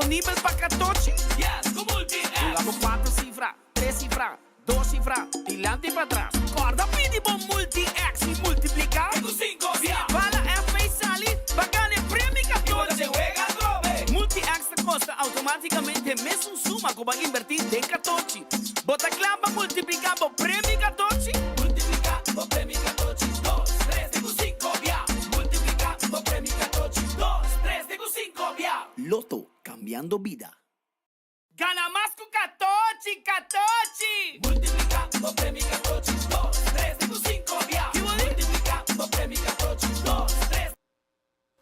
disponibel pa Catochi? Yes, ku Multi-X! Hunga bo kuater sifra, tres sifra, dos sifra, dilanti i patras. Kòrda pidi bo Multi-X i multipliká. Te ku sinku bia! Si bala FP sali, bo a gana e premio Catochi! Multi-X ta kosta outomátikamente e mesun suma ku bo a inbertí den Catochi. Bo ta kla pa multipliká bo premio Catochi? Multipliká bo premio Catochi dos, tres te ku sinku bia! Multipliká bo premio Catochi dos, tres te ku sinku bia! Lotto, cambiando bida. Gana mas ku Catochi, Catochi! Multipliká bo premio Catochi dos, tres te ku sinku bia! Multipliká bo premio Catochi dos, tres.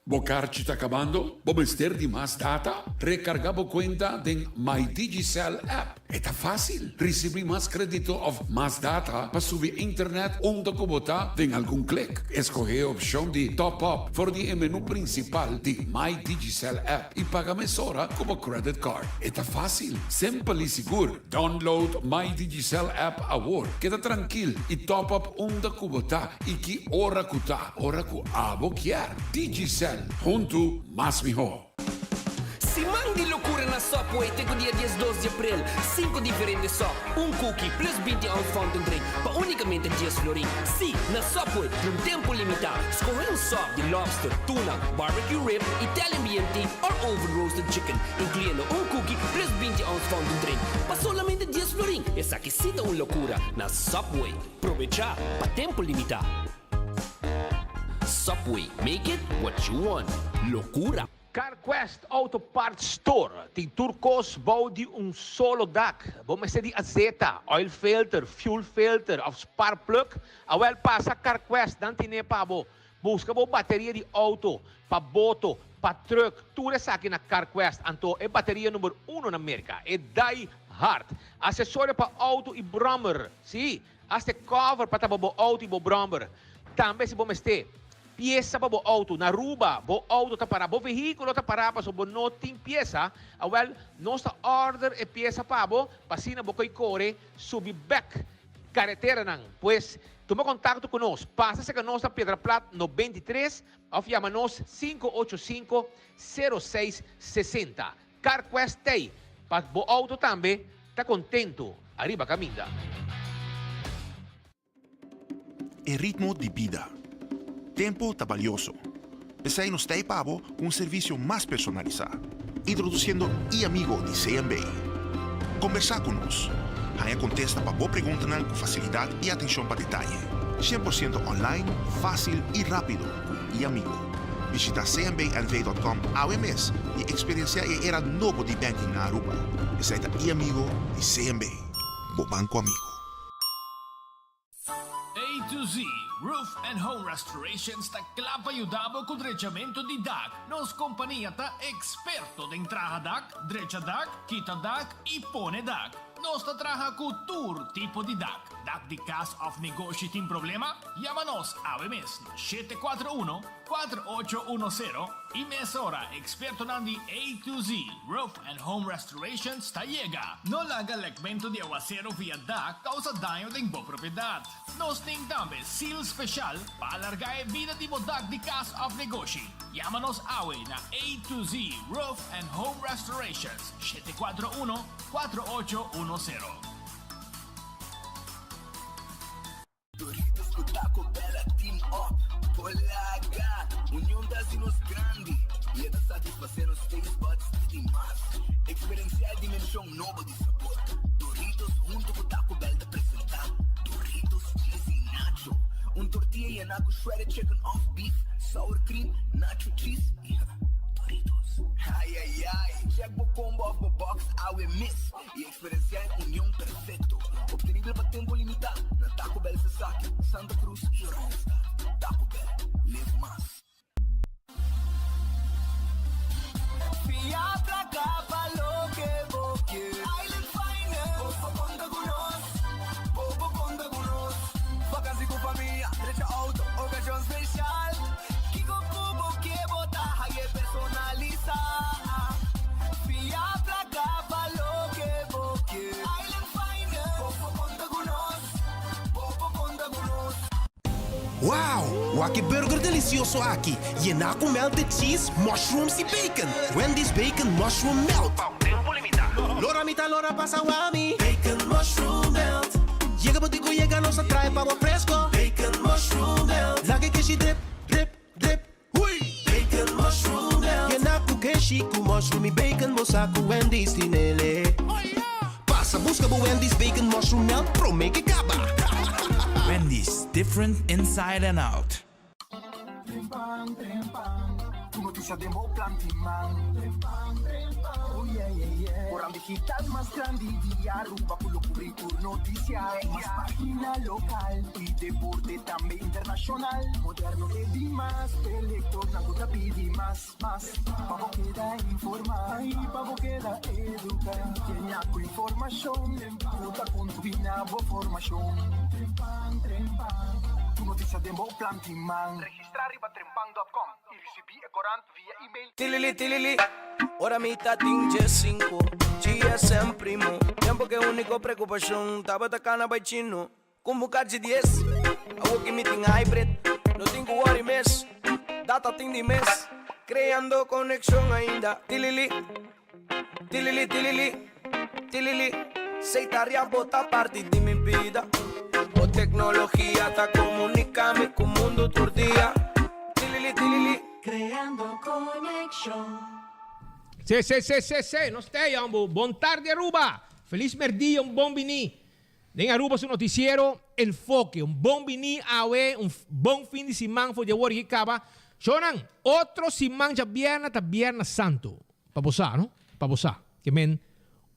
Bo karchi ta kabando? Bo mester di mas data? Rekargá bo kuenta den My Digicel app. E ta fásil! Risibí mas krédito òf mas data pa subi internet unda ku bo ta den algun klik. Eskohé e opshon di Top Up for di e menú prinsipal di My Digicel app i paga mesora ku bo credit card. E ta fásil, simpel i sigur. Download My Digicel app awor. Keda trankil i top up unda ku bo ta i ki ora ku ta, ora ku abo kier. Digicel, huntu mas mihó. Siman di lokura na Subway te ku dia diesdos di aprel. Sinku diferente sòp, un cookie plus binti ounce fountain drink pa únikamente dies florin. Sí, na Subway, pa un tempu limitá. Skohe un sòp di lobster, tuna, barbecue rib, Italian BMT or oven roasted chicken, inkluyendo un cookie plus binti ounce fountain drink pa solamente dies florin. Esaki sí ta un lokura na Subway. Probechá pa tempu limitá. Subway, make it what you want. Lokura! CarQuest Auto Parts Store tin tur kos bou di un solo dak. Bo mester di azeta, oil filter, fuel filter of spark plug? Awel pasa CarQuest, nan tine pa bo. Buska bo bateria di auto, pa boto, pa truck, tur esaki na CarQuest. Anto e bateria number uno na Merca, e Die Hard. Asesorio pa auto y brommer, si, hasta e cover pa tapa bo auto y bo brommer. Tambe si bo mester pieza pa bo auto, na Aruba bo auto ta para, bo vehiculo ta para pasobra bo no tin pieza, awel nos ta order e pieza pa bo pa asina bo koy kore subi bek kareteranan. Pues, tuma kontakto ku nos. Pasa serka nos na Piedra Plat 93 òf yama nos 585 06 60. CarQuest t'ei pa bo outo tambe ta kontentu ariba kaminda. E ritmo di bida. Tempo ta balioso. P'esei nos ta ei pa bo ku un servisio mas personalisá, introdusiendo e-Amigo di CMB. Kombersá ku nos. Haña kontesta pa bo preguntanan ku fasilidat i atenshon pa detaye. 100% online, fásil i rápido ku e-Amigo. Bishita cmbnv.com awe mes i eksperensiá e era nobo di banking na Aruba. Esei ta e-Amigo di CMB, bo banko amigo. A to Z Roof and Home Restorations ta kla pa yuda bo ku drechamentu di dak. Nos kompania ta eksperto den traha dak, drecha dak, kita dak i pone dak. Nos ta traha ku tur tipo di dak. Dak di kas òf negoshi tin problema? Yama nos awe mes na 741 4810 i mesora ekspertonan di A to Z Roof and Home Restorations ta yega. No laga lekmentu di awasero via dak kousa daño den bo propiedat. Nos tin tambe seal special pa alarga e bida di bo dak di kas òf negoshi. Yama nos awe na A to Z Roof and Home Restorations, 741 4810. Doritos ku Taco Bell a team up por laga. Union ta hasi nos grandi i e ta satisfasé nos taste buds di mas. Eksperensiá e dimenshon nobo di sabor. Doritos huntu ku Taco Bell ta presentá Doritos Cheesy Nacho, un tortilla yená ku shredded chicken òf beef, sour cream, nacho cheese i Doritos. Ai ai ai! Check bo combo òf bo box awe mes i Eksperensiá e union perfekto, optenibel pa tempu limitá na Taco Bell Sasaki, Santa Cruz i Oranjestad. Taco Bell, live mas. Fia placa pa loke bo kier. Island Finance, bo por conta cu nos, bo por conta cu nos. Vakantie cu famia, drecha auto, ocasion special. Kico cu bo kier bo ta haye personalisa. Fia placa pa loke bo kier. Island Finance, bo por conta cu nos, bo por conta cu nos. Wow! Wak e burger delicioso aki, yená cu melted cheese, mushrooms y bacon! Wendy's Bacon Mushroom Melt! Pa un tempo limita. Lora mi ta lora pasa wami. Bacon Mushroom Melt. Yega bo di cu yega nos a trae pa bo fresco. Bacon Mushroom Melt. Laga e keshi drip, drip, drip. Hui! Bacon Mushroom Melt. Yená cu keshi cu mushroom y bacon bo sa cu Wendy's tin ele. Pasa busca bo Wendy's Bacon Mushroom Melt prome ke caba. Wendy's, different inside and out. Trempan, trempan, Tur noticia den bo plan tin man. Trempan, trempan, oh yeah, yeah, yeah. Koran digital mas grandi di Aruba cu lo cubri tur noticia. Mas pagina local y deporte tambe internacional. Moderno te dimas, p'e lectornan cu ta pidi mas. Mas pa bo keda informa y pa bo keda educa. Yena cu informacion cu ta contribui na bo formacion. Trempan, trempan, tur noticia den bo plan tin man. Registra riba trempan dot com y ricibi e corant via email. Tilili tilili, ora mi ta tin djesinku, GSM primo, tempo ke uniko preokupashon tabata kana bai chino. Con bo cachi dies, awo ki mi tin hybrid, no tin cu worry mes, data tin di mes, creando conexion ainda, tilili, tilili tilili, tilili, sey ta ria bo ta parti di mi bida, bo tecnologia ta comunica mi cu mundo tur dia, tilili tilili. Creando conexion. Se se se se se, nos ta ey hombo. Bon tardi Aruba. Feliz merdia, un bon bini. Den Aruba su noticiero Enfoke. Un bon bini awe, un bon fin di siman for di awor y caba. Shownan, otro siman djabièrnè ta Bierna Santo. Pa bo sa, no? Pa bo sa. Ke men,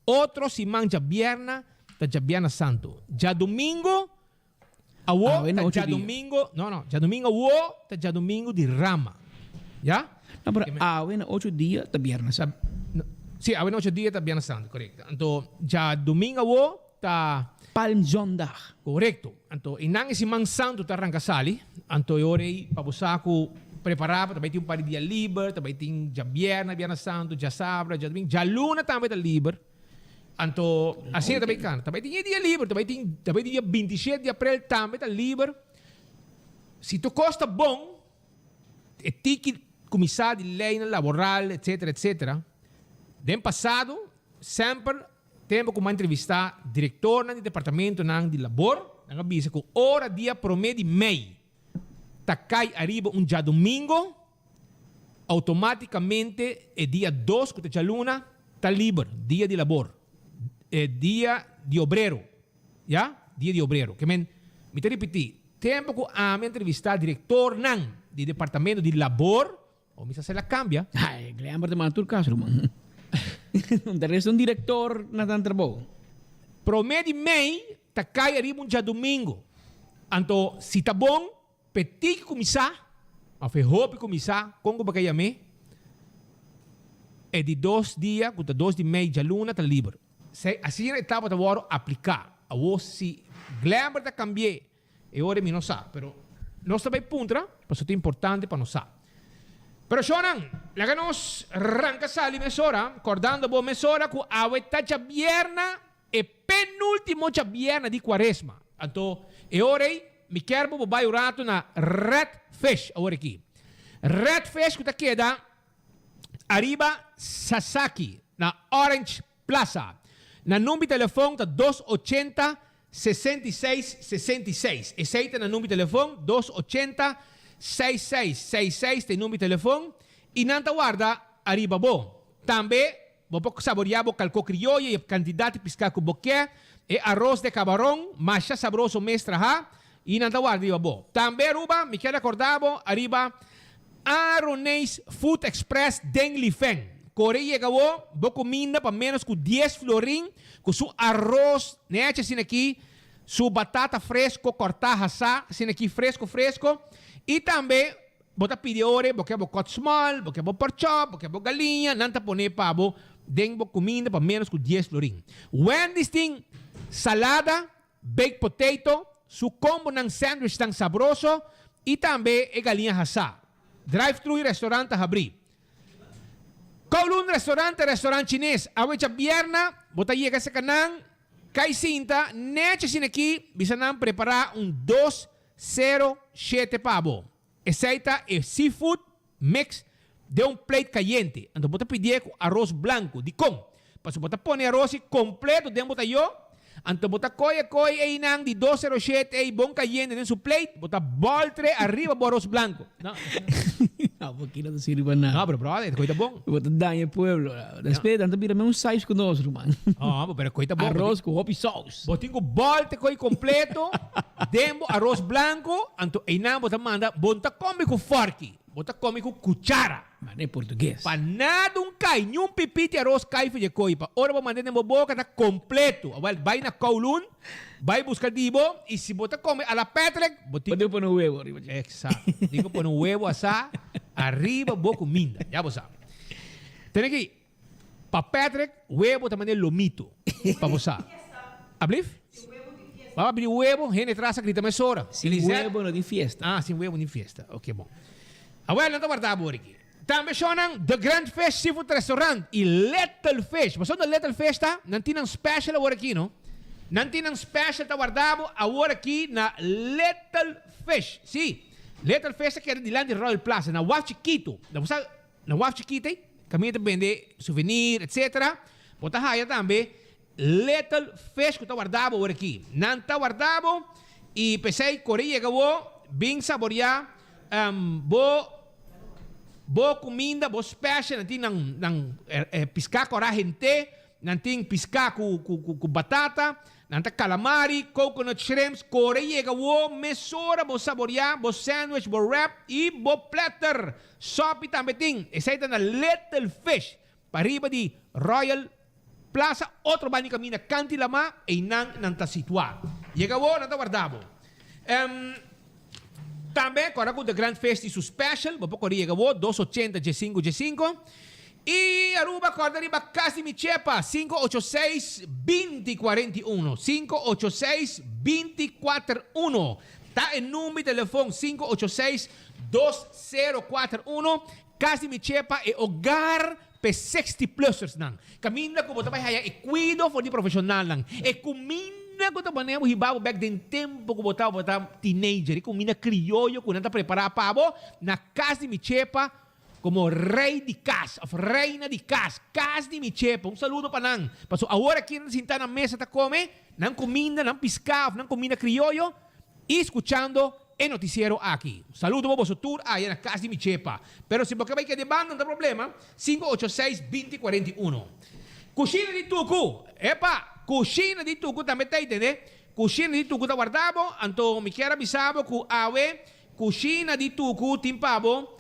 otro siman djabièrnè ta djabièrnè Santo. Djadumingo awo Awe na ta ocho dia. djadumingo, no, no, djadumingo awo ta djadumingo di Rama. Ya? No, pero Ke men. awe na ocho dia ta Bierna Santo. No, sí, awe na ocho dia ta Bierna Santo, korekto. Anto djadumingo awo ta. Palmzondag. Korekto. Anto e nan e siman santu ta ranka sali. Anto e ora ei pa bo sa ku prepará bo ta bai tin un par di dia liber, ta bai tin djabièrnè, bièrnè santu, djasabra, djadumingu, djaluna tambe ta liber. Anto asina ta bai kana. Ta bai tin e dia liber, ta bai tin ta bai tin dia bintishete di aprel tambe ta liber. Si tur kos ta bon, e tiki kuminsá di leinan laboral etsetera etsetera. Den pasado semper Tempu ku mi a entrevistá direktornan di departamentonan di labor, nan a bisa ku ora dia promé di mei ta kai ariba un djadumingo, outomátikamente e dia dos ku ta djaluna ta liber, dia di labor, e dia di obrero, ya, dia di obrero. Ke men, mi ta ripití, tempu ku ami a entrevistá direktornan di departamento di labor, O mi sa sela cambia. Ay, Glenber ta manda tur cas, ruman. Un ta resta un director na nan trabou. Prome di mei ta cay ariba un djadumingo. Anto si ta bon p'e tiki cuminsa, of e hopi cuminsa, con cu bo ka yam'é, e di dos dia, cu ta dos di mei djaluna, ta liber. Esei asina e tabata wòrdu apliká. Awor si Glenber ta cambi'é E ora mi no sa, pero nos ta bay puntra, pasobra ta importante pa nos sa. Pero shownan, laga nos ranca sali mesora, cordando bo mesora cu awe ta djabierna, e penultimo djabierna di cuaresma. Anto, e ora ey, mi kier bo bo bay un rato na Red Fish awor aki. Red Fish cu ta keda ariba Sasaki, na Orange Plaza. Nan number di telefon ta dos ochenta, 66, 66. Esei ta nan number di telefon, dos ochenta, seis seis, seis seis ta e number di telefon i nan ta warda ariba bo. Tambe bo por saboreá bo kalkó krioyo i e kantidat di piská ku bo ke, e aros de kabaron, masha sabroso mes trahá i nan ta warda riba bo. Tambe Aruba, mi kier rekordá bo ariba Aroneis Food Express den Lifen. Kore yega bo, bo kuminda pa ménos ku dies florin ku su aros nechi asina aki, su batata fresko kòrtá hasá asina aki fresko fresko i tambe bo ta pidi ora bo ke bo kòt small, bo ke bo pork chop, bo ke bo galiña, nan ta pone pa bo den bo kuminda pa ménos ku dies florin. Wendy's tin salada Baked potato, su combonan sandwichnan sabroso y tambe e galiña hasá. Drive-thru y restaurant ta habrí. Kowloon Restaurant ta restaurant chines. Awe djabierna bo ta yega serka nan, kai sinta, nechi asina aki, bisa nan prepara un dos. 07 pa bo. Esei ta e seafood mix den un plate cayente. Anto bo ta pidié cu aros blanco. Dicon? Pasobra bo ta pone aros ei completo den bo tayo, anto bo ta coy e coy einan di 207 ei bon cayente den su plate, bo ta boltre ariba bo aros blanco. No. No, bo kila ta sirbi pa nada. No, pero brother, e coy ta bon. Bo ta daña e pueblo. Despues nan ta bira mes un size cu nos, ruman. No, pero e coy ta bon. Aros cu hopi saus. Bo tin cu bolte coy completo den bo aros blanco, anto einan bo ta manda, bo no ta come cu forki, bo ta come cu cuchara. Mane portugues. Pa nada un kai, niun pipiti aros kai for dje koi, pa ora bo manda den bo boka ta completo. Awel, bai na Kowloon, bai buska di bo, y si bo ta come a la Patrick, bo tin. Bo tin cu pone un huevo ariba dje. Exacto. Bo tin cu pone un huevo asá ariba bo cuminda. Ya bo sa. Tene aki, pa Patrick, huevo ta mane lomito. Pa bo sa. Ablief? Baba pidi huevo, hende tras a grita mesora. Sin huevo no tin fiesta. Ah, sin huevo no tin fiesta. Ok, bon. Awel, nan ta warda bo aki. Tambe shownan The Grand Fish Seafood Restaurant y Little Fish. Bo sa unda Little Fish ta? Nan tin nan special awor aki, no? Nan tin nan special ta warda bo awor aki na Little Fish. Si, Little Fish ta keda dilanti Royal Plaza, na Waf Chikitu. Bo sa na Waf Chikitu ei, kaminda ta bende souvenir, etcetera. Bo ta haya tambe Little Fish ku ta warda bo awor aki. Nan ta warda bo i p'esei kore yega bo bin saboreá bo bo kuminda, bo special. Nan tin nan nan piská kòrá hent'é, nan tin piská ku ku batata, nan ta calamari, coconut shrimps. Kore yega bo mesora bo saboreá bo sandwich, bo wrap i bo platter. Sòpi tambe tin. Esei ta na Little Fish, pariba di Royal Plaza otro banda di kaminda kanti lamá, einan nan ta situá. Yega awor, nan ta warda bo. Em, tambe kòrda ku The Grand Fish tin su special, bo por kore yega awor, dos ochenta djesinku djesinku. I Aruba kòrda riba Kas di Mi Chepa, sinku ocho seis, 20 41, sinku ocho seis, 20 kuater uno. Ta e number di telefon, sinku ocho seis, dos sero kuater uno. Kas di Mi Chepa, e hogar P'e sexty plussers-nan, kaminda ku bo ta bai haya e kuido for di profeshonalnan, e kuminda ku ta pone bo hiba bo bèk den tempu ku bo tabata teenager, e kuminda krioyo ku nan ta prepará pa bo na kas di mi chepa komo rei di kas òf reina di kas, kas di mi chepa. Un saludo pa nan, pasobra awor aki nan ta sintá na mesa ta kome nan kuminda, nan piská òf nan kuminda krioyo i skuchando E noticiero aki. Saludo bo boso tur aya na cas di mi chepa. Pero si bo ke bay kede banda no ta problema, sinku ocho seis 20 41. Cushina di tucu! Epa! Cushina di tucu tambe ta ey tende. Cushina di tucu ta warda bo, anto mi kier a bisa bo cu awe cushina di tucu tin pa bo,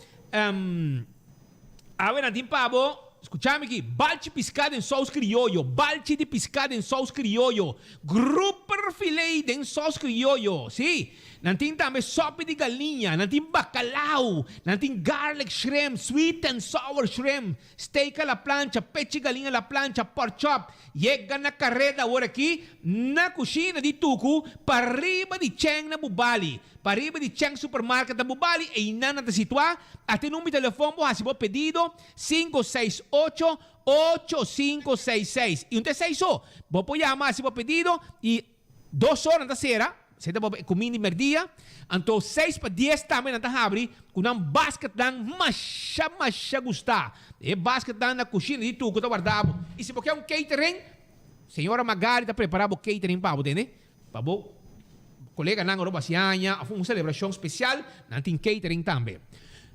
Awe nan tin pa bo, skucha mi aki, balchi piská den sous krioyo, balchi di piská den sous krioyo, grouper filé den sous krioyo, sí, nan tin tambe sòpi di galiña, nan tin bakalau, nan tin garlic shrimp, sweet and sour shrimp, steak a la plancha, pechi galiña a la plancha, pork chop. Yega na kareda awor aki na kushina di Tuku pariba di Cheng na Bubali. Pariba di Cheng Supermarket na Bubali, einan nan ta situá. Ata e number di telefòn bo hasi bo pedido, sinku seis ocho, ocho sinku seis seis. I un ta esei so. Bo por yama hasi bo pedido i dos ora nan ta sera, esei ta bo kuminda di merdia. Anto seis pa dies tambe nan ta habri ku nan basketnan masha masha gustá. E basketnan na kushina di Tuku ta warda bo. I si bo ke un catering, señora Magali ta prepará bo catering pa bo, tende? Pa bo koleganan ora bo hasi aña of un selebrashon spesial, nan tin catering tambe.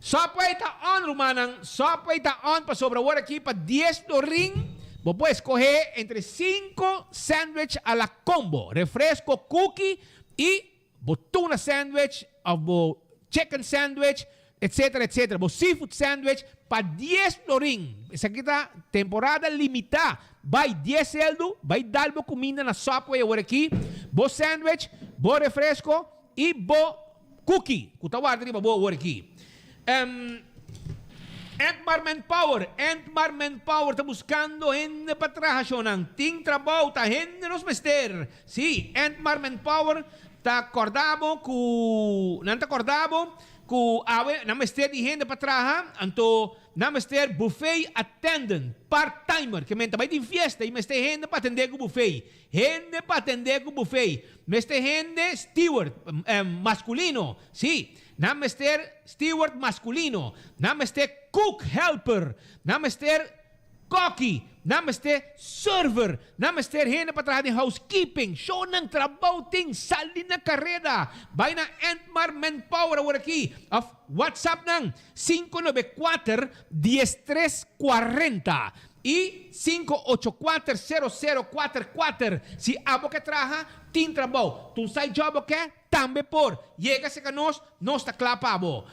Subway ta on, rumannan. Subway ta on pasobra awor aki pa dies florin bo por eskohé entre sinku sandwich a la combo, refresko, cookie i bo tuna sandwich of bo chicken sandwich etcetera etcetera bo seafood sandwich pa dies florin esaki ta temporada limita bai dies seldu bai dal bo cuminda na Subway awor aki bo sandwich bo refresco y bo cookie cu ta warda riba bo awor aki Entmar Manpower Entmar Manpower ta buscando hende pa traha shownan tin trabou ta hende nos mester si Entmar Manpower. Ta kòrda bo ku nan ta kòrda bo ku awe nan mester di hende pa traha, anto nan mester buffet attendant, part timer, ke men ta bai tin fiesta i mester hende pa atendé ku buffet, hende pa atendé ku buffet, mester hende steward maskulino, sí, nan mester steward maskulino, nan mester cook helper, nan mester. Koki, nan mester server, nan mester hende pa traha den housekeeping, shownan trabou tin, sali na kareda, bai na Entmar Manpower awor aki of WhatsApp nan 594 1340 y 584 0044 si abo ke traha tin trabou, ta un side job bo ke? Tambe por yega serka nos, nos ta kla pa bo.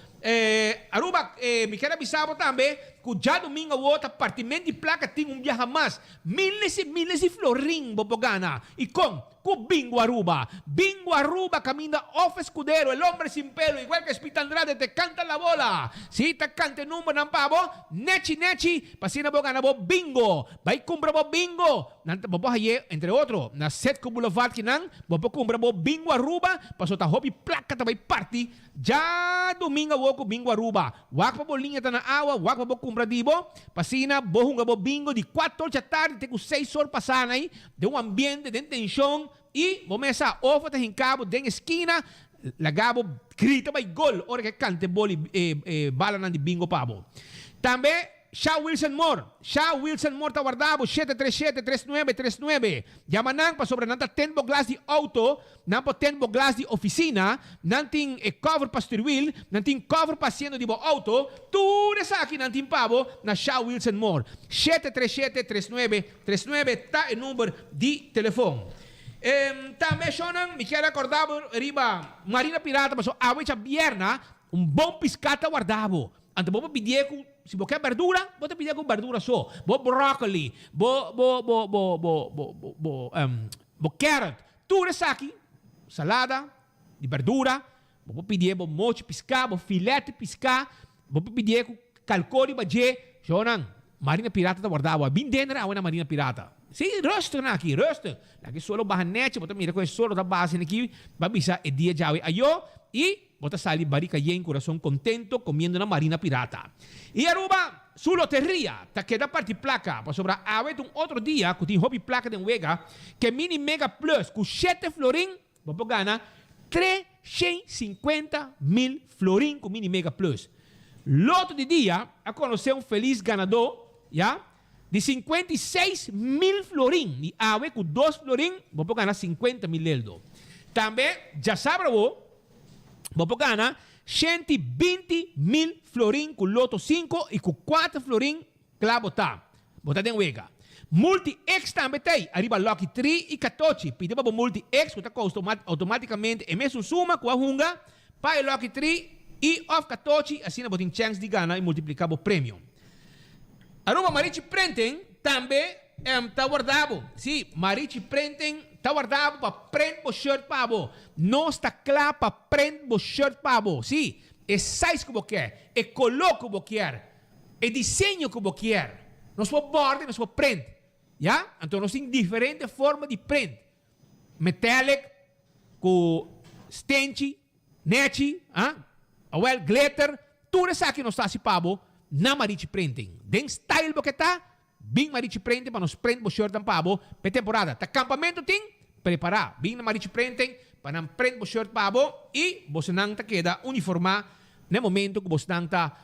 Aruba, mi kier a bisa bo tambe ku djadumingu awor ta partiment di plaka tin un biaha mas. Miles i miles di florin bo por gana. I kon? Ku Bingo Aruba. Bingo Aruba kaminda of Escudero, el hombre sin pelo, igual ke Speed Andrade te canta la bola. Si ta kanta e numbernan pa bo, nechi nechi, pa asina bo gana bo bingo. Bai kumpra bo bingo! Nan ta bo por haye entre otro na Setco Boulevard kinan bo por cumpra bo Bingo Aruba paso ta hopi placa ta bay parti djadomingo awor cu Bingo Aruba. Wak pa bo liña ta na awa, wak pa bo cumpra di bo pa asina bo hunga bo bingo di cuatro or djatardi te cu seis or pasa nay den un ambiente den tension y bo mesa ofo ta hinca bo den esquina laga bo grita bay gol ora ke canta e boli e balanan di bingo pa bo. Tambe. Sha Wilson Moore Sha Wilson Moore ta warda bo 737 3939. Yama nan pasobra nan ta tend bo glas di auto, nan por tend bo glas di oficina, nan tin e cover pa stuurwiel, nan tin cover pa asiento di bo auto, tur esaki nan tin pa bo na Sha Wilson Moore. 737 3939 ta e number di telefon. Tambe shownan mi kier a corda bo riba Marina Pirata pasobra awe djabierna un bon pisca ta warda bo. Anto bo por pidié ku, si bo ke berdura, bo ta pidié ku berdura so. Bo broccoli, bo bo bo bo bo bo bo bo bo carrot, tur esaki, salada di berdura, bo por pidié bo mochi piská, bo filèt piská, bo por pidié ku kalkó riba dje. Shownan, Marina Pirata ta warda awa. Bin denter awe na Marina Pirata. Sí, rustig nan aki, rustig. Laga e solo baha nèchi, bo ta mira ku e solo ta baha asina aki, bo a bisa e dia djawe ayó i. Bo ta sali barika yen kurason kontento komiendo na Marina Pirata. I Aruba su loteria ta keda parti plaka pasobra awe ta un otro dia ku tin hopi plaka den wega ke mini mega plus ku shete florin bo por gana 350 mil florin ku mini mega plus. Loto di dia a konosé un felis ganadó ya di 56 mil florin i awe ku dos florin bo por gana 50 mil leldo. Tambe djasabra awo Bo por gana 120 mil florin ku Loto sinku i ku kuater florin kla bo ta. Bo ta den wega. Multi X tambe ta ei ariba Lucky Tree i Katochi. Pidi pa bo Multi X ku ta kosta outomatikamente e mesun suma ku a hunga pa e Lucky Tree i òf Katochi asina bo tin chèns di gana i multipliká bo premio. Aruba Marichi Printing tambe ta warda bo. Sí, Marichi Printing ta warda bo pa print bo shirt pa bo. Nos ta kla pa print bo shirt pa bo. Sí, e size ku bo kier, e koló ku bo kier, e diseño ku bo kier. Nos por bòrda i nos por print. Ya? Anto nos tin diferente forma di print. Metallic ku stenchi. Nechi, ah, awel, glitter, tur esaki nos ta hasi pa bo na Marichi Printing. Den style bo ke ta, bin Marichi Printing pa nos print bo shirtnan pa bo p'e temporada. Ta campamento tin? Prepara, bin na Marichi Printing pa nan print bo shirt pa bo y bosonan ta keda uniforma na e momento ku bosnan ta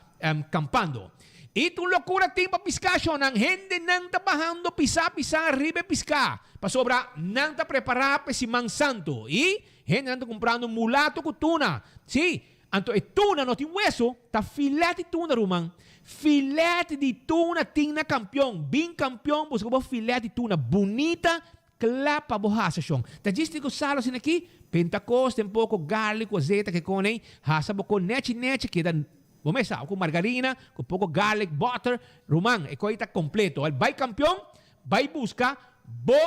campando. Y ta un locura tin pa pisca shownan, hendenan ta bahando pisa pisa riba e pisca pasobra nan ta prepara p'e Siman Santo y Hendenan ta kumprando mulato ku tuna. Sí, anto e tuna no tin weso, ta filet di tuna, ruman. Filet di tuna tin na Kampion. Bin Kampion buska bo filet di tuna bunita, kla pa bo hasa, shon. Ta djis tin ku salo asina aki, pentakos den poko garlic ku azeta ke kon ei, hasa bo kon nechi nechi keda bo mes sa, ku margarina, ku poko garlic, butter, ruman, e koi ta kompleto. Al bai Kampion, bai buska bo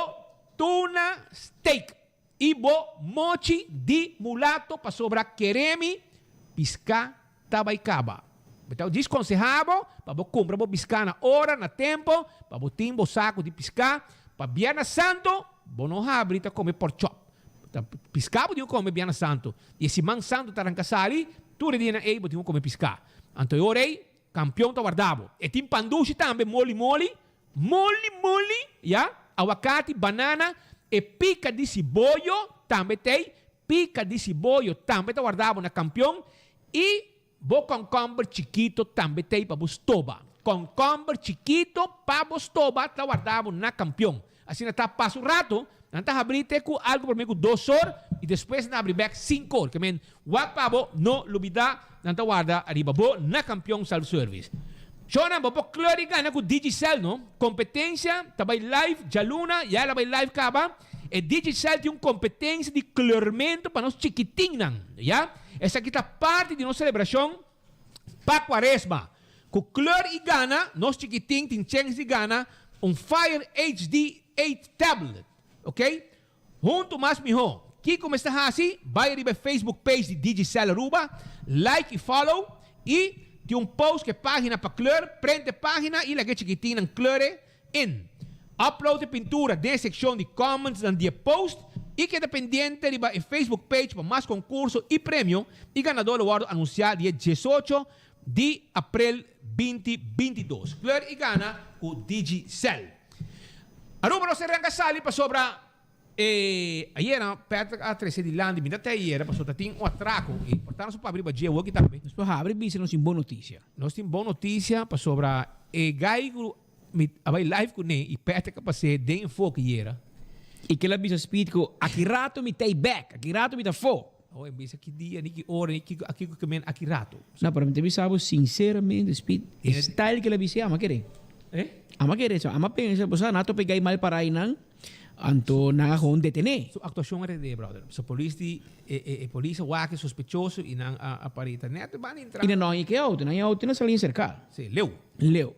tuna steak. I bo mochi di mulato pasobra keremi piská ta bai kaba. Mi ta djis konsehá bo pa bo kumpra bo piská na ora, na tempo, pa bo tin bo saku di piská pa Bierna Santo bo no habri ta kome porkchop. Ta piská bo tin ku kome Biana Santu. I e siman santu ta ranka sali, tur e dianan ei bo tin ku kome piská. Anto e ora ei, kampion ta warda bo. E tin pandushi tambe moli moli, moli moli, ya, awakati, banana, e pika di siboyo tambe t'ei, pika di siboyo tambe ta warda bo na kampion i Bo kònkòmber chikito tambe t'ei pa bo stoba. Kònkòmber chikito pa bo stoba ta warda bo na kampion. Asina ta pasa un rato, nan ta habrí te ku algu promé ku dos or i despues nan ta habrí bèk sinku or. Ke men, wak pa bo no lubidá nan ta warda ariba bo na Kampion Self Service. Shownan, bo por kleur i gana ku Digicel no. Kompetensia ta bai live djaluna, ya el a bai live kaba. E Digicel tin un kompetensia di kleurmentu pa nos chikitinnan, ya. Esaki ta parti di nos selebrashon pa Kuaresma. Ku kleur i gana, nos chikitin tin chèns di gana un Fire HD 8 tablet. Ok? Huntu mas mihó. Kiko mester hasi? Bai riba e Facebook page di Digicel Aruba, like i follow, i tin un post ku e página pa kleur, prent e página i laga e chikitinnan kleure In. Upload e pintura den e sekshon di comments nan di e post i keda pendiente riba e Facebook page pa mas konkurso i premio i ganador lo wòrdu anunsiá dia diesocho di aprel 2022. Kleur i gana ku Digicel. Aruba nos a renka sali pasobra E ayera Patrick a trece dilanti, mi ta te ayera pasobra ta tin un atraco y por tanto nos por habri baje awoki tambe. Nos por habri bisa nos tin bon noticia. Nos tin bon noticia pasobra e guy cu mi a bay live cune y Patrick a pas'e den enfoke ayera. Y kila bisa Speed cu aki rato mi ta back, aki rato mi ta fo. Oh, e bisa ki dia, ni ki ora, ni kiko, aki ku men aki rato. No, pero mi ta bisa bo sinceramente, Speed, e style kila bisa ama kere. Eh? Ama kere, so ama pensa, bo sa na tope guy mal para einan. Anto nan a gewoon detené. Su actuacion a rede, brother. So polis di e e e polis a wak e sospechoso y nan a a par'é. Ta net ban entra. Y nan no a ke auto. Nan e auto na sali cerca. Sí, leu. Leu.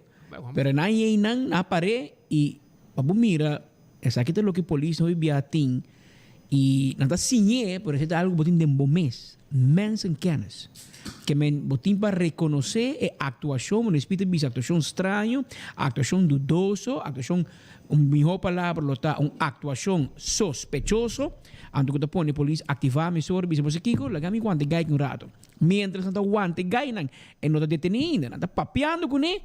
Pero nan yei nan a par'é y pa bo mira esaki ta loke polis hoy bia tin y nan ta siñ'é pero esei ta algo ku bo tin den bo mes. Mensenkennis. Ke men bo tin pa rekonosé e aktuashon, bo no espita bisa aktuashon straño, aktuashon dudoso, aktuashon, un mihó palabra lo ta un aktuashon sospechoso, anto ku ta pone polis aktivá mesora bisa bo sa kiko, laga mi wanta e gai aki un rato. Miéntras nan ta wanta e gainan e no ta detení ainda, nan ta papiando kuné.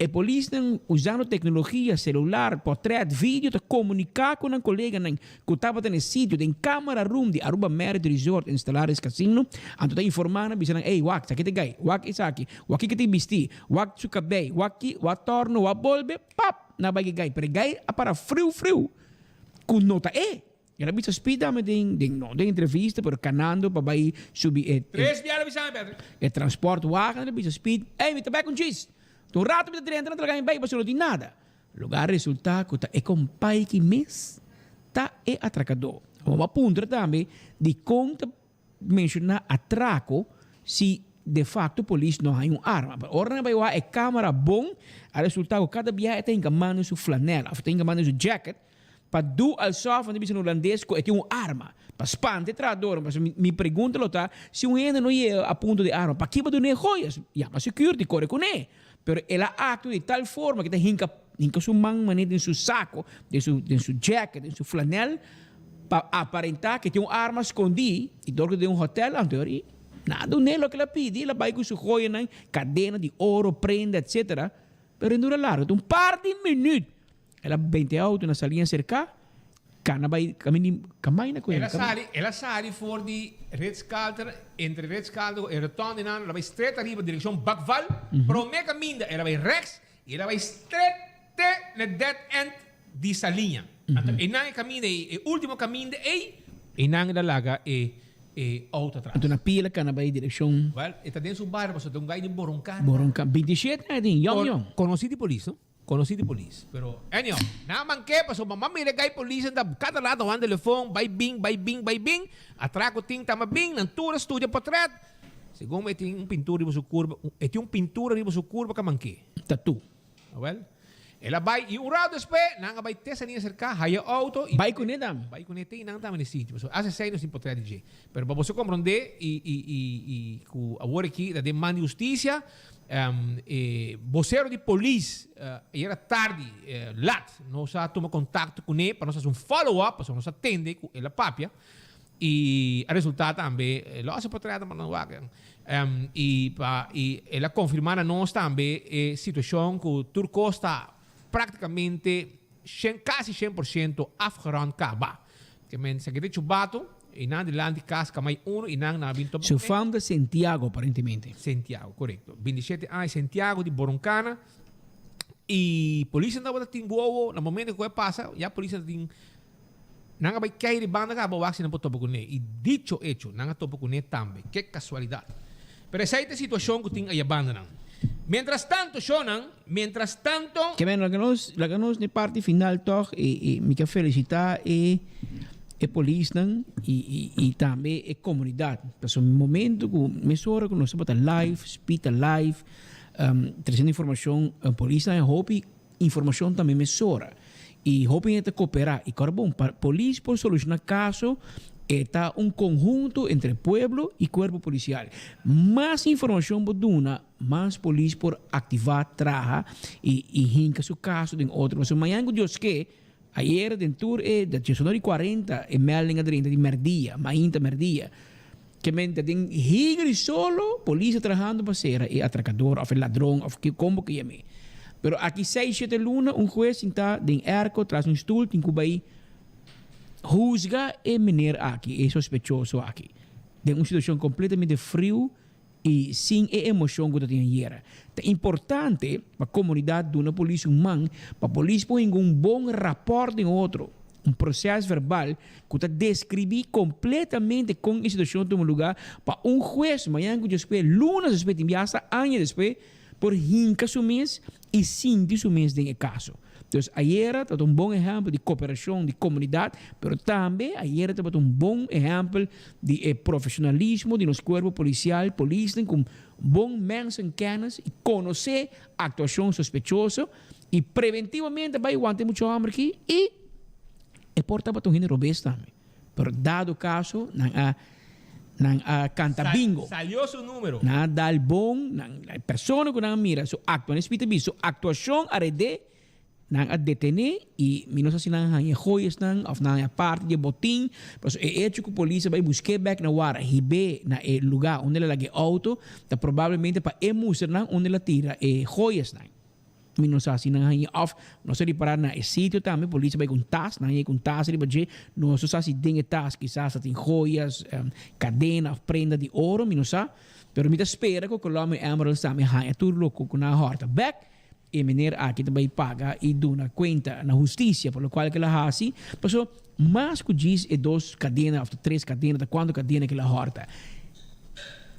E polisnan usando tecnologia, celular, potret, video ta comunica cu nan coleganan cu tabata na e sitio den camera room di Aruba Marriott Resort en Stellaris Casino, anto ta informa nan bisa nan ey wak esaki ta gay, wak esaki, wak kiko ta bisti, wak su cabey, wak ki, wak torno, wak bolbe, pap! Nan a bay ki gay, pero e gay a para friu friu cu no ta e. El a bisa Speed dame den, den, no den entrevista, pero canando pa bay subi e, e, Tres biaha el a bisa mi, Patrick. e transportwagen, el a bisa Speed, Ey, mi ta bay cu un chis. Ta un rato mi ta drenta, nan ta laga mi bay, pasobra no tin nada. Loke a resulta cu ta e compay ki mes ta e atracador. Bo a puntra tambe dicon ta Menshoná atrako si de facto polis no haña un arma. Pero ora nan a bai wak e camera bon, a resulta cu cada biaha e ta hinca man den su flanel of ta hinca man den su jacket pa du alsof nan ta bisa na hulandes cu e tin un arma pa spanta e trahadornan. Pasobra mi pregunta lo ta, si un hende no yega a punto di arma, paki bo dun'e joyas? Yama security, core cune. Pero el a actua di tal forma cu ta hinca hinca su man manera den su saco, den su den su jacket, den su flanel, pa aparenta cu tin un arma scondi y dor cu ta den un hotel anto y nan a dun'e loke el a pidi, el a bay cu su joyanan, cadena di oro, prenda etc. Pero e dura largo, ta un par di minuut el a benta e auto na salia cerca, cana bay caminda camina cu El a sali, el a sali for di Ritz-Carlton, entre Ritz-Carlton cu e rotonde nan, el a bay stret ariba direccion Bakval, prome caminda el a bay rechts y el a bay stret te na dead end di Saliña. Anto einan e caminda ei, e ultimo caminda ei, einan el a laga e e auto atras. Anto na pia el a cana bay direccion. Wel, e ta den su bario pasobra ta un guy di Boroncana. Boroncana, 27 aña tin, yong yong. Conoci di polis, no? Conoci di polis. Pero anyhow, nan a manke pasobra mama mira e guy polis ta cada rato wan telefon, bay bin, bay bin, bay bin. Atraco tin tamba bin, nan tur a studia potret. Segun e tin un pintura riba su curva, e tin un pintura riba su curva ca manke. Tattoo. Awel, el a bai y un rato despues nan a bai te sania cerca, haya auto y. Bai cune tambe. Bai cune te y nan tamba na e sitio. Pasobra hace seis nos tin potret di dje. Pero pa boso comprende y, y, y, y cu awor aki ta den man di husticia, e bocero di polis ayera tardi lat nos a tuma contacto cune pa nos haci un follow up, pasobra nos a tende cu el a papia. Y a resulta tambe, lo hace portret pa nan wak. Y pa y el a confirma na nos tambe e situacion cu tur cos ta practicamente shen casi 100% afgerond caba. Ke men sa kete chubato y nan dilanti cas camay uno y nan na bin topa. Su fam ta Santiago aparentemente. Santiago, corecto. 27 aña Santiago di Boroncana. Y polis tabata tin wowo na momento cu e pasa ya polis tin Nan a bai kei di banda kaba wak si nan por topa kuné. I dicho hecho, nan a topa kuné tambe. Ke kasualidat! Pero esei ta e situashon ku tin aya bandanan. Mientras tanto, shownan, mientras tanto. Ke men, laga nos, laga nos n'e parti final tòg i, i mi ke felisitá e, e polisnan i, i, i tambe e komunidat. Pasobra momento ku mesora ku nos tabata live, Speed ta live, tresiendo informashon, polisnan a hopi Informacion tambe mesora y hopi hende ta coopera y cora bon pa polis por soluciona caso e ta un conhunto entre pueblo y cuerpo policial. Mas informacion bo duna mas polis por activa traha y y hinca su caso den otro pasobra mañana cu Dios ke ayer den tur e diesunor y cuarenta e melding a drenta di merdia mainta merdia ke men ta den higer y solo polis ta trahando pa cera e atracador of e ladron of ke como ke yam'e. Pero aki seis shete luna un hues sinta den airco tras un stoel tin cu bay huzga e meneer aki, e sospechoso aki, den un situacion completamente friu y sin e emocion cu ta tin ayera. Ta importante pa comunidad duna polis un man pa polis por hinga un bon rapport den otro, un proces verbal cu ta describi completamente con e situacion a tuma lugar pa un hues mañan cu despues, lunas despues, tin bia hasta aña despues, por hinca su mes y sinti su mes den e caso. Entonces ayera tabata un bon ehempel di cooperacion di comunidad, pero tambe ayera tabata un bon ehempel di e profesionalismo di nos cuerpo policial, polisnan cu bon mensenkennis y conoce actuacion sospechoso y preventivamente bay wanta e mucha homber aki y e por tabata un hende robes tambe. Pero dado caso nan a nan a canta bingo. Salió su numero. Nan a dal bon, nan e persona cu nan a mira su acto, nan spita bisa su actuacion a rede, nan a detene y mi no sa si nan a haña e joyasnan of nan a haña parti di e botin, pasobra e hecho cu polis a bay busque bek na wara hibe na e lugar unda el a laga e auto ta probablemente pa e mustra nan unda el a tira e joyasnan. Mi no sa si nan haña òf nos a ripará na e sitio tambe polis a bai ku un tas, nan haña ku un tas riba dje. Nos no sa si den e tas kisas ta tin joyas, kadena òf prenda di oro, mi no sa. Pero mi ta spera ku Colombia Emeralds tambe haña tur loke ku nan a hòrta bèk. E mener aki ta bai paga i duna kuenta na hustisia pa lokual ku el a hasi. Pasobra mas ku djis e dos kadena òf ta tres kadena ta kuantu kadena ku el a hòrta.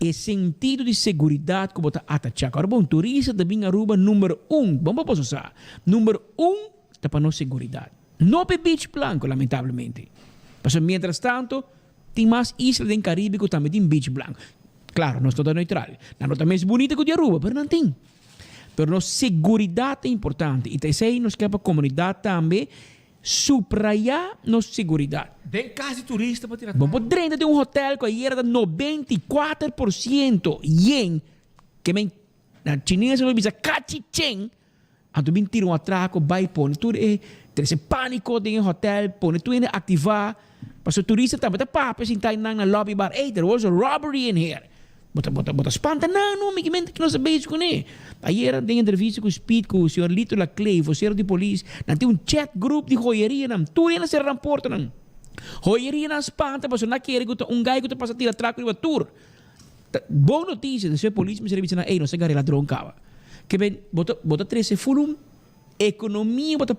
E sentido di seguridad cu bo ta atacha. Ora bo un turista ta bin Aruba number un, bon pa boso sa, number un ta pa nos seguridad. No pa e beach blanco lamentablemente. Pasobra mientras tanto tin mas isla den Caribe cu tambe tin beach blanco. Claro, nos no ta neutral. Nan no ta mes bunita cu di Aruba, pero nan tin. Pero nos seguridad ta importante y ta esey nos kier pa comunidad tambe Subrayá nos siguridat. Den kas di turista pa tira Bo por drenta den un hotel ku ayera ta 94% yen, ke men na chines lo bisa kachichen, anto bin tira un atrako bai pone tur e trese pániko den e hotel, pone tur hende aktivá, pasobra turista tambe ta papia sinta nan na lobby bar, ey there was a robbery in here. Bo ta, bo ta, bo ta spanta nan, no, mi kimente ki nos ta bezig kuné. Ayera den entrevista ku Speed ku señor Lito Laclay, vocero di polis, nan tin un chat group di joyerianan. Tur hende a sera nan portanan. Joyerianan a spanta pasobra nan a kere ku ta un guy ku ta pasa tira traku riba tur. Ta bon notisia, despues polis mester a bisa nan, ey, nos a gara e ladron kaba. Ke men, bo ta, bo ta trese ful un ekonomia, bo ta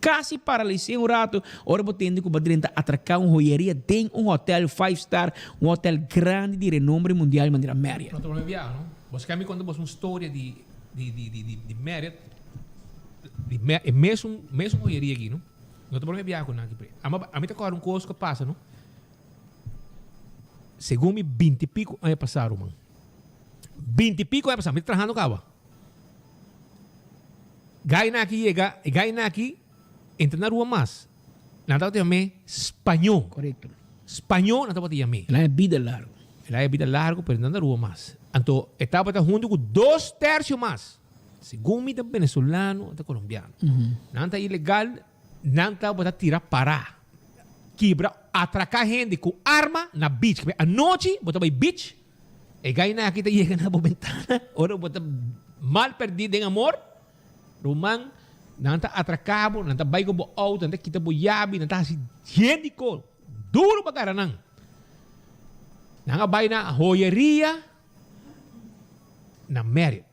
Casi paralisé un rato ora bo tende cu bo a drenta atraca un joyeria den un hotel five star, un hotel grandi di renombre mundial manera Marriott. No ta prome biaha, no? Bo sca mi conta bos un storia di di di di di di Marriott, di me e mesun mesun joyeria aki, no? No ta prome biaha cu nan aki pre. Ama ami ta corda un cos cu a pasa, no? Segun mi binti pico aña pasa, ruman. Binti pico aña pasa, mi ta trahando caba. Gaina aki yega, e gaina aki entra na rua mas. Nan tabata yam'é spañó. Korekto. Spañó nan tabata yam'é. El a bida largu. El a bida largu, pero no na rua mas. Anto e tabata huntu ku dos tersio mas. Segun mi ta venezolano, ta kolombiano. Nan ta ilegal, nan tabata tira pará. Kibra, atraká hende ku arma na beach. Kibé anochi bo ta bai beach, e gainan aki ta yega na bo bentana ora bo ta mal perdí den amor. Ruman, nan ta atraká bo, nan ta bai ku bo outo, nan ta kita bo yabi, nan ta hasi yen di kos. Duru pa gara nan. Nan a bai na hoyeria na Marriott.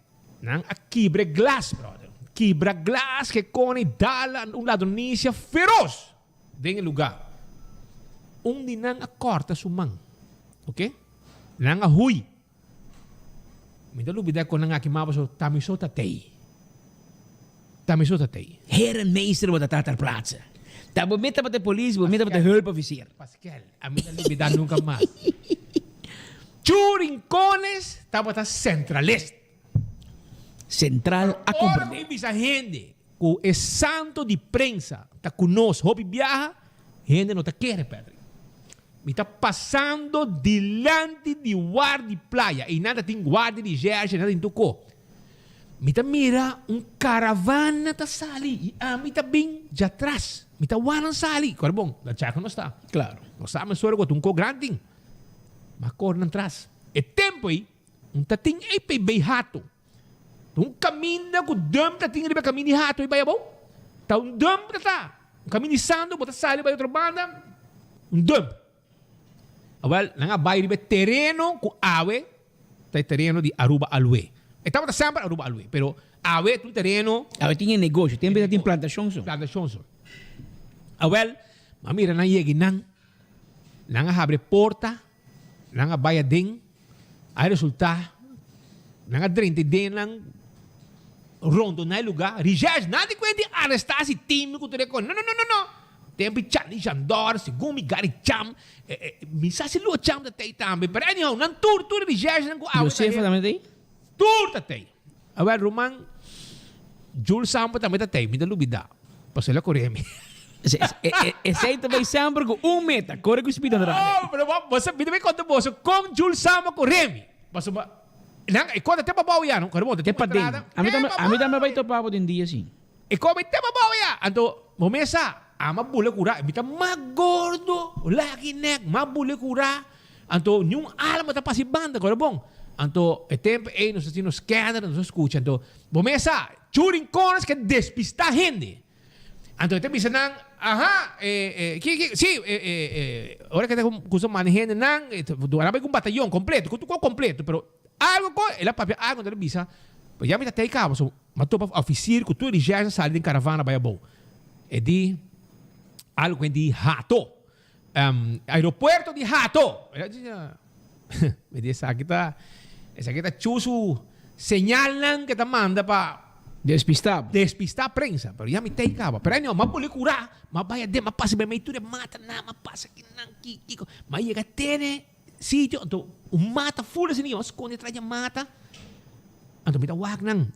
Nan a kibra e glas, brother. Kibra glas ke koni dal un ladronisia feros den e lugá. Un di nan a kòrta su man. Oke. Nan a hui. Mi ta lubida kon nan aki ma pasobra ta mi so ta tei. Ta mi so ta tei. Herenmeester bo ta ta ter plaatse. Ta bo meta tabata e polis, bo meta tabata e hulpofficier. Paskel, a mi ta lubida nunca mas. Chu Rincones tabata centralist. Central a comprende. Ora mi bisa hende cu e santo di prensa ta cu nos hopi biaha, hende no ta kere, Patrick. Mi ta pasando dilanti di war di playa. Einan ta tin guardia di jersey, einan ta tin tur ko. Mi ta mira un caravana ta sali y ami ta bin djatras. Mi ta wak nan sali. Kor bon, na chaka nos ta. Claro. Nos sa mesora ku ta un ko grandi tin. Ma kor nan tras. E tempo ei, un ta tin ei p'e bay hato. Ta un caminda ku dump ta tin riba e caminda di hato ei bay abou. Ta un dump ta ta. Un caminda di sando bo ta sali bay otro banda, un dump. Awel, nan a bai riba e tereno ku awe ta e tereno di Aruba Alwe. E tabata semper Aruba Alwe, pero awe ta un tereno. Awe tin e negoshi, tempo ta tin plantashon so. Plantashon so. Awel, m'a mira nan yega i nan, nan a habri e porta, nan a bai aden, a resulta nan a drenta e den nan rondona e luga. Rijesh, nan di kuenta di aresta si timi ku tur e kos. No, no, no, no, no. Tempu i Charlie Jandor, segun mi Gary Cham, mi sa si Luo Cham ta tei tambe, pero anyhow, nan tur, tur e recherchenan ku awe ta Josefa tambe ta tei? Tur ta tei. Awel, ruman, Jules Sambo tambe ta tei, mi ta lubida, pasobra el a kore mi. Esei ta bai semper ku un meta, kore ku Speed Andrade. Oh, pero bo sa, mi ta bai konta boso kon Jules Sambo a kore mi, pasobra nan, e kos ta te pabou ya, no? Kore bo, ta te paden. Te pabou. Ami tambe a bai topa bo den dia si. E come te babao ya. Anto bo mes sa, ama bule cura. Mi ta mas gordo, laki nek, mas bule cura. Anto niun alma ta pasa e banda, kore bon. Anto e tempo ey nos ta haci nos scanner, nos ta scucha. Anto bo mes sa, chu rincones ke despista hende. Anto e ta bisa nan, aha, e, e, ki, ki, si, e, e, e, ora ke ta cusa manda hendenan, e ta, nan bai cu un batayon completo, cu tur cos completo, pero algo cu el a papia algo, anto el a bisa, ya mi ta tey caba, so. M'a topa ofisier ku tur recherche a sali den karavana bai abou. E di algu ku e di Hato. Aeropuerto di Hato. Mi di esaki ta esaki ta chu su señalnan ke ta manda pa Despistá. Despistá prensa. Pero ya mi tei kaba. Pero anyhow, m'a bole kurá, m'a bai aden, m'a pasa bai mei tur e matanan, m'a pasa kinan, ki, kiko. M'a yega tene sitio, anto un mata ful asina, mi a skonde tras di e mata. Anto mi ta wak nan.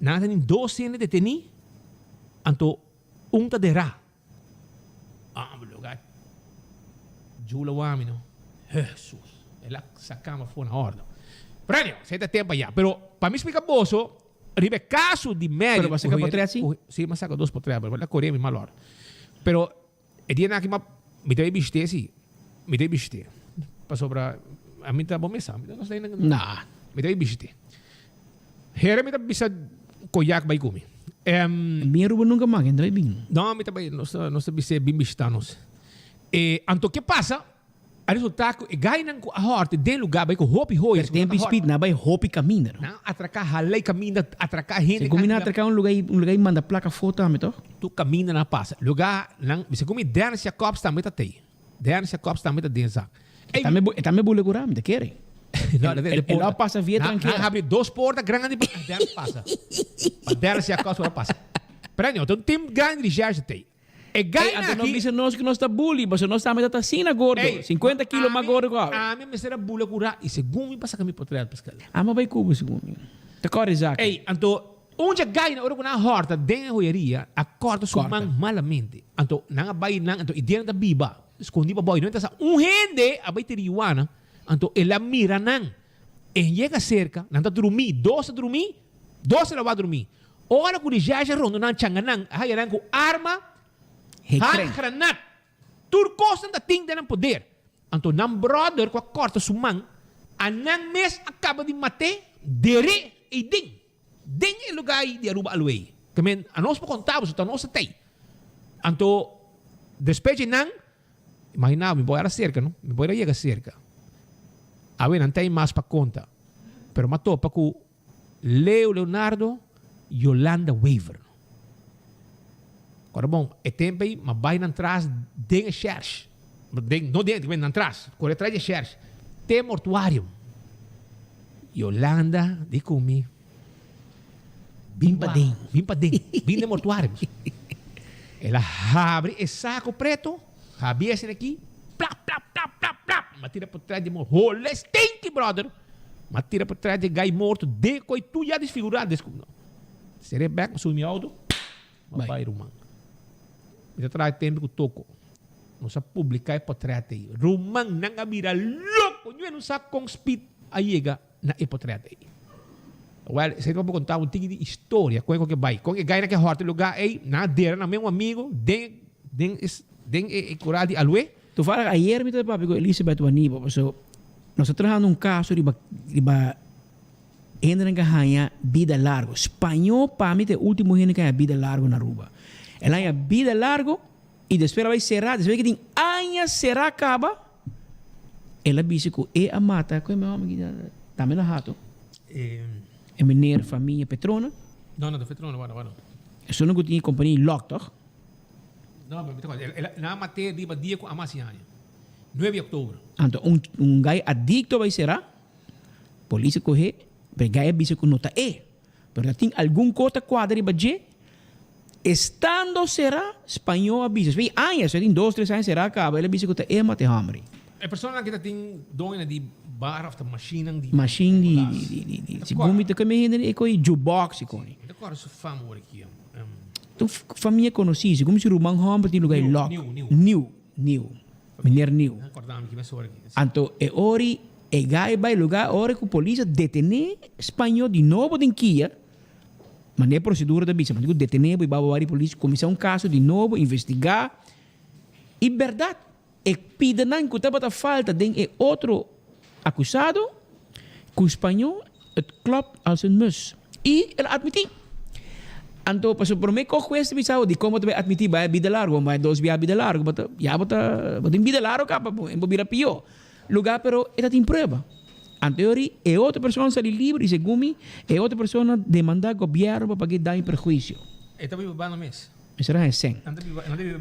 Nan a tene dos hende detení, anto un ta derá. Ah, mi loke a jula wami no. Hesus, el a saka mi afó na òrdu. Pero anyhow, esei ta tempu ayá. Pero pa mi splika boso riba e kaso di Mary. Pero bo a saka potrèt si? Si, mi a saka dos potrèt, pero el a kore mi mal òrdu. Pero E dianan aki mi ta bishit'é si, mi ta bishit'é. Pasobra ami ta bo mesa, mi ta nos Nah. Mi ta bishit'é. Hera mi ta bisa Koyak bai ku mi. Mi Aruba nunca mas ken ta bai bin. No, mi ta bai, nos ta nos ta bis'é bin bishita nos. E, anto ke pasa? A resulta ku e gainan ku a hòrte den lugá bai ku hopi hoyas Pero tempu i speed nan a bai hopi kaminda no. Nan a atraká halei kaminda, atraká hende. Segun mi nan a atraká un lugá i un lugá i manda plaka afó tambe tòg? Tur kaminda nan a pasa. Lugá nan, segun mi Dennis Jacobs tambe ta tei. Dennis Jacobs tambe ta den zak. E tambe e tambe bule kura mi ta kere. No, el El a pasa via trankera. Nan habri dos porta grandi pa Dennis pasa. Pa Dennis Jacobs por a pasa. Pero anyhow, ta un team grandi di recherche tei. E Ey, gaina anto no aki. bisa nos ku nos ta bully, pasobra nos tambe ta ta asina gordo, Ey, 50 kilo mas ami, gordo ku awe. ami mester a bula ku ra i segun mi pa saka mi potret, Pascal. Ama bai Cuba segun mi. Ta kòrda esaki. Ey, anto un dje gaina ora ku nan a hòrta den e hoyeria, a kòrta su Kòrta. man malamente. Anto nan a bai nan, anto i dia nan ta biba, skondí pa bou, i no ta sa un hende a bai tiriwana, anto el a mira nan. E yega serka, nan ta drumí, dos ta drumí, dos a la wak drumí. Ora ku di Jeje rondo nan changa nan, a haya nan ku arma, He kren. handgranat. Tur kos nan ta tin den nan poder. Anto nan bròder ku a kòrta su man, a nan mes a kaba di mat'é der'é eiden, den e lugá ei di Aruba Aluey. Ke men, anos por konta boso, ta nos a tei. Anto, despues dje nan, imaginá bo, mi por era serka, no? Mi por era yega serka. Awe nan tei mas pa konta, pero m'a topa ku Leo Leonardo, Yolanda Wever. Ora bon, e tempo ei m'a bai nan tras den e shèrsh. Den, no den, nan tras, kore tras di e shèrsh. Te mortuarium. Yolanda di ku mi, Bin paden, bin paden, bin den mortuarium. El a habri e sako preto, habri esei aki, plap, plap, plap, plap, plap. M'a tira potret di mo, hole stinky brother! M'a tira potret di e gai morto, den koe tur ya disfigurá. Seré bek, m'a subi mi auto, m'a bai ruman. Mi ta traha e tempu ku toko. Nos a publiká e potret ei. Ruman, nan a bira loko! Ñue no sa kon speed a yega na e potret ei. Wèl, esei ta pa bo kontá un tiki di historia kon e koke bai. Kon e gainan ke hòrta e lugá ei, nan a dera nan mes un amigu den den den e koral di Alué. Toevallig ayer mi ta papia ku Elisabeth Wanibo paso nos ta trahando un kaso riba riba hendenan ke haña bida largo. Spañó pa mi ta e último hende ke haña bida largo na Aruba. El haña bida largo i despues el a bai será, despues ke tin aña será kaba el a bisa ku e a mata ku e hòmber ki tambe na hato e meneer famia Petrona. No no ta Petrona bueno bueno. Esun ku tin e kompania Lok tòg? No, pero mi ta kòrda, el a, nan a mat'é riba dia ku a hasi aña, nuebe di òktober. Anto un un gai adikto a bai será, polis a koh'é, pero e gai a bisa ku no ta e. Pero ta tin algun kos ta kuadra riba dje, estando será, spañó a bisa, esei aña, esei tin dos, tres aña será kaba, el a bisa ku ta e a mata e hòmber ei. E personanan ki ta tin doñonan di bar òf ta mashinnan di. Mashin di, di, di, di, di, segun mi ta kome hende e koe jukebox i koni. Mi ta kòrda su fama ora ki. Tu famia konosí, segun mi su ruman hòmber tin lugá di lòk. Niu, niu, meneer Niu. Anto e ori e gai bai lugá ora ku polis a detené spañó di nobo den kia, manera e prosedura ta bisa, manera ku detené bo i bai wak di polis, kuminsá un kaso di nobo, investigá. I bèrdat, e pidanan ku tabata falta den e otro akusado ku spañó, het klopt als een mus. I el a atmití. Anto pasobra promé ku hues ta bisa bo dikon bo ta bai atmití bai a bida largu, bai dos bia bida largu, bo ta ya bo ta bo tin bida largu kaba bo bo bira pió lugá pero e ta tin prueba. Anto e ori e otro persona sali liber i segun mi e otro persona demandá gobièrnu pa pag'é daño i perhuisio. E ta biba banda mes. Mester a haña sèn.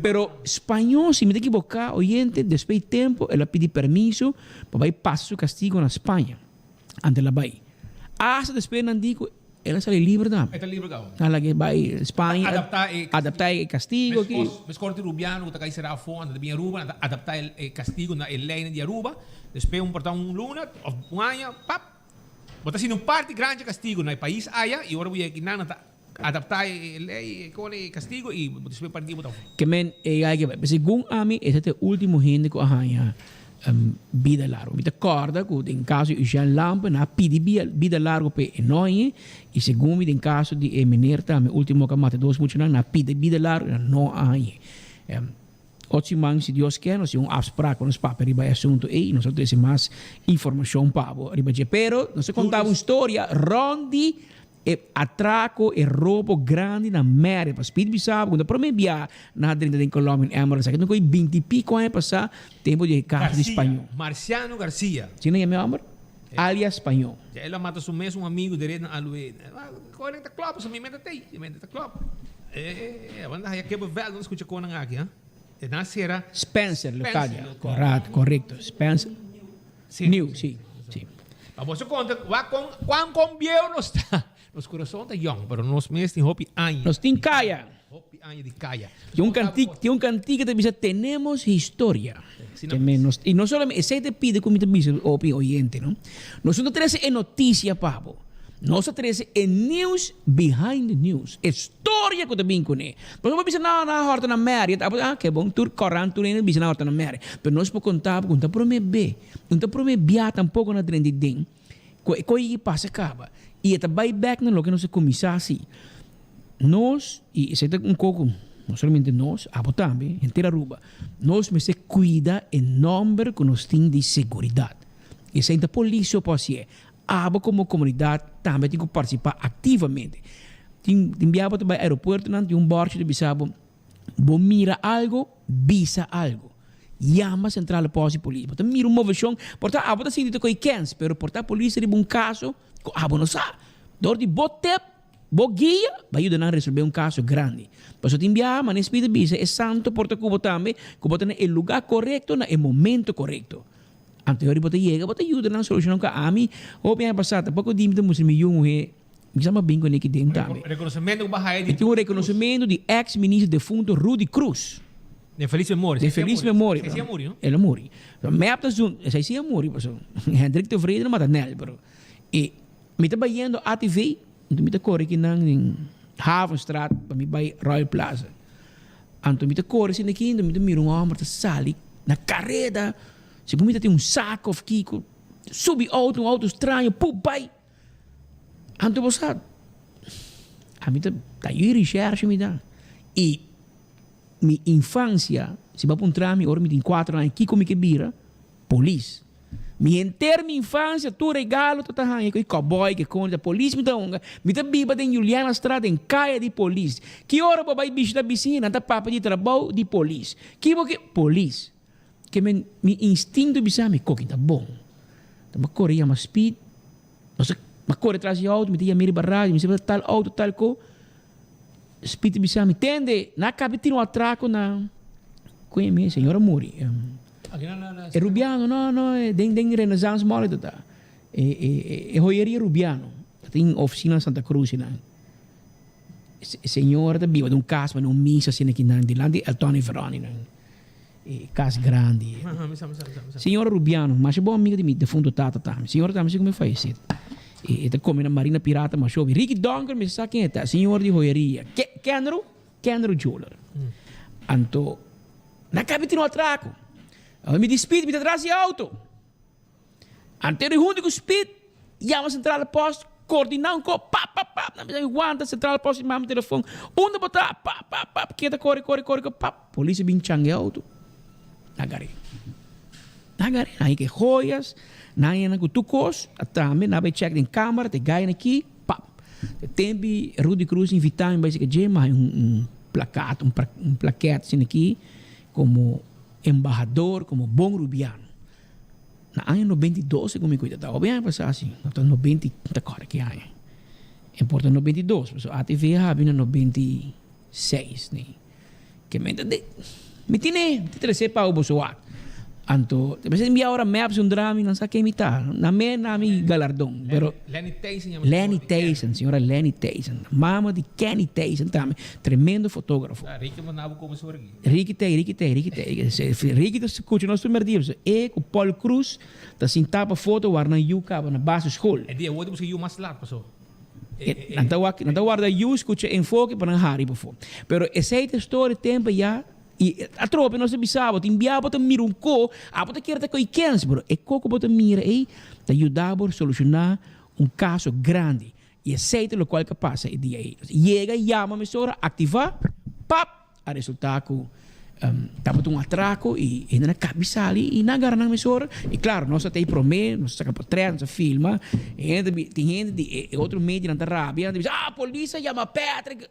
Pero spañó, si mi ta ekiboká, oyente, despues di tempu el a pidi permiso pa bai pasa su kastigo na Spaña. Anto el a bai. Asta despues nan di ku el a sali liber tambe. E ta liber kaba. Nan laga e bai Spaña. Adaptá e kastigo. Adaptá e kastigo aki. Meskos, meskos di rubiano ku ta kai será afó, nan ta bin Aruba, nan ta adaptá e kastigo na e leinan di Aruba. Despues un por ta un luna òf un aña, pap, bo ta sinti un parti grandi dje kastigo na e pais aya i ora bo yega akinan nan ta Adaptá e lei, e kone, e kastigo i bo ta spera par di bo ta. Ke men e gai ke bai. Segun ami esa ta e ultimo hende ku a haña bida largu. Mi ta kòrda ku den kaso di Eugène Lampe nan a pidi bida largu p'e e no hañ'é i segun mi den kaso di e meneer tambe ultimo ku a mata dos muchanan nan a pidi bida largu i nan no a hañ'é. Otro siman si Dios kier nos tin un afsprak pa nos papia riba e asunto ei i nos lo trese mas informashon pa bo riba dje. Pero nos a konta bo un storia rònt di E atraco, e robo grandi na Mary pa Speed bisa bo cu ta prome bia na drenta den Colombian Emerald. Esaki ta un coi binti y pico aña pasa, tempo di e caso di Spañó. Marciano Garcia. Asina yama e homber? Alias Spañó. Ya el a mata su mes un amigo deret na Alué. Conan ta klop, pasobra mi menta t'ey. Mi menta ta klop. E, wan ta haya kippenvel, no scucha conan aki, ha. E nan cera. Spencer Leocadia. Correcto, correcto. Spencer. Nieuw, sí, sí. Pa boso konta wak kon kuan kon bieu nos ta. Nos kurason ta yòn, pero nos mes tin hopi aña. Nos tin kaya. Hopi aña di kaya. Tin un kantik, tin un kantik ta bisa tenemos historia. Asina mes. Nos, i no solamente, esei ta pidi ku mi ta bisa hopi oyente, no? Nos no ta trese e notisia pa bo. Nos ta trese e news behind the news. E storia ku ta bin kuné. Nos no por bisa nan a hòrta na Marriott, abo ah ke bon tur kòrant tur hende bisa nan a hòrta na Marriott. Pero nos por konta bo ku no ta promé be, no ta promé bia tampoko na drenta den ku e kos ei pasa kaba. I e ta bai bèk na loke nos a kuminsá hasi. Nos, i esei ta un kos ku. no solamente nos, abo tambe, henter Aruba, nos mester cuida e nomber cu nos tin di seguridad. Esey ta polis so por hacié. Abo como comunidad tambe tin cu participa activamente. Tin tin bia bo ta bay aeropuertonan tin un borchi ta bisa bo, bo mira algo, bisa algo. Yama centrale post di polis. Bo ta mira un movecion, por ta abo ta sinti ta coy kens, pero por ta polis ta riba un caso cu abo no sa. Door di bo tip, Bo guia ba yuda nan resolbe un kaso grandi. Pasobra tin biaha manera Spiritu ta bisa e Santo por ta ku bo tambe ku bo ta na e lugá korekto na e momento korekto. Anto e ora bo ta yega bo ta yuda nan solushona un ka ami hopi aña pasá tampoko di mi ta mustra mi yu muhé mi sa mabin ku neki den tambe. Rekonosementu ku bo a haya di Mi tin un rekonosementu di eks minister defunto Rudy Croes. De felis memoria. De felis memoria. Esei si a muri no? El a muri. Mep ta zun esei si a muri pasobra Hendrik Tevreden a mata Nel pero e Mi ta bayendo ATV, anto mi ta kore kinan den Havenstraat pa mi bai Royal Plaza. Anto mi ta kore asina aki, anto mi ta mira un hòmber ta sali na kareda, segun mi ta tin un sako òf kiko, subi outo, un outo straño, pup bai. Anto bo sa, ami ta ta yu reshèrshe mi ta. I mi infansia, si bo a puntra mi ora mi tin kuater aña kiko mi ke bira, Polis. Mi henter mi infancia tur regalo ta ta haña cu e cowboy cu e conde ta polis mi ta hunga. Mi ta biba den Julianastraat den caya di polis. Ki ora bo bay bishita bisiña nan ta papia di trabou di polis. Ki bo ke polis. Ke men mi instinto bisa mi koki ta bon. Ta bo core yama speed. Nos a core tras di auto mi ta yama riba radio mi bisa tal auto tal co. Speed ta bisa mi tende nan a caba di tira un atraco na cu e mi señor a muri. E Rubiano, no, no, den, den Renaissance Mall e ta ta. E, e, e joyeria Rubiano. Ta tin oficina na Santa Cruz einan. E señora ta biba den un cas manera un misa asina kinan, dilanti di Elton y Veronica nan. E cas grandi. Señora Rubiano, masha bon amiga di mi defunto tata tambe. Señora tambe si cu mi fayece. E, e ta come na Marina Pirata masha hopi. Ricky Donker, mi sa ken e ta, señor di joyeria. Ke, Kenro? Kenro Jeweler. Anto. Na kabi tin un atrako. Awe mi di Speed, mi ta tras di auto. Anto huntu ku Speed, yama centrale post, koordiná un ko, pap, pap, pap. Nan bisa mi wanta centrale post i mama telefon. Unda bo ta? Pap, pap, pap. Keda kore, kore, kore, kore, pap. Polis a bin changa e auto. Nan agar'é. Nan agar'é. Nan hika e joyas, nan yena ku tur kos. Tambe nan bai chèk den kamera, te gainan aki, pap. Te tempi Rudy Cruz invitá mi bai sika dje, mi haña un plakat, un plaket asina aki, komo embahador, komo bon rubiano. Na aña 92 segun mi kuida ta hopi aña pasá si, no ta nobenta i ta kòrda ki aña. E por ta 92, pasobra ATV a habri na 96 ni. Ke men ta de, mi tine, mi ta trese pa boso wak. Anto, te mester envia ora maps un drami, nan sa ken mi ta. Na me na mi galardon, pero Lenny Thijssen yama Lenny Thijssen, señora Lenny Thijssen, mama di Kenny Thijssen tambe, tremendo fotografo. Ah, Ricky manda bo come sur aki. Ricky tei, Ricky tei, Ricky tei. Ricky ta scucha nos tur merdia, pasobra e cu Paul Cruz ta sinta pa foto war nan yu caba na basisschool. E dia awor ta busca yu mas lat paso. Nan ta wak, nan ta warda yu scucha enfoke pa nan hari pafó. Pero esey ta story tempo ya y atrobe nos ta bisa bo, tin bia bo ta mira un ko, abo ta kere ta koy kens, pero e ko ku bo ta mira ey ta yuda bo soluciona un caso grandi. Y esey ta locual ke pasa e dia ey. Yega, yama mesora, activa, pap! A resulta cu tabata un atraco y hende a cabi sali y nan a gara nan mesora. Y claro, nos a ta ey prome, nos a saca potret, nos a filma. Hende ta tin hende di e otro medionan ta rabia, nan ta bisa, ah, polis a yama Patrick.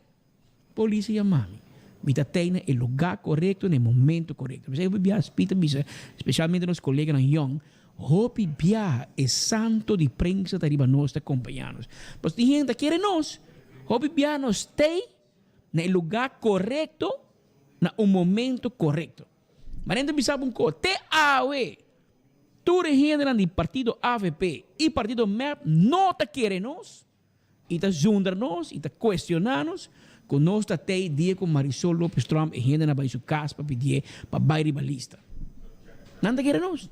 Polis a yama mi. Mi ta tey na e lugar corecto na e momento corecto. P'esei hopi biaha Speed ta bisa, specialmente nos coleganan yong, hopi biaha e santo di prensa ta riba nos ta acompaña nos. Pasobra tin hende ta kere nos, hopi biaha nos tey na e lugá korekto na un momento korekto. Manera ta bisa bo un kos, te awe tur e hendenan di partido avp i partido mep no ta kere nos i ta zundra nos i ta kuestioná nos ku nos ta tei dia ku Marisol Lopez Tromp e hendenan bai su kas pa pidié pa bai riba lista. Nan ta kere nos.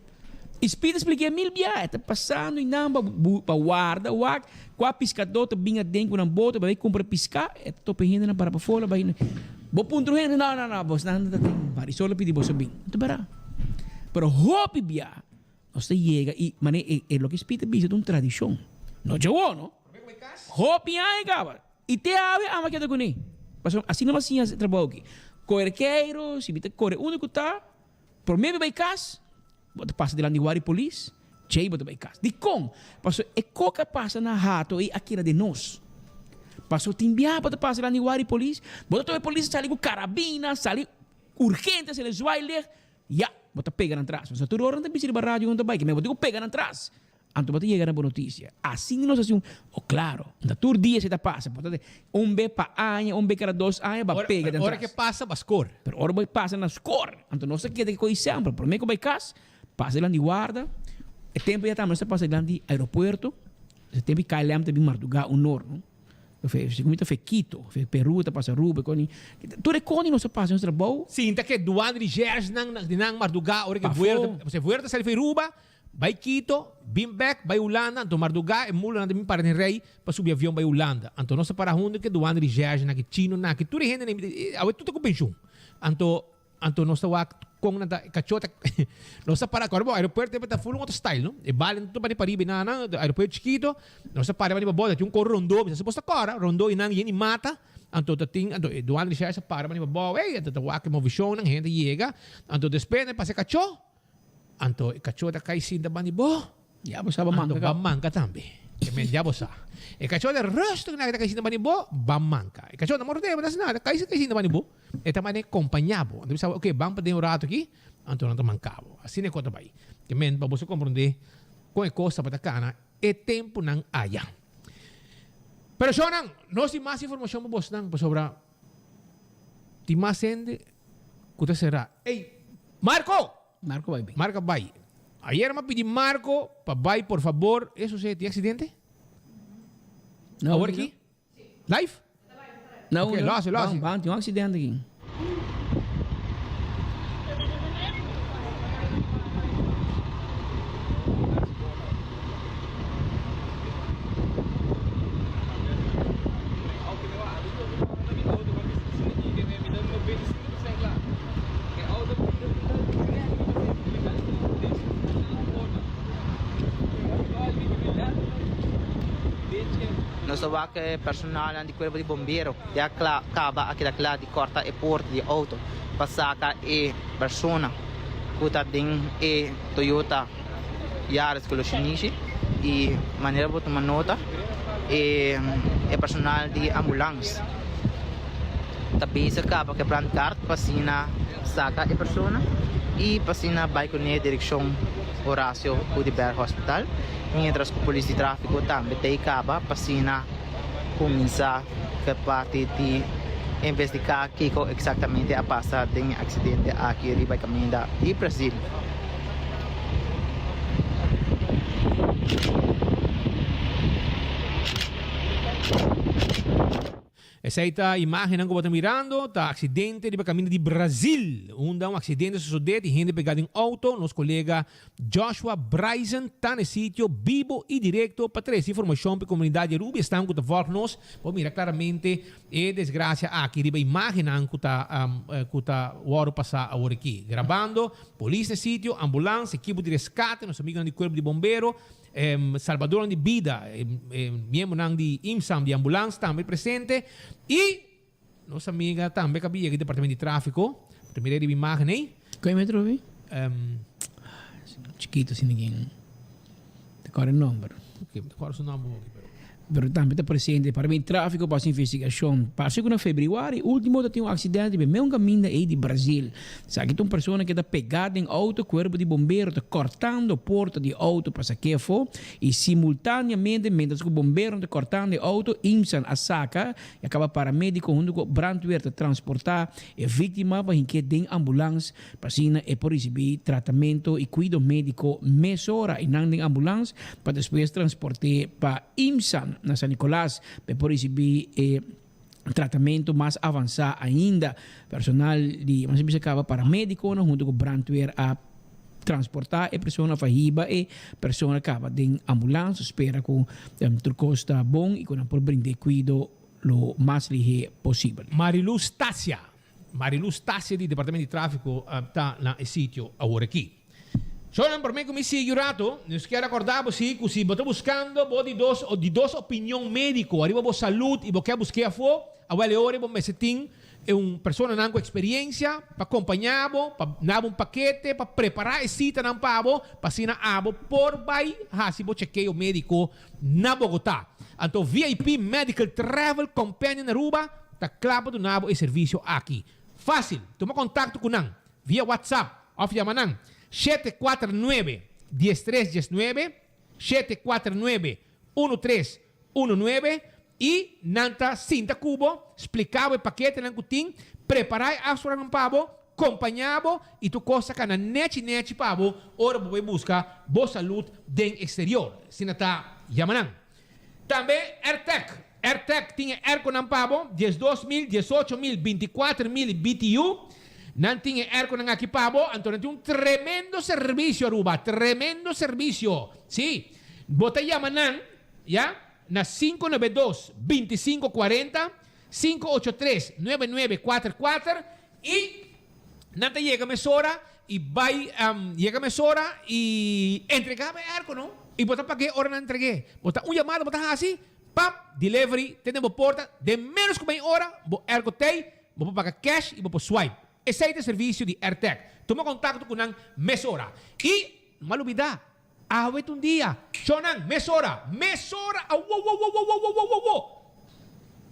I Speed a splik'é mil bia, e ta pasando i nan pa pa warda wak kua piskadó ta bin aden ku nan boto pa bai kumpra piská, e ta topa e hendenan para pafó la bai bo puntra un hende, no no no bosnan ta tin Marisol a pidi boso bin, no ta bèrdat. Pero hopi bia nos ta yega i manera e e loke Speed a bisa ta un tradishon, no djawo no, hopi aña kaba i te awe ama keda kuné, pasobra asina bo a siña e trabou aki. Kore keiro, si mi ta kore unda ku ta, promé mi bai kas, bo ta pasa dilanti di wari polis, djei bo ta bai kas. Dikon? Pasobra e kok a pasa na hato ei a keda den nos. Pasobra tin biaha bo ta pasa dilanti di wari polis, bo ta topa e polis a sali ku karabina, sali urgente, sali zwaailicht, ya, bo ta pega nan tras. Pasobra tur ora nan ta bisa riba radio nan ta bai, ke men bo tin ku pega nan tras. Anto bo ta yega na bo notisia. Asina nos hasi un, oh claro, ta tur dia esei ta pasa, por ta un be pa aña, un be cada dos aña ba pega den Ora tras. ke pasa ba score. Pero ora bo pasa na score, anto nos ta keda ku esempel, prome ku bai kas, pasa dilanti di warda, e tempo ya tambe nos ta pasa dilanti di aeropuerto, e tempo KLM ta bin marduga un or, no? Segun mi ta fe Quito, fe Peru ta pasa Aruba, e koni, tur e koni nos ta pasa nos trabou. Sinta ke duan recherche nan di nan marduga ora ke vuelo ta, pasobra e vuelo ta sali for Aruba, Bai Quito, bin bek, bai Hulanda, anto mardugá e mulanan ta bin para den rei pa subi avion bai Hulanda. Anto nos ta para huntu ku e duan recherche nan, ku e chino nan, ku tur e hende nan, awe tur ta ku penshun. Anto, anto nos ta wak kon nan ta, e kachó ta, nos ta para, kòrda bo, aeropuerto ta ful un otro style, no? E bali nan tur bani pariba i nan nan, aeropuerto chikito, nos ta para bani pa bòt, ta tin un kor rondó, mi sa si bos ta kòrda, rondó i nan yen di mata, anto ta tin, anto e duan recherche ta para bani pa bòu, ey, anto ta wak e movishonnan, hende yega, anto despues nan pasa e kachó. Anto e kachó ta kai sinta banda di bo. Ya bo sa ba manka Anto ba manka tambe. E men ya bo sa. E kachó ta rustig na ta kai sinta banda di bo, ba manka. E kachó no mordé bo, no hasi nada, kai sinta banda di bo. E ta manda kompañá bo. Anto bo sa, oke, ban pa den un rato aki, anto nan ta manka bo. Asina e kos ta bai. E men pa bo sa komprondé kon e kos tabata kana e tempunan aya. Pero shownan, nos tin mas informashon pa bosnan pasobra Tin mas hende ku ta será. Ey, Marco! Marco bai bin. Marco bai. Ayer mi a pidi Marco pa bai por fabor. E sucede? Tin accidente? No, Awor aki? Live? No, Ok, no. lo haci, lo haci. Ban, ban, tin un accidente aki. Nos ta wak e personalnan di cuerpo di bombero ya cla caba a keda cla di corta e porta di auto pa saca e persona cu ta den e Toyota Yaris color shinishi y manera bo tuma nota e e personal di ambulans ta bezig caba cu e brandkaart pa asina saca e persona y pa asina bay cune direccion Horacio Oduber Hospital mientras cu polis di trafico tambe ta ey caba pa asina cuminsa cu e parti di investiga kico exactamente a pasa den e accidente aki riba e caminda di Brazil. Esei ta imagennan ku bo ta mirando, ta aksidente riba kaminda di Brazil, unda un aksidente a sosodé di hende pegá den outo. Nos kolega Joshua Bryson ta na e sitio bibo i direkto pa trese informashon pa e komunidat di Aruba i esnan ku ta vòlg nos. Bo mira klaramente e desgrasia aki riba imagennan ku ta ku ta wòrdu pasá awor aki. Grabando, polis na e sitio, ambulans, ekipo di reskate, nos amigunan di kuerpo di bombero, salbadornan di bida, miembronan di IMSAM di ambulans tambe presente i nos amiga tambe ku a yega di departamento di tráfiko. Bo ta mira riba imagen ei. Kue metro vi? Chikito asina ken. Te kòrda e nòmber. Ok, mi ta kòrda su nòmber hopi pero. Pero tambe ta presente departamento di tráfiko pa hasi investigashon. Parse ku na februari último ta tin un aksidente riba e meun kaminda ei di Brazil. Esaki ta un persona keda pegá den outo, kuerpo di bombero ta kòrtando porta di outo pa sak'é afó i simultáneamente miéntras ku bomberonan ta kòrtando e outo, IMSAN a saka i a kaba paramédiko huntu ku brandweer ta transportá e víktima pa hink'é den ambulans Pa asina e por risibí tratamento i kuido médiko mesora i nan den ambulans pa despues transport'é pa IMSAN na San Nicolas pa e por risibí e tratamento mas avansá ainda. Personal di mas a bisa kaba paramédikonan huntu ku brandweer a transportá e persona of a hiba e persona kaba den ambulans. Spera ku tur kos ta bon i ku nan por brind'é kuido lo mas lihé posibel. Mariluz Tasia Mariluz Tasia di Departamento di Trafiko ta na e sitio awor aki. Shownan prome ku mi sigui un rato, nos kier akorda bo si ku si bo ta buskando bo di dos di dos opinion mediko ariba bo salud i bo ke busk'é afó, awel e ora bo mester tin Un personanan ku eksperiencia pa kompañá bo, pa na bo un pakete, pa prepará e sitanan pa bo, pa asina abo por bai hasi bo chekeo médiko na Bogotá. Anto VIP Medical Travel Companion Aruba ta kla pa duna bo e servisio aki. Fásil, tuma kontakto ku nan via WhatsApp òf yama nan 749 13 19, 749 1319 i nan ta sinta ku bo, splika bo e paketenan ku tin, prepará e afspraaknan pa bo, kompañá bo i tur kos ta kana nechi nechi pa bo ora bo bai buska bo salud den eksterior. Asina ta yama nan. Tambe Airtec. Airtec tin e airconan pa bo, 12 mil, 18 mil, 24 mil BTU. Nan tin e airconan aki pa bo, anto nan tin un tremendo servisio Aruba, tremendo servisio. Sí, bo ta yama nan, ya, na 592 25 40, 583 9944 i nan ta yega mesora i bai yega mesora i entregá bo e airco no. I bo ta pag'é ora nan entreg'é. Bo ta un yamada bo ta hasi, pap, delivery te den bo porta den ménos ku mei ora bo airco t'ei, bo por paga cash i bo por swipe. Esei ta e servisio di Airtec. Tuma kontakto ku nan mesora. I no a lubidá, awe ta un dia. Shownan, mesora! Mesora! Awowowowowowowowowo!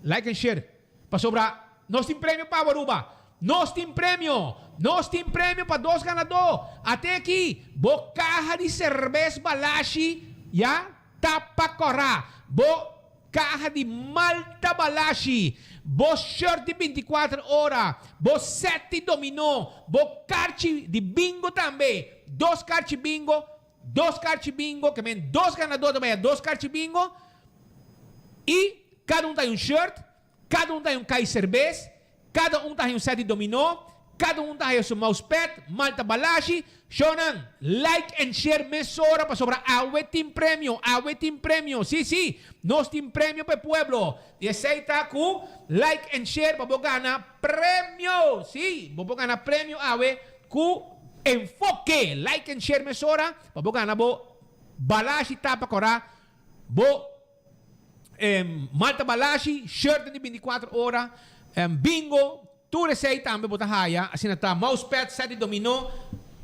Like and share. Pasobra nos tin premio pa bo, Aruba. Nos tin premio! Nos tin premio pa dos ganadó. Ate aki, bo kaha di serbes Balashi ya ta pa kòrá. Bo kaha di malta Balashi, bo shirt di 24 ora, bo set di dominó, bo karchi di bingo tambe. Dos karchi bingo, dos karchi bingo, ke men dos ganadó ta bai a dos karchi bingo. I kada un ta hay un shirt, kada un ta hay un kai serbes, kada un ta hay un set di dominó, kada un ta haya su mousepad, malta Balashi. Shownan, like and share mesora pasobra awe tin premio, awe tin premio. Sí, sí, nos tin premio pa e pueblo. I esei ta ku like and share pa bo gana premio. Sí, bo por gana premio awe ku Enfoke. Like and share mesora pa bo gana bo Balashi tapa kòrá, bo malta Balashi, shirt di 24 ora, bingo. Tur esei tambe bo ta haya, asina ta mousepad, set di dominó,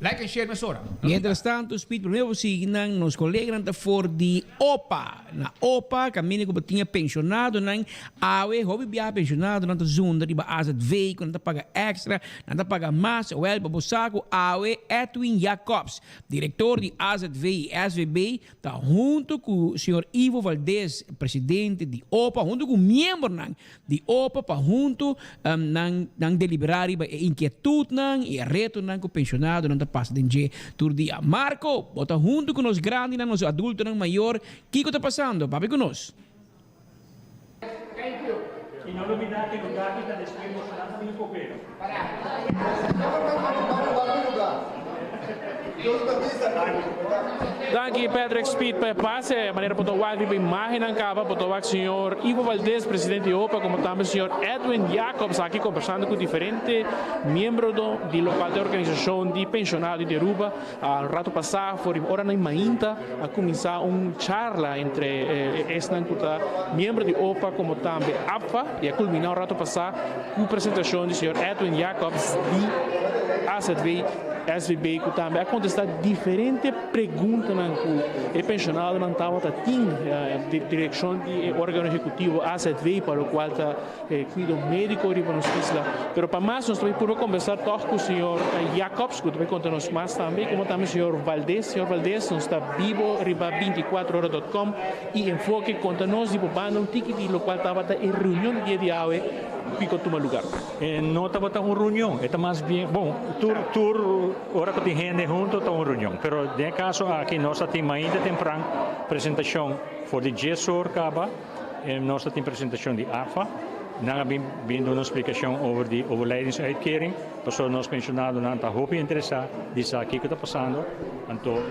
like and share mesora. Mientras tanto, Speed, prome bo sigui nan, nos coleganan ta for di opa. Na opa, caminda cu bo tin e pensionadonan, awe hopi biaha pensionadonan ta zunda riba AZV, cu nan ta paga extra, nan ta paga mas. Wel, pa bo sa cu awe Edwin Jacobs, director di AZV y SVB, ta hunto cu señor Ivo Valdez, presidente di opa, hunto cu miembronan di opa pa huntu nan nan deliberá riba e inkietutnan i e retonan ku penshonadonan ta pasa den dje tur dia. Marco, bo ta huntu ku nos grandinan, nos adultonan mayor, kiko ta pasando? Papia ku nos. Thank you. Y no lubida que lugar ki ta despues boso nan ta bin coopera. Danki Patrick Speed pa e pase. Manera por ta wak riba imagennan kaba por ta wak señor Ivo Valdez, presidente di OPA, como tambe señor Edwin Jacobs aki kombersando ku diferente miembro di lokual ta e organisashon di penshonado di Aruba. Un rato pasá for di oranan mainta a kuminsá un charla entre esnan ku ta miembro di OPA como tambe APFA i a kulminá un rato pasá ku presentashon di señor Edwin Jacobs di AZV. SVB ku tambe a kontestá diferente preguntanan ku e penshonadonan tabata tin di direkshon di e órgano ehekutivo AZV pa lokual ta e kuido médiko riba nos isla. Pero pa mas nos ta bai purba kombersá tòg ku señor Jacobs ku ta bai konta nos mas tambe komo tambe señor Valdez. Señor Valdez nos ta bibo riba 24 ora dòt kòm i Enfoke konta nos di bo banda un tiki di lokual tabata e reunion di dia di awe kiko tuma lugar. E no tabata un reunion, e ta mas bien, bon, tur tur ora ku tin hende hunto ta un reunion, pero den e kaso aki nos a tin mainta tempran presentashon for di dies or kaba, nos a tin presentashon di AFA, nan a bin bin duna un splikashon over di overlijdensuitkering, pasobra nos pensionadonan ta hopi interesá di sa kiko ta pasando, anto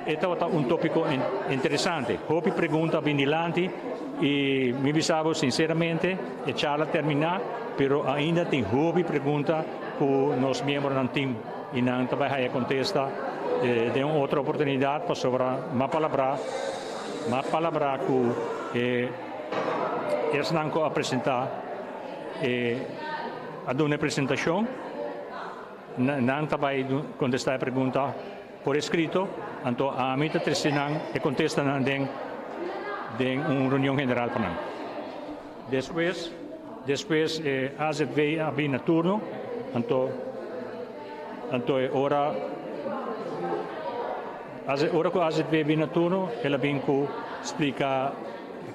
e tabata un topiko interesante, hopi pregunta a bin dilanti i mi bisa bo sinceramente, E charla terminá, pero ainda tin hopi pregunta ku nos miembronan tin i nan ta bai haya kontesta den un otro oportunidat pasobra m'a palabrá m'a palabrá ku e esnan ku a presentá e. a duna e presentashon, nan ta bai kontestá e pregunta por eskrito, anto ami ta trese nan e kontestanan den den un reunion general pa nan. Despues despues e AZV a bin na turno, anto anto e ora ora ku AZV bin na turno el a bin ku splika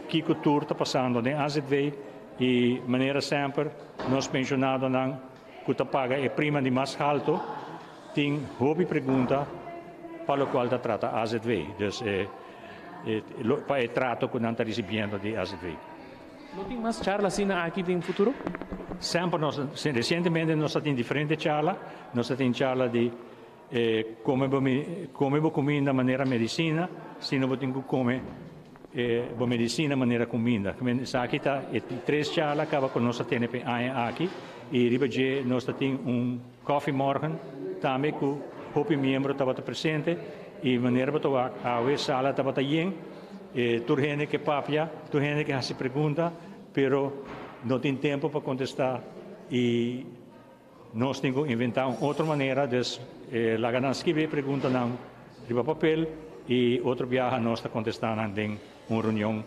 kiko tur ta pasando den AZV i manera semper nos pensionadonan ku ta paga e prima di mas halto tin hopi pregunta pa lokual ta trata AZV, dus e pa e trato ku nan ta risibiendo di AZV. Lo tin mas charla asina aki den futuro? Semper nos, resientemente nos a tin diferente charla, nos a tin charla di kome bo kome bo kuminda manera medisina, sino bo tin ku kome bo medisina manera kuminda. Esaki ta e tres charla kaba ku nos a tene pa e aña aki i riba dje nos ta tin un kòfimòrgen tambe ku hopi miembro tabata presente i manera bo ta wak awe sala tabata yen. Tur hende ke papia, tur hende ke hasi pregunta, pero no tin tempu pa kontestá i nos tin ku inventá un otro manera, dus laga nan skibi e preguntanan riba papel i otro biaha nos ta kontestá nan den un reunion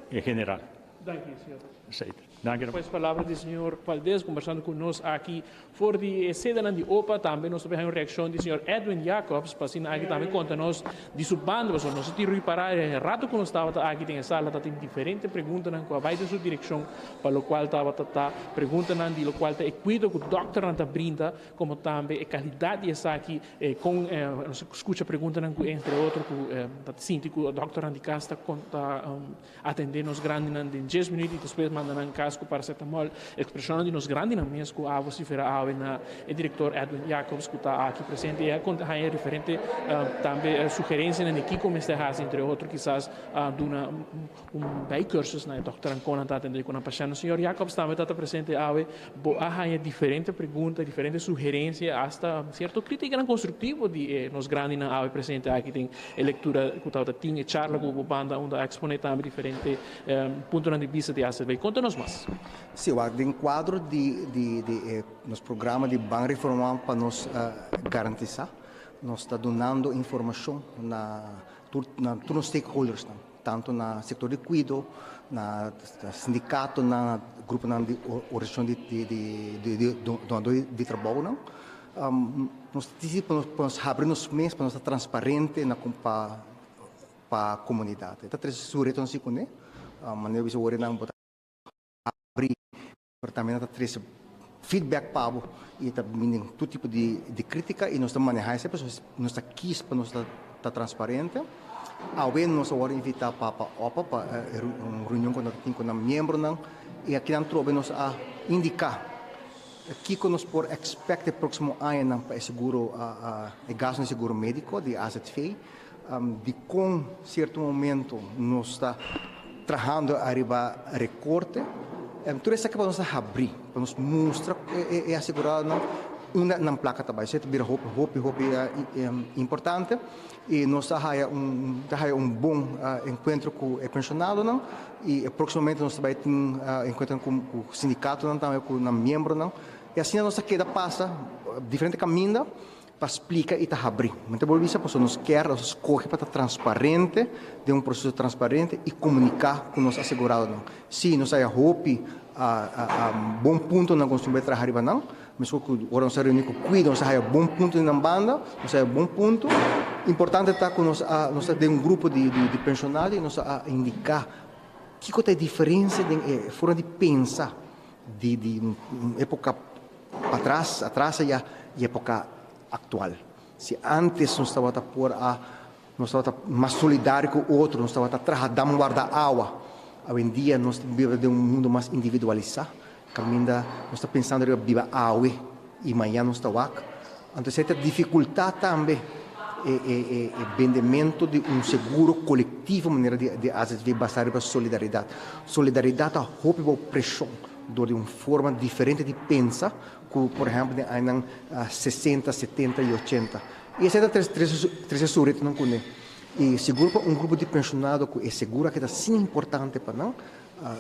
general. Danki, señor. Zeker. Danki. Pues palabra di señor Valdez conversando cu nos aki for di e sedenan di opa. Tambe nos ta haña un reaccion di señor Edwin Jacobs pa asina aki tambe conta nos di su banda pasobra nos a tin ripara e rato cu nos tabata aki den e sala ta tin diferente preguntanan cu a bay den su direccion pa locual tabata ta preguntanan di locual ta e cuido cu dokternan ta brinda como tambe e calidad di esaki Con nos a scucha preguntanan cu entre otro cu ta sinti cu doctornan di cas ta ta atende nos grandinan den dies minuut y despues manda nan cas cu paracetamol. Expresionnan di nos grandinan mes cu a vocifera awe na e director Edwin Jacobs cu ta aki presente y a haña diferente tambe sugerencianan di kico mester haci entre otro kisas duna Un bijcursus na e dokternan kon nan ta atendé ku nan pashènt. Señor Jacobs tambe ta ta presente awe. Bo a haña diferente pregunta, diferente sugerensia, asta sierto krítikanan konstruktivo di e nos grandinan awe presente aki den e lektura ku tabata tin, e charla ku bo banda unda a eksponé tambe diferente puntonan di bista di AZB. Konta nos mas. Sí, wak den kuadro di di di e nos programa di Ban Reformá pa nos garantisá, nos ta dunando informashon na tur na tur nos stakeholdersnan. Tantu na sektor di kuido, na sindikatonan, na gruponan di organisashon di donadó di trabounan. Nos ta disidi pa nos habri nos mes, pa nos ta transparente na pa komunidat. E ta trese su retonan si kuné. Manera bisa wor nan bo ta habri Pero tambe nan ta trese feedback pa bo y ta bini tur tipo di di critica y nos ta maneha esei pasobra nos ta kies pa nos ta transparente. Awe nos a wòrdu invitá pa pa opa pa un reunion ku nan ta tin ku nan miembronan y akinan trobe nos a indiká kiko nos por expect e próksimo añanan pa e seguro e gasto di seguro médiko di AZV, dikon sierto momento nos ta trahando ariba rekorte. Tur esaki pa nos ta habrí, pa nos mustra e aseguradonan unda nan plaka ta bai. Esei ta bira hopi, hopi, hopi importante i nos ta haya un ta haya un bon enkuentro ku e penshonadonan i próksimamente nos ta bai tin enkuentro ku sindikatonan tambe, ku nan miembronan. I asina nos ta keda pasa diferente kaminda. Pa splika i ta habrí. Mi ta bolbe bisa pasobra nos kier, nos a skohe pa ta transparente, den un proseso transparente i komuniká ku nos aseguradonan. Sí, nos haya hopi bon puntonan ku nos tin bai traha riba nan, meskos ku ora nos a reuní ku kuido nos a haya bon punto di nan banda, nos a haya bon punto. Importante ta ku nos a nos ta den un grupo di di penshonado i nos a indiká kiko ta e diferensia den e forma di pensa di di un époka Patras, atras aya y epoca actual. Si antes nos tabata por a, nos tabata mas solidario cu otro, nos tabata traha dam warda awa, awendia nos ta biba den un mundo mas individualisa, caminda nos ta pensando riba biba awe y maña nos ta wak. Anto esey ta dificulta tambe e e e e bendemento di un seguro colectivo manera di di AZV basa riba solidaridad. Solidaridad ta hopi bou presion. Dor di un forma diferente di pensa ku por ehèmpel den añanan sesenta, setenta i ochenta. I esei ta trese su retonan kuné. I sigur pa un grupo di penshonado ku e seguro aki ta asina importante pa nan,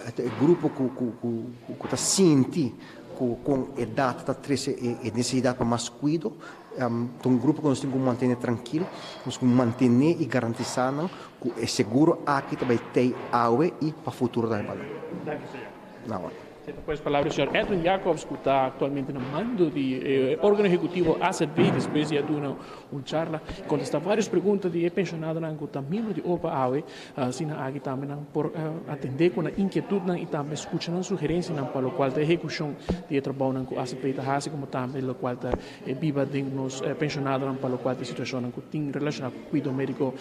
e ta e grupo ku ta sinti. ku kon edat ta trese e nesesidat pa mas kuido. Ta un grupo ku nos tin ku mantené trankil, nos ku mantené i garantisá nan ku e seguro aki ta bai tei awe i pa futuro tambe pa nan. Danki señor. Na orde. Esei ta pues palabra di señor Edwin Jacobs ku ta aktualmente na mando di e organo ehekutivo AZB despues di a duna un charla i kontestá vários pregunta di e penshonadonan ku ta miembro di opa awe. Asina aki tambe nan por atendé ku nan inkietutnan i tambe skucha nan sugerensianan pa lokual ta ehekushon di e trabounan ku AZB ta hasi komo tambe lokual ta e biba den nos penshonadonan pa lokual ta e situashonnan ku tin relashoná ku kuido médiko.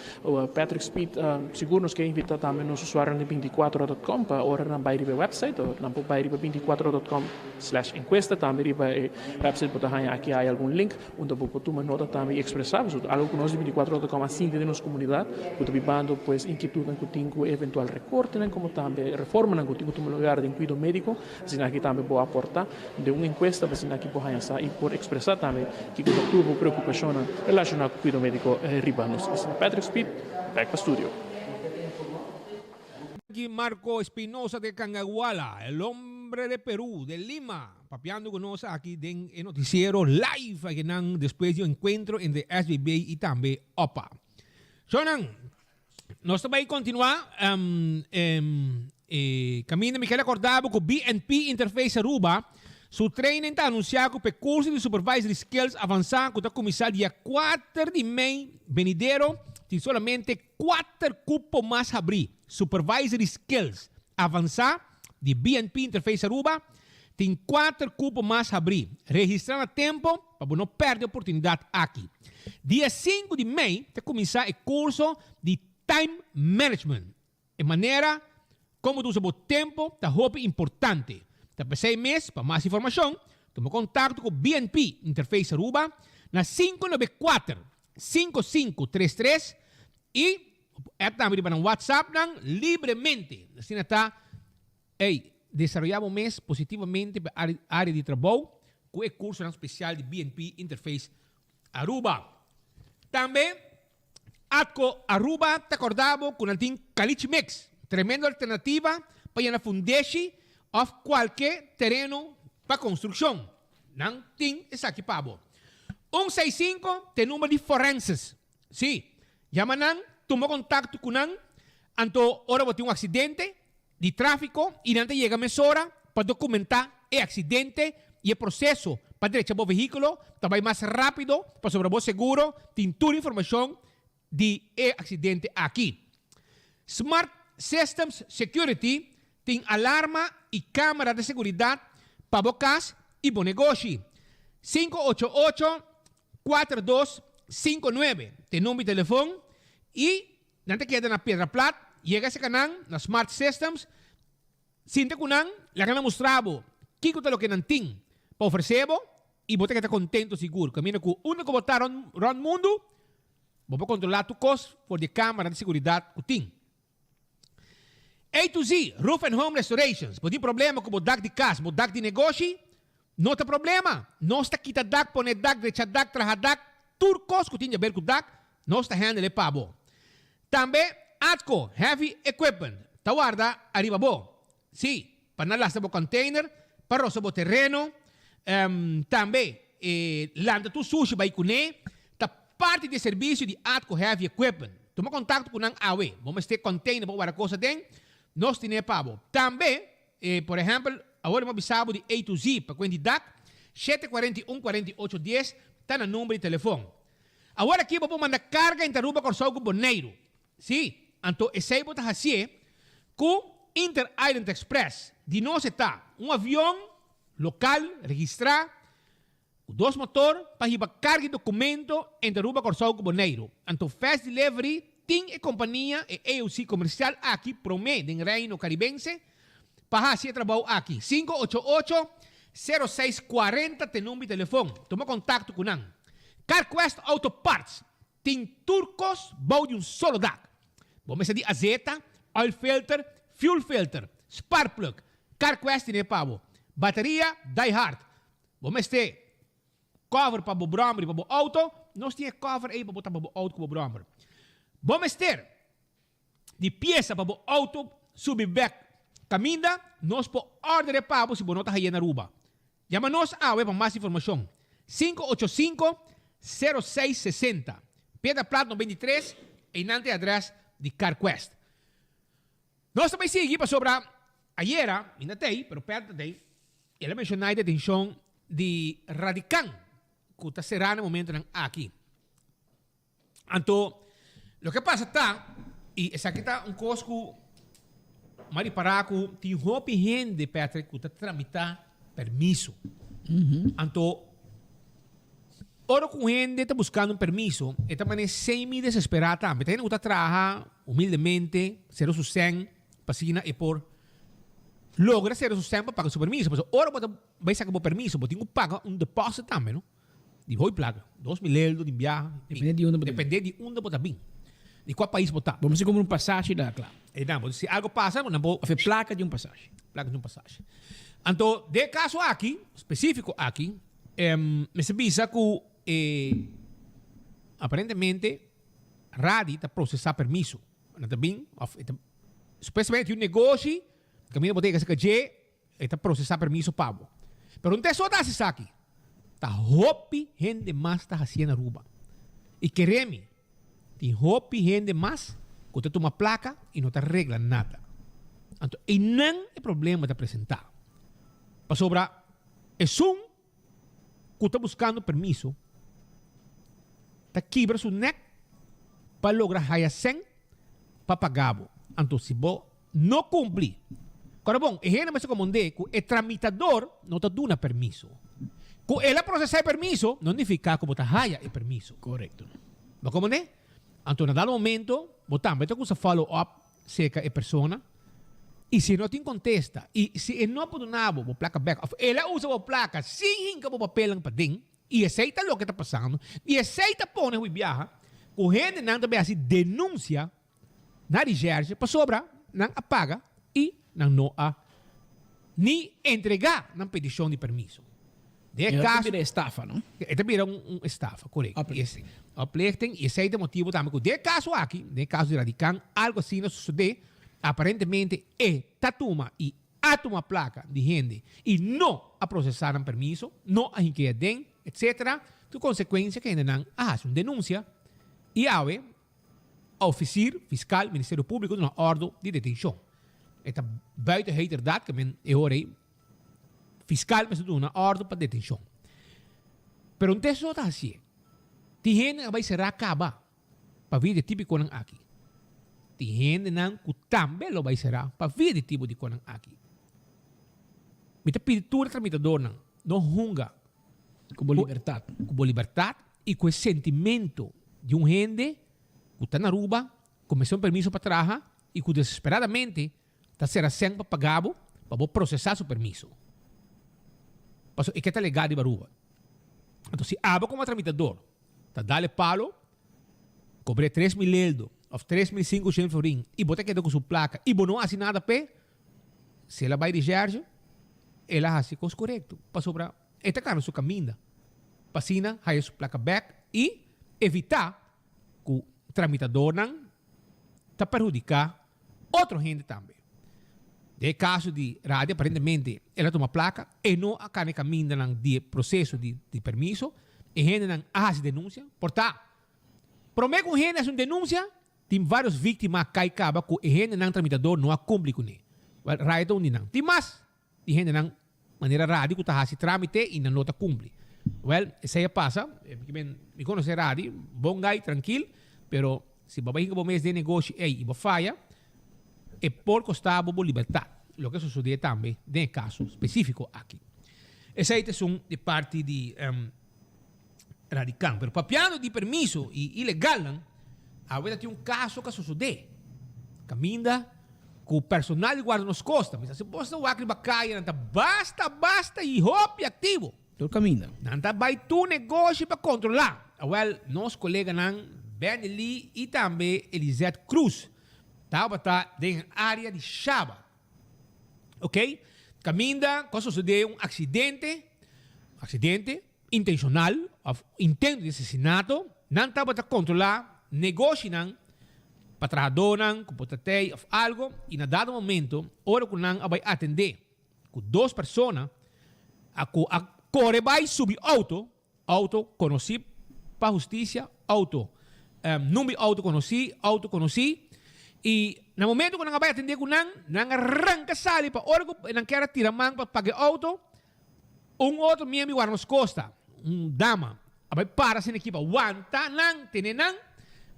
Patrick Speed, Sigur nos ke invitá tambe nos usuarionan di binticuatro dot com pa ora nan bai riba e website o nan por bai riba binticuatro dot com slash encuesta tambe riba e website bo ta haña aki hay algun link unda bo por tuma nota tambe i ekspresá pasobra algu ku nos di binticuatro dot com a sinti den nos komunidat ku ta bibando pues inkietudnan ku tin ku eventual rekortenan komo tambe reformanan ku tin ku tuma lugar den kuido médiko. Asina aki tambe bo aporta den un enkuesta pa asina aki bo haña sa i por ekspresá tambe kiko ta tur bo preokupashonnan relashoná ku kuido médiko riba nos isla. Patrick Speed, bèk pa studio. Aquí Marco Espinosa de Cangahuala, el hombre de Perú, de Lima, papiando cu nos aki den e noticiero live akinan despues di un encuentro entre SBB y tambe opa. Shownan, Nos ta bai kontinuá e kaminda. Mi ker rekordá bo ku BNP Interface Aruba su training ta anunsiá ku p'e kurso di Supervisory Skills Avansá ku ta kuminsá dia kuater di mei benidero tin solamente kuater kupo mas habrí. Supervisory Skills Avansá di BNP Interface Aruba tin kuater kupo mas habrí. Registrá na tempo pa bo no pèrdè oportunidat aki. Dia sinku di mei ta kuminsá e kurso di Time Management. E manera kon bo ta usa bo tempu ta hopi importante. Ta p'esei mes, pa mas informashon, tuma kontakto ku BNP Interface Aruba na 594 5533 i bo por app tambe riba nan WhatsApp nan libremente. Asina ta. Ey, desaroyá bo mes positivamente pa e área di trabou ku e kursonan spesial di BNP Interface Aruba. Tambe, Atco Aruba ta kòrda bo ku nan tin Caliche Mix, tremendo alternativa pa yena fundeshi òf kualke tereno pa konstrukshon. Nan tin esaki pa bo. Un seis sinku ta e number di forenses. Sí, yama nan, tuma kontakto ku nan, anto ora bo tin un aksidente, di tráfiko i nan ta yega mesora pa dokumentá e aksidente i e proseso pa drecha bo vehíkulo ta bai mas rápido pasobra bo seguro tin tur informashon di e aksidente aki. Smart Systems Security tin alarma i kámara di seguridat pa bo kas i bo negoshi. 588 4259 ta e number di telefon i Nan ta keda na Piedra Plat, yega esaka nan na Smart Systems, sinta ku nan, laga nan mustra bo kiko ta loke nan tin pa ofresé bo i bo ta keda kontento sigur. Kaminda ku unda ku bo ta rònt rònt mundu, bo por kontrolá tur kos for di e kamera di seguridat ku tin. A to Z, Roof and Home Restorations, Bo tin problema ku bo dak di kas, bo dak di negoshi? No ta problema, nos ta kita dak, pone dak, drecha dak, traha dak, tur kos ku tin di aber ku dak, nos ta handle e pa bo. Tambe Atco Heavy Equipment ta warda ariba bo. Sí, pa nan lastra bo container, pa rosa bo tereno, tambe e lanta tur sushi bai kuné, ta parti di e servisio di Atco Heavy Equipment. Tuma kontakto ku nan awe. Bo mester container pa warda kos aden, nos tine pa bo. Tambe E, por ehèmpel, awor mi a bisa bo di A to Z pa kuent di dak, 7 41 48 dies ta na number di telefon. Awor aki bo por manda karga entre Aruba, Kòrsou ku Boneiru. Sí, anto esei bo ta hasié ku Inter Island Express. Di nos e ta un avion lokal registrá ku dos motor pa hiba karga i dokumento entre Aruba, Kòrsou ku Boneiru. Anto Fast Delivery tin e kompania, e AOC komersial aki promé den Reino Karibense pa hasi e trabou aki. 588 06 40 t'e number di telefon. Tuma kontakto ku nan. CarQuest Auto Parts tin tur kos bou di un solo dak. Bo mester di azeta, oil filter, fuel filter, spark plug. CarQuest tine pa bo. Bateria Die Hard. Bo mester cover pa bo brommer i pa bo auto, nos tin e cover ei pa bo tapa bo auto ku bo brommer. Bo mester di piesa pa bo auto subi bek kaminda, nos por order e pa bo si bo no ta haye na Aruba. Yama nos awe pa mas informashon, 585 0660, Piedra Plat 93, einan ta e adrès di CarQuest. Nos ta bai sigui pasobra ayera, mi no ta ei, pero Pet ta ei, el a menshoná e detenshon di Radican ku ta será na momentonan aki. Anto, loke a pasa ta, i esaki ta un kos ku mi a ripará ku tin hopi hende, Patrick, ku ta tramitá permiso. Anto, ora ku un hende ta buskando un permiso, e ta manera semi desesperá tambe. Ta hende ku ta traha humildemente, sera su sèn, pa asina e por logra sera su sèn pa paga su permiso. Pasobra ora bo ta bai saka bo permiso, bo tin ku paga un deposit tambe, no? Di hoy placa, 2000 eldo di biaha. Depende di unda bo ta bin. Depende di unda bo ta bin. Di cua pais bo ta. Bo mester cumpra un pasashi da cla. E nan, bo si algo pasa, nan bo. Of e placa di un pasashi. Placa di un pasashi. Anto, den e caso aki, specifico aki, mester bisa cu e aparentemente Radi ta procesa permiso. Nan ta bin, of e ta, supuestamente tin un negoshi, caminda bo ta yega cerca dje, E ta procesa permiso pa bo. Pero un teso ta haci esaki. Ta hopi hende mas ta hacié na Aruba. Y kere mi, tin hopi hende mas cu ta tuma placa y no ta regla nada. Anto eynan e problema ta presenta. Pasobra esun cu ta buscando permiso ta kibra su nek pa logra haya cen pa paga bo. Anto si bo no cumpli, ora bon, e hende mester comprende cu e tramitador no ta duna permiso. Cu el a procesa e permiso no nifica cu bo ta haya e permiso. Correcto. Bo comprende? Anto na dado momento bo tambe ta cusa follow up Seka e persona y si e no tin contesta y si e no por duna bo bo placa bek of el a usa bo placa sin hinca bo papelnan paden y esey ta loke ta pasando y esey ta pone hui biaha cu hendenan ta bay haci denuncia na recherche pasobra nan a paga y nan no a ni entrega nan peticion di permiso. Den e E ta caso bira estafa, no? E ta bira un estafa, correcto. Oplichting. Oplichting, y esey ta e motibo tambe cu den e caso aki, den e caso di Radican, algo asina a sucede, aparentemente e ta tuma y a tuma placa di hende y no a procesa nan permiso, no a hink'e aden, etcetera, cu consecuencia cu hendenan a haci un denuncia y awe Officier, fiscal, Ministerio Publico duna ordo di detencion. E ta buiten heterdaad ke men e ora ei fiscal mester duna ordo pa detencion. Pero un teso ta hacié. Tin hende a bay cera caba pa via di tipo di conan aki. Tin hendenan cu tambe lo bay cera pa via di tipo di conan aki. Mi ta pidi tur e tramitadornan no hunga Cu bo libertad. Cu bo libertad y cu e sentimento di un hende cu ta na Aruba, cu mester un permiso pa traha y cu desesperadamente ta cera cen pa paga bo pa bo procesa su permiso. Pasobra e ke ta legal riba Aruba. Anto si abo como tramitador ta dal e palo, cobr'e 3000 eldo of 3500 florin y bo ta keda cu su placa y bo no haci nada p'e, Si el a bai recherche, el a haci cos corecto, pasobra e ta cana su caminda pa asina haya su placa bek y evita cu tramitadornan ta perhudica otro hende tambe. Den e caso di Radi aparentemente el a tuma placa, e no a cana e camindanan di e proceso di permiso, e hendenan a haci denuncia, por ta prome cu un hende haci un denuncia, Tin varios víktima kai kaba ku e hendenan tramitador no a kumpli kuné. Wèl, Raya ta un di nan. Tin mas di hendenan manera Radi ku ta hasi trámite i nan no ta kumpli. Wèl, esei a pasa. Mi konosé Radi, bon gai, trankil, pero si bo a bai hinka bo mes den negoshi ei i bo faya, e por kosta bo bo libertat, loke a sosodé tambe den e kaso spesífiko aki. Esei ta esun di parti di. Radican. Pero papiando di permiso y ilegalnan, awe ta tin un caso cu a sosode. Caminda cu personal di Guarda Nos Costa. Mi sa si bos ta wak riba caya, nan ta basta, basta y hopi activo. Tur caminda. Nan ta bay tur negoshi pa controla. Awel, nos coleganan Benny Lee y tambe Elizette Cruz tabata den area di Shaba. Ok, caminda cu a sosode un accidente, accidente intencional of intento di asesinato, nan tabata controla negoshinan pa trahadornan cu por ta tey of algo y na dado momento ora cu nan a bay atende cu dos persona. A ku a kore bai subi outo, outo konosí pa hustisia, outo number di outo konosí, outo konosí, i na momento ku nan a bai atendé ku nan, nan a ranka sali pa ora ku nan kier a tira man pa paga e outo, un otro miembro di Guarda Costa, un dama, a bai para asina aki pa wanta nan, tene nan,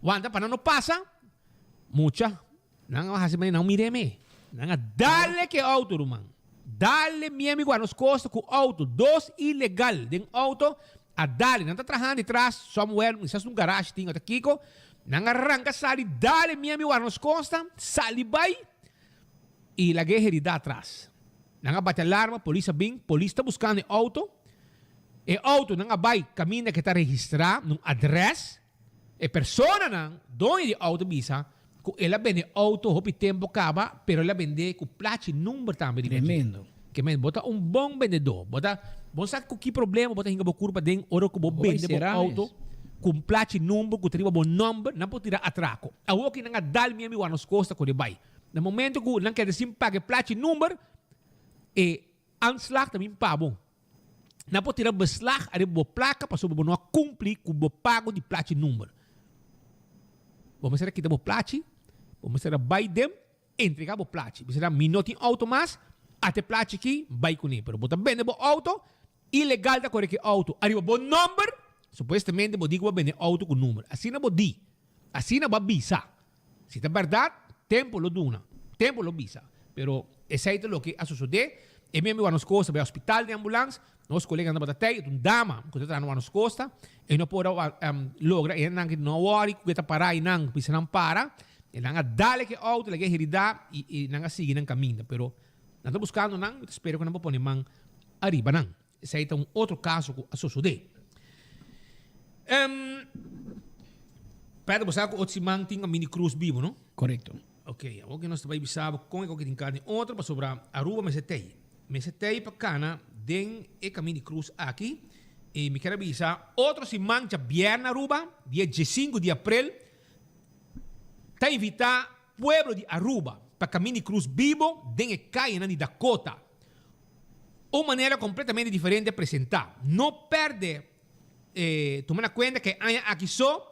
wanta pa nan no pasa, mucha. Nan a hasi manera nan mir'é me. Nan a dale ku e outo, ruman. Dale mi amigo a nos kosta ku outo. Dos ilegal den outo a dale. Nan ta trahando detras somewhere, kisas un garage tin ota kiko. Nan a ranka sali dale mi amigo a nos kosta, sali bai i lag'é herida atras. Nan a bati alarma, polis a bin, polis ta buskando e outo. E outo nan a bai kaminda ke ta registrá na un adrès. E personanan doño di auto bisa cu el a bende auto hopi tempo caba pero el a bende cu plachi number tambe riba dje. Tremendo. Ke men bo ta un bon bendedor. Bo ta bo sa cu ki problema bo ta hinca bo curpa den ora cu bo Bo bai bende bo sera auto mes. cu un plachi number cu ta riba bo nomber nan por tira atraco. Awor ki nan a dal mi amigo a nos costa cu de bai. Na momento cu nan keda sin paga e plachi number e aanslag ta bin pa bo. Nan por tira beslag ariba bo plaka pasobra bo no a kumpli ku bo pago di plachi number. Bo mester a kita bo plachi, bo mester a bai den entrega bo plachi. Bisa nan mi no tin outo mas, ata e plachi aki bai kuné. Pero bo ta bende bo outo, ilegal ta kore ku e outo ariba bo number, supuestamente bo di ku bo a bende outo ku number. Asina bo di, asina bo a bisa. Si ta bèrdat, tempu lo duna, tempu lo bisa. Pero esei ta loke a sosodé. E mi amigu Arnos Costa bai hospital den ambulans, nos koleganan tabata tei, e ta un dama ku ta traha na Arnos Costa, e no por a logra, e nan no a wòri ku e ta pará i nan bisa nan para, e nan a dal e outo, laga e heridá i i nan a sigui nan kaminda. Pero nan ta buskando nan, mi ta spera ku nan por pone man ariba nan. Esei ta un otro kaso ku a sosodé. Pedro, bo sa ku otro siman tin Kaminda di Krus bibu, no? Korekto. Ok, awor ke nos ta bai bisa bo kon e koke tin karni otro pasobra Aruba mester tei. Mester tei pa kana den e Kaminda di Krus aki. I mi kier a bisa otro siman djabièrnè Aruba, dia diesinku di aprel, ta invitá pueblo di Aruba pa Kaminda di Krus bibu den e kayanan di Dakota. Un manera completamente diferente presenta. No perde e tuma na cuenta cu e aña aki so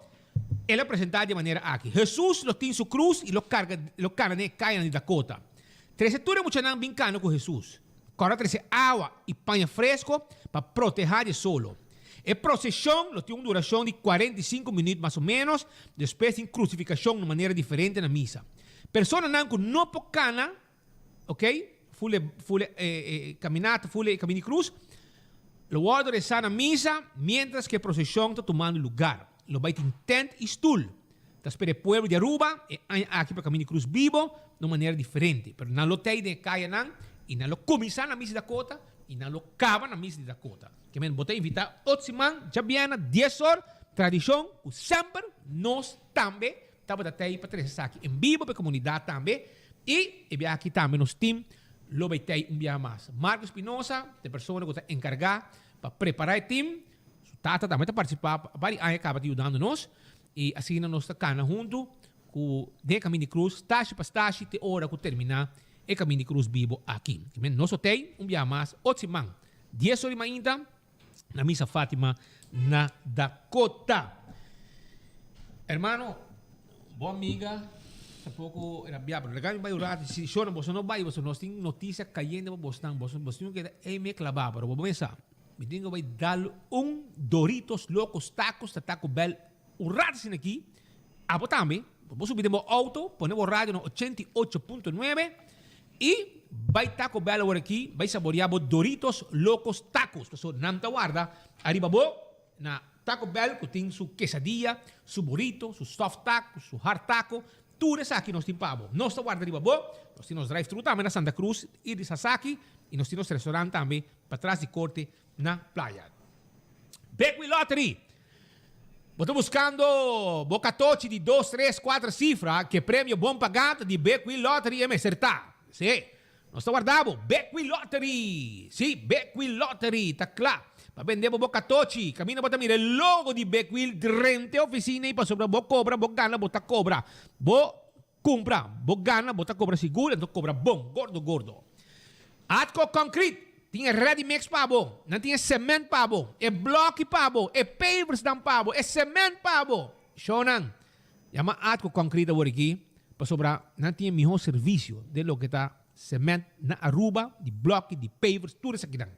el a presenta di e manera aki. Jesus lo tin su cruz y lo carga lo cana den e cayanan di Dakota. Trece tur e muchanan bin cana cu Jesus. Corda trece awa y paña fresco pa proteha di e solo. E procesion lo tin un duracion di 45 minuut mas o menos, despues tin crucificacion na un manera diferente na misa. Personanan cu no por cana Ok, full e full e e caminata, full e Camino di Cruz, lo wordo reza na misa mientras cu e procesion ta tumando lugar. Lo bay tin tent y stoel. Ta spera e pueblo di Aruba e aña aki pa Camino di Cruz bibo na un manera diferente. Pero nan lo tey den e cayanan y nan lo cuminsa na misa di Dakota y nan lo caba na misa di Dakota. Ke men bo ta invita otro siman djabièrnè dies or, tradicion cu semper nos tambe Tabata tei pa trese esaki en bibo pa e komunidat tambe i e biaha aki tambe nos tim lo bai tei un biaha mas. Marco Espinosa ta e persona ku ta enkargá pa prepará e tim. Su tata tambe ta partisipá pa vari aña kaba ta yudando nos i asina nos ta kana huntu ku den e Kaminda di Krus stashi pa stashi te ora ku terminá e Kaminda di Krus bibo aki. Nos lo tei un biaha mas otro siman dies ora di mainta. Na Misa Fatima na Dakota. Hermano, bo amiga tampoco era bia, pero laga mi bai un rato. Si shona boso no bai, boso nos tin noticia cayente pa bosnan. Boso boso tin keda ei me clava, pero bo mesa. Mi tin que bai dal un Doritos Locos Tacos ta Taco Bell un rato asina aki. Abo tambe, bo subi den bo auto, pone bo radio na 88.9 y bai Taco Bell awor aki, bai saborea bo Doritos Locos Tacos. Paso nan ta warda ariba bo na Taco Bell cu tin su quesadilla, su burrito, su soft taco, su hard taco. Tur esaki nos tin pa bo. Nos ta warda riba bo. Nos tin nos drive-thru tambe na Santa Cruz y di Sasaki y nos tin nos restaurant tambe patras di Corte na Playa. Big Wheel Lottery! Bo ta buskando bo katochi di dos, tres, kuater sifra ke premio bon pagá ta di Big Wheel Lottery e mester ta. Sí, nos ta warda bo. Big Wheel Lottery! Sí, Big Wheel Lottery ta kla pa bende bo bo katochi. Kaminda bo ta mira e logo di Big Wheel drenta e ofisina i pasobra bo kobra, bo gana, bo ta kobra. Bo kumpra, bo gana, bo ta kobra sigur, enton kobra bon, gordo gordo. Atco Concrete! Tin e ready mix pa bo, nan tin e cement pa bo, e bloki pa bo, e pavers nan pa bo, e cement pa bo. Shownan, yama Atco Concrete awor aki pasobra nan tin e miho servicio den loke ta cement na Aruba, di bloki, di pavers, tur esakinan.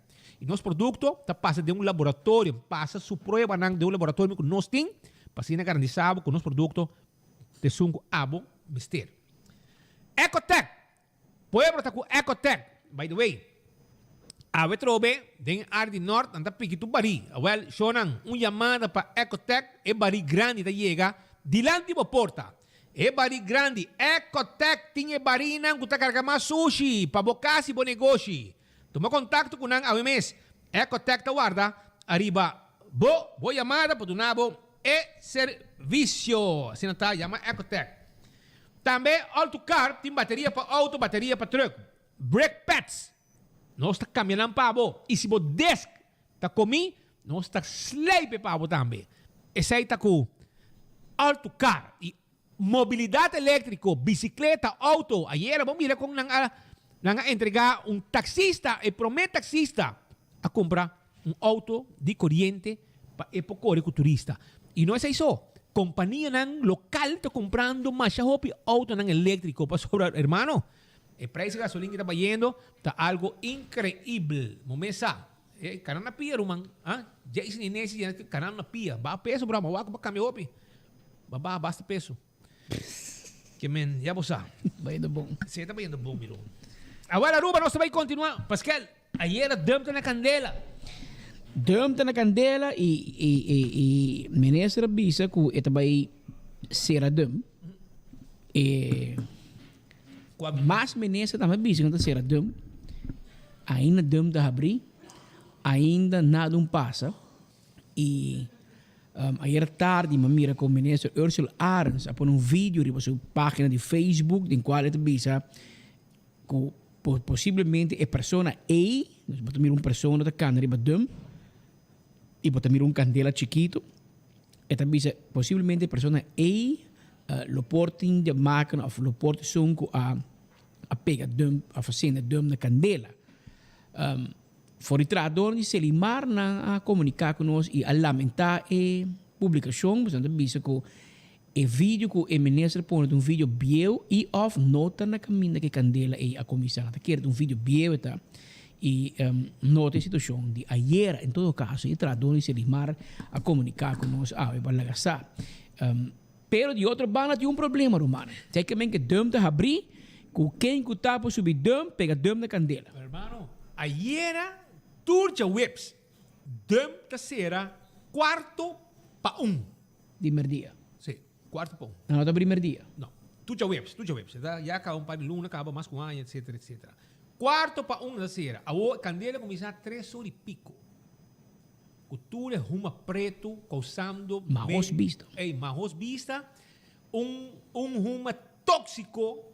Y nos producto ta pasa den un laboratorio, pasa su pruebanan den un laboratorio cu nos tin pa asina garantisa bo cu nos producto ta esun cu abo mester. Ecotec Pueblo ta ku Ecotec. By the way, awe trobe den e área di nort nan ta piki tur barí. Awèl, shownan, un yamada pa Ecotec, e barí grandi ta yega dilanti bo porta. E barí grandi, Ecotec tin e barínan ku ta karga mas sushi pa bo kas i bo negoshi. Tuma kontakto ku nan awe mes. Ecotec ta warda ariba bo bo yamada pa duna bo e servisio. Asina ta, yama Ecotec. Tambe Alto Car tin bateria pa auto, bateria pa truck, brake pads. Nos ta cambia nan pa bo. Y si bo disc ta comi, nos ta slijpe pa bo tambe. Esey ta cu Alto Car. Y mobilidad electrico, bicicleta, auto. Ayera bo mira con nan a nan a entrega un taxista, e prome taxista a cumpra un auto di coriente pa e por core cu turista. Y no esey so, companianan local ta cumprando masha hopi autonan electrico pasobra, hermano, e prijs di gasolin ki ta bayendo ta algo increibel. Bo mes sa, e cana na pia ruman, ah, Jason y Nancy ya cana na pia, baha peso bro, ma wak bo cambia hopi, bo a baha basta peso. Ke men, ya bo sa. Bayendo bon. Si, ta bayendo bon, mi ruman. Awor Aruba nos ta bay continua. Paskel, ayera dump ta na candela. Dump ta na candela y y y y minister a bisa cu e ta bay cera dump. E mas minister tambe a bisa cu nan ta cera dump. Ainda dump ta habri, ainda nada un pasa. Y ayer tardi mi a mira con minister Ursula Arends a pone un video riba su pagina di Facebook den cual e ta bisa cu posiblemente e persona ey, nos bo ta mira un persona ta cana riba dump y bo ta mira un candela chikito, e ta bisa posiblemente e persona ey lo por tin de maken of lo por ta esun cu a pega dump of a sende dump na candela. For di trahadornan di Selimar nan a komuniká ku nos i a lamentá e publikashon, pasobra nan ta bisa ku e video ku e minister pone ta un video bieu i òf no ta na kaminda ku e kandela ei a kuminsá. Nan ta kere ta un video bieu e ta i no ta e situashon di ayera. En todo kaso e trahadornan di Selimar a komuniká ku nos awe pa laga sa. Pero di otro banda tin un problema ruman. Esei ke men ke dum ta habrí ku ken ku ta por subi dum pega dum na kandela. Hermano, ayera tur djaweps dum ta sera kuarto pa un. Di merdia. Si, kuarto pa un. Nan no ta abrí merdia? No, tur djaweps, tur djaweps. E ta ya kaba un par di luna kaba mas ku un aña etcetera etcetera. Kuarto pa un nan ta sera. Awor kandela kuminsá tres ora i piko. Ku tur e huma pretu kousando Mahos bista. Ey, mahos bista. Un un huma tóksiko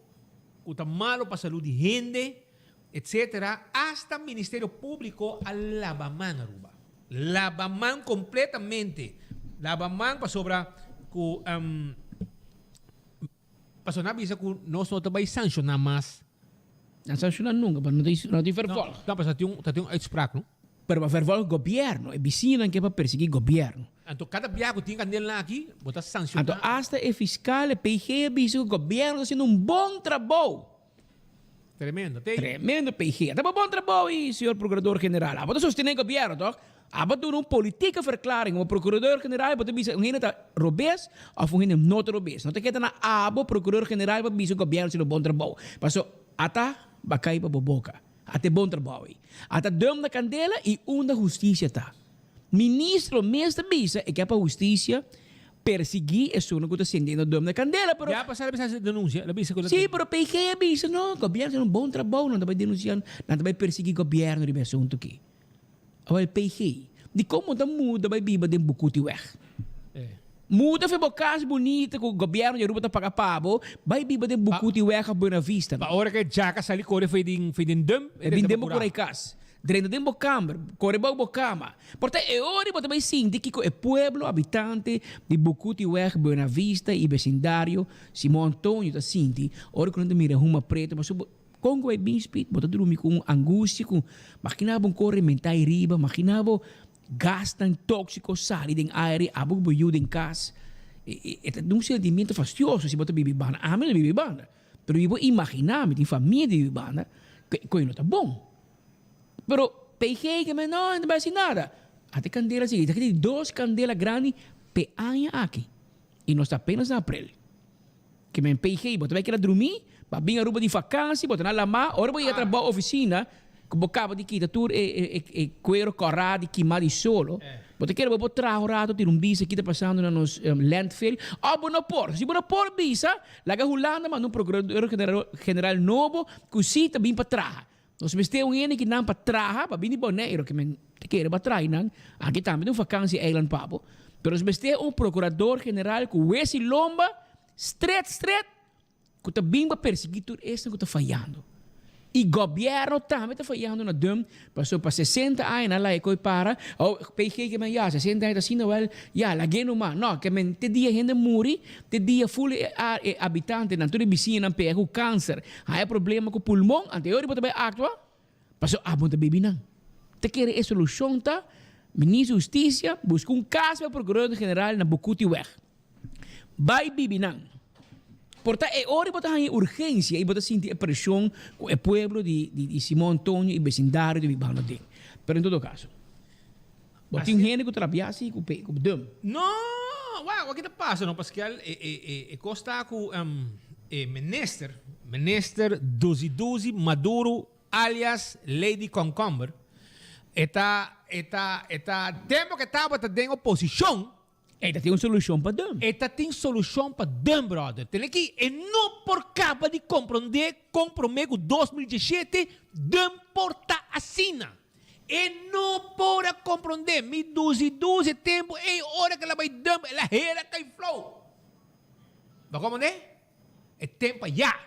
ku ta malo pa salú di hende, etcetera. Asta Ministerio Públiko a laba man Aruba. Laba man kompletamente. Laba man pasobra ku pasobra nan a bisa ku nos no ta bai sanshoná mas. Nan sanshoná nunka, pero no tin vervolg. No, pasobra ta tin un uitspraak, no? Pero pa vervolg gobierno, e bisiñanan ke pa persegui gobierno. Anto kada biaha ku tin kandelnan aki, bo ta sanshoná. Anto asta e fiskal, e PG a bisa ku gobierno ta hasiendo un bon trabou. Tremendo, te. Tremendo PG. Ta bon trabou i señor procurador general. Abo ta sostené gobierno, toch? Abo duna un politieke verklaring komo procurador general, bo ta bisa un hende ta robes of un hende no ta robes. No ta keda na abo procurador general pa bisa gobierno ta hasiendo bon trabou. Paso ata bakai pa bo boka. A ta e bon trabou ei. A ta dum na kandela i unda hustisia ta. Ministro mes ta bisa e ke pa hustisia persigui esunnan ku ta sendendo dum na kandela pero. Ya pasá la bisa hasi denunsia, la bisa ku la. Si, pero PG a bisa no, gobierno ta hasi un bon trabou, nan ta bai denunsia, nan ta bai persigui gobierno riba e asuntu aki. Awel PG, dikon bo ta muda bai biba den Bukutiweg? Muda for bo kas bunita ku gobierno di Aruba ta paga pa bo, bai biba den Bukutiweg of Buena Vista. Pa ora ku e djaka sali kore for den for den dump, e bin den bo kura e kas, drenta den bo kamber, kore bou bo kama. Por ta e ora bo ta bai sinti kiko e pueblo habitante di Bukutiweg, Buena Vista i besindario Simon Antonio ta sinti ora ku nan ta mira huma pretu pasobra bo. Kon ku bai bin spit, bo ta drumi ku un angustia ku makina bo kore mentá ei riba, makina bo gasnan tóksiko sali den aire, abo ku bo yu den kas. E ta un sentimiento fastioso si bo ta biba ei banda. Ami no ta biba ei banda, pero mi por imaginá, mi tin famia ta biba ei banda, ku e no ta bon. Pero PG ke men no, no ta bai hasi nada. Ata e kandela sigui, ta tin dos kandela grandi p'e aña aki i nos ta apenas na aprel. Ke men PG, bo ta bai keda drumí, bo a bin Aruba di vakansi, bo ta na lamá, ora bo yega trabou ofisina, ku bo kaba di kita tur e e kuero kòrá di kimá di solo, bo ta kere bo por traha un rato tira un bisa kita pasando na nos landfill, òf bo no por. Si bo no por bisa, laga Hulanda manda un prokurador general nobo ku sí ta bin pa traha. Nos mester un hende ki nan pa traha pa bini Boneiru ke men ta kere pa traha nan aki tambe ta un vakantie eiland pa bo pero nos mester un procurador general ku wes i lomba stret stret ku ta bin pa persegui tur esnan ku ta fayando i gobierno tambe ta fayando na dum pasobra pa 60 aña nan laga e koi para awo PG ke men ya 60 aña ta asina wel ya lag'e numa no ke men te dia hende muri Te dia ful e e habitantenan, tur e bisiñanan pega ku kanser, haña problema ku pulmon, anto e ora bo ta bai aktua, pasobra abo no ta bibi nan. Ta kere e solushon ta, Minister di Hustisia buska un kas pa e Prokurador General na Bukutiweg. Bai bibi nan. Por ta e ora bo ta haña e urgensia i bo ta sinti e preshon ku e pueblo di di Simon Antonio i besindario ta bibando aden. Pero en todo kaso. Bo tin hende ku ta rabia si ku pe ku dum. No, wak, wak ta pasa no Pascal, e e e e kos ta ku e minister, minister Dozi Dozi Maduro alias Lady Concomber, e ta e ta e ta tempo ku e tabata den oposishon, E ta tin un solushon pa dum. E ta tin solushon pa dum brother. Tene ki e no por kaba di komprondé kon promé ku 2017 dum por ta asina. E no por a komprondé. Mi duzi duzi e tempu ei ora ku el a bai dump el a hera kai flou. Bo a komprondé? E tempu ayá.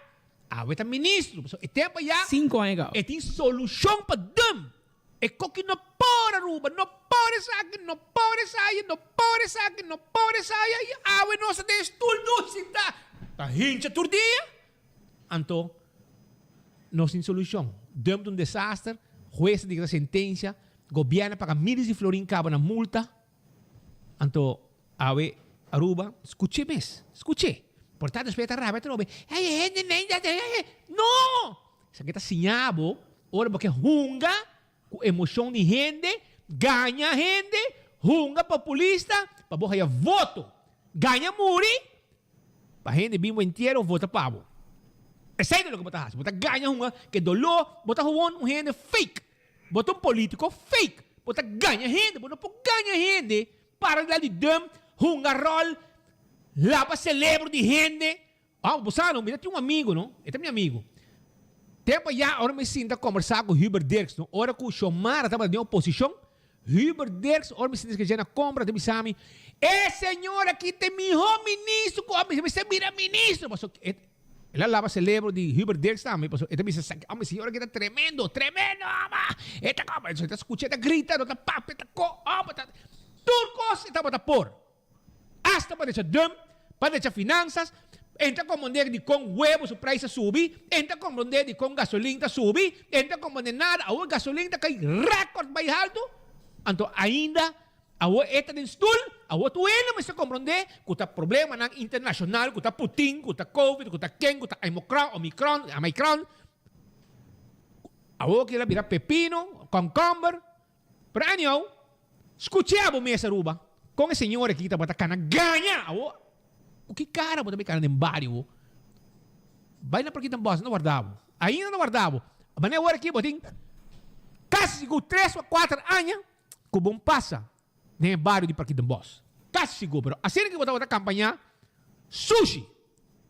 Awe ta ministro. Pasobra e tempu ayá Sinku aña kaba. e tin solushon pa dump. E koki no por Aruba, no por esaki, no por esaya, no por esaki, no por esaya y awe nos ta den stoel dus sinta ta hincha tur dia. Anto nos tin solucion. Dump ta un desaster, hues ta dicta sentencia, gobierno a paga miles di florin caba na multa. Anto awe Aruba, scuche mes, scuche. Por tanto despues e ta rabia atrobe, Ey e hende nei ta No! Esaki ta siña bo ora bo ke hunga ku emocion di hende, gaña hende, hunga populista pa bo haya voto. Gaña muri pa hende bin bo entiero vota pa bo. Esei ta loke bo ta hasi. Bo ta gaña hunga ke doló, bo ta gewoon un hende fake. Bo ta un politico fake. Bo ta gaña hende. Bo no por gaña hende para di la di dum, hunga rol, laba celebro di hende. Ah, bo sa no, mi ta tin un amigo no, e ta mi amigo. Tempo ya ora mi sinta combersa cu Hubert Dirks no, ora cu Xiomara tabata den oposicion, Hubert Dirks ora mi sinta escucha na compra ta bisa mi, e señor aki ta e miho ministro cu a mester bira ministro. Pasobra e El a laba celebro di Hubert Dirks tambe, pasobra e ta bisa esaki, hombre, señor aki ta tremendo, tremendo, ama! E ta como, e ta scucha, e ta grita, no ta papia, e ta co, hombre, ta, tur cos e tabata por. Hasta pa decha dump, pa decha finanzas, e ta comprende di con huevo su prijs a subi, e ta comprende di con gasolin ta subi, e ta comprende nada, awor gasolin ta cay record bay halto, anto ainda Awor e ta den stul, awor tur hende mester komprondé ku ta problemanan internashonal, ku ta Putin, ku ta Covid, ku ta ken, ku ta Aimokron, Omikron, Amaikron. Awor kila bira pepino, kònkòmber. Pero anyhow, skuch'é abo mes Aruba, kon e señor aki tabata kana gaña. Awor, ku ki kara bo ta bai kana den bario bo? Bai na Parkita Bos, nan ta warda bo. Ainda nan ta warda bo. Manera awor aki bo tin kasi sigur tres o kuater aña. Ku bon pasa den e bario di Parkit den Bos. Kasi sigur, pero asina ki bo tabata kampañá sushi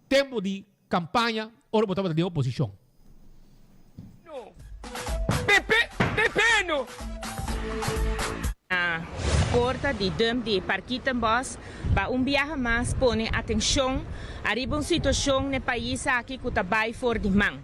tempu di kampaña ora bo tabata den oposishon. Na porta di dump di Parkietenbos pa un biaha mas pone atencion ariba un situacion n'e pais aki cu ta bay for di man.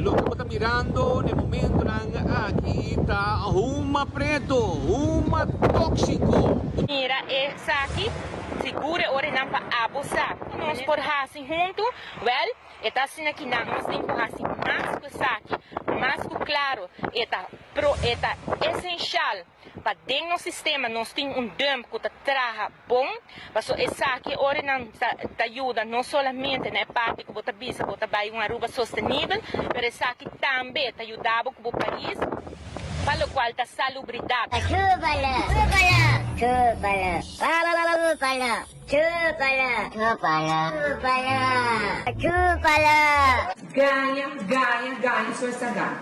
Loke bo ta mirando n'e momentonan aki ta huma preto, huma tóksiko. Mira esaki, sigur e ora nan pa abo sa ku nos por hasi huntu, wèl, e ta asina ki nan nos tin ku hasi mas. ku esaki, mas ku klaro e ta pro e ta esenshal pa den nos sistema nos tin un dump ku ta traha bon, paso esaki ora nan ta ta yuda no solamente na e parti ku bo ta bisa bo ta bai un Aruba sostenibel, pero esaki tambe ta yuda bo ku bo pais pa lokual ta salubridat. Chúpala, chúpala, chúpala, chúpala, chúpala, chúpala, chúpala, chúpala. Gaña, gaña, gaña so esta gana.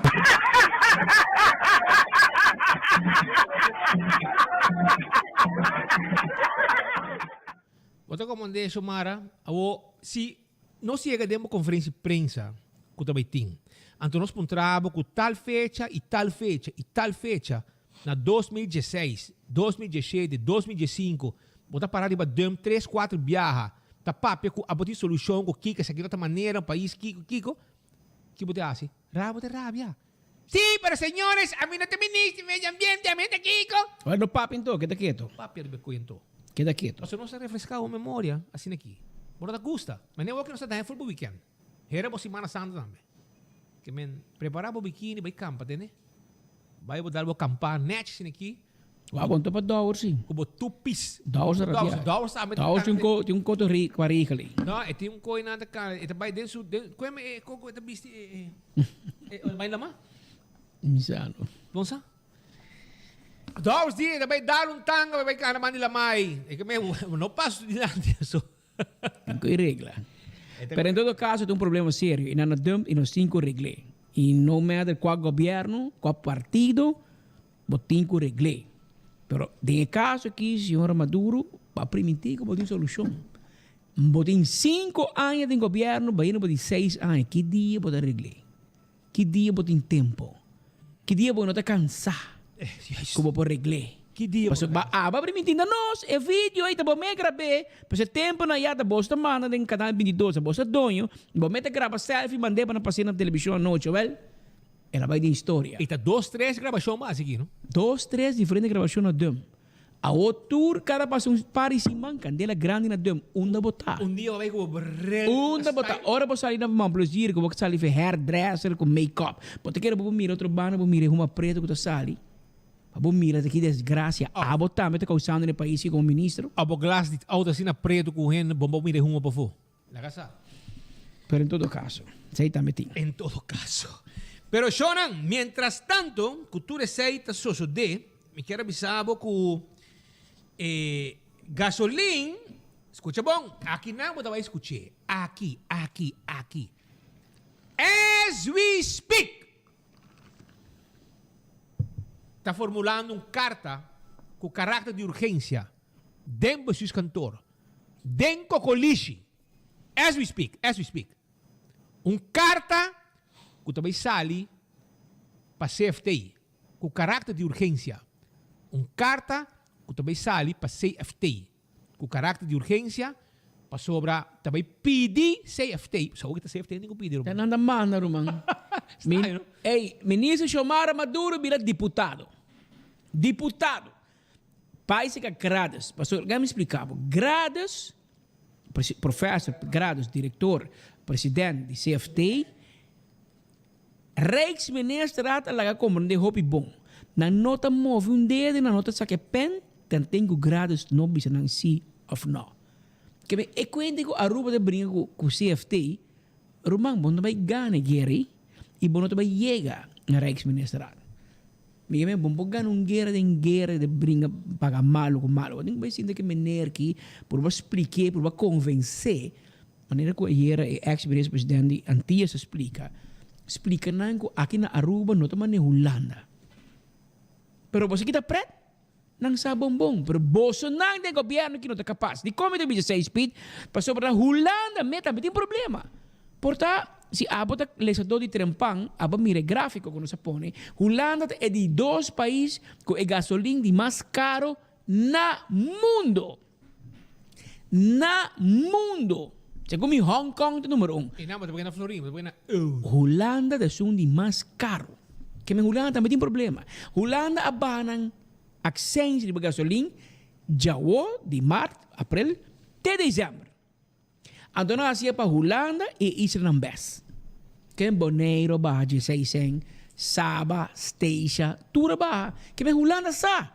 Bo ta komand'é Xiomara, awor si nos yega den bo konferensia di prensa ku ta bai tin, anto nos puntra bo ku tal fecha i tal fecha i tal fecha na 2016, 2017, 2015 bo ta para riba dump tres kuater biaha ta papia ku abo tin solushon ku kiko esaki no ta manera un pais kiko kiko, ki bo ta hasi? Rabia bo ta rabia. Sí, pero señores, ami no ta minister di medio ambiente, ami no ta kiko. Ora no papia anto, keda keto. Papia riba e koe anto. Keda keto. Pasobra nos a refreská bo memoria asina aki. Bo no ta gusta. Manera awor ke nos ta daña ful bo weekend. Hera bo Simana Santa tambe. Ke men prepara bo bikini bai kampa tene. Bai bo dal bo kampa nèchi asina aki. Wou bon ta pa Dowers si. Ku bo tupis. Dowers ta rabia. Dowers tambe ta Dowers tin un ko tin un koto ri kwa regel ei. No, e tin un koi nan ta kana e ta bai den su den kue me e koko e ta bisti e e e bai lama? Mi sa no. Bon sa? Dowers di e ta bai dal un tanga bai bai kana banda di lama ei. E ke me no pasa su dilanti aso. Tin ku e regla. Pero en todo caso ta un problema serio y nan a dump y nos tin cu regl'e. Y no matter cua gobierno, cua partido, bo tin cu regl'e. Pero den e caso aki señor Maduro bo a priminti cu bo tin solucion. Bo tin cinco aña den gobierno, bayendo bo tin seis aña. Ki dia bo ta regl'e? Ki dia bo tin tempo? Ki dia bo no ta cansá cu bo por regl'é? Ki dia bo ta Pasobra aba priminti na nos e video ei ta bo me grab'é, pasobra e tempo na ya ta bos ta manda den canal 22, ta bos ta doño, bo me ta graba selfie mand'é pa nan pas'é na television anochi, awel el a bai den historia. I ta dos tres grabacion mas aki, no? Dos tres diferente grabacion na dum. Awor tur cada pasa un par di siman candela grandi na dum. Unda bo ta? Un dia bo bay cu bo bril Unda bo ta? Ora bo sali na man plezier cu bo sali fe hairdresser cu make up. Bo ta kere bo por mira otro banda bo mira e huma preto cu ta sali. Pa bo mira ta ki desgracia abo tambe ta causando na e pais aki como ministro. Abo glas di auto asina preto cu hende bo por mira e huma pafo. Laga sa. Pero en todo caso, esey tambe tin. En todo caso. Pero shownan, mientras tanto cu tur esey ta sosode, mi kier a bisa bo cu e gasolin, scucha bon, aki nan bo ta bay scuche, aki, aki, aki. As we speak! Ta formulando un carta cu caracter di urgencia den bestuurskantoor. Den Kokolishi, as we speak, as we speak, un karta ku ta bai sali pa CFT ku karakter di urgensia. Un karta ku ta bai sali pa CFT ku karakter di urgensia pasobra ta bai pidi CFT, sa oki ta CFT tin ku pidi ruman. Nan ta manda ruman. Straño no? Ey, Minister Xiomara Maduro bira diputado. Diputado. Pais ka grades. Pasobra, laga mi splika bo. Grades, professor, grades, director, president di CFT, Rijksministerraad a laga komprende hopi bon. Nan no ta move un dedo, nan no ta saka e pen, tanten ku grades no bisa nan si of no. Kebe e kuenta ku Aruba ta bringa ku CFT, ruman bo no ta bai gana e guera ei i bo no ta bai yega na Rijksministerraad. Mi ke men bo gana un guera den guera de bringa paga malo ku malo. Bo tin ku bai sinta ke meneer ki purba splik'é, purba konvensé, manera ku ayera e ex minister president di Antillas a splika, splika nan ku aki na Aruba no ta manera Hulanda. Pero boso kita pret? Nan sa bon bon, pero bosonan den gobierno ki no ta kapas. Dikon mi ta bisa esei, Speed? Pasobra na Hulanda me tambe tin problema. Por ta, si abo ta lesadó di Trempan, abo a mira e gráfiko ku nos a pone, Hulanda ta e di dos pais ku e gasolin di mas karo na mundo. Na mundo! Segun mi Hong Kong ta numero un. E nan bo ta pone na florin, bo ta pone na euro. Hulanda ta esun di mas karo. Keme Hulanda tambe tin problema. Hulanda a baha nan akseins riba gasolin djawo di mart, aprel, te desèmber. Anto nan a hasié pa Hulanda i e islanan bes. Ken Boneiro baha dieseis cent, Saba, Statia, tur a baha. Ke men Hulanda sa.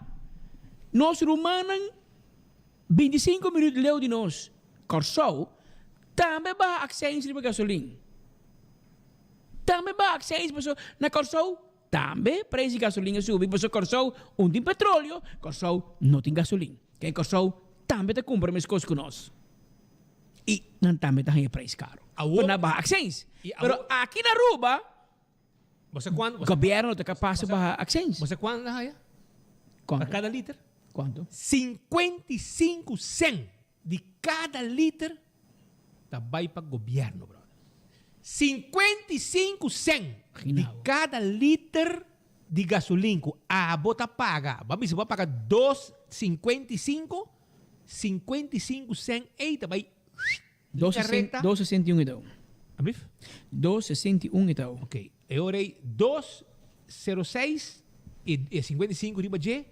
Nos rumannan 25 minuut leu di nos, Kòrsou, tambe baha akseins riba gasolin. Tambe baha akseins paso na Kòrsou tambe preis di gasolin a subi paso Kòrsou un tin petroleo, Kòrsou no tin gasolin. Ke Kòrsou tambe ta kumpra meskos ku nos. I nan tambe ta haña prijs karo. Awor, Pero nan baha accijns. I awor- Pero aki na Aruba, Bo sa kuan- bo sa- gobierno no ta kapas pa baha accijns. Bo sa kuantu nan haya? Kuantu? Pa kada liter? Kuantu? 55 cent di kada liter ta bai pa gobierno, brother. 55 cent di kada liter di gasolin ku abo ta paga. Bo a bisa bo a paga dos 55, 55 cent ey ta bay Dos linea recta. 261 e tau. Ablief? 261 e tau. Ok, e ora ey 206 y e 55 riba dje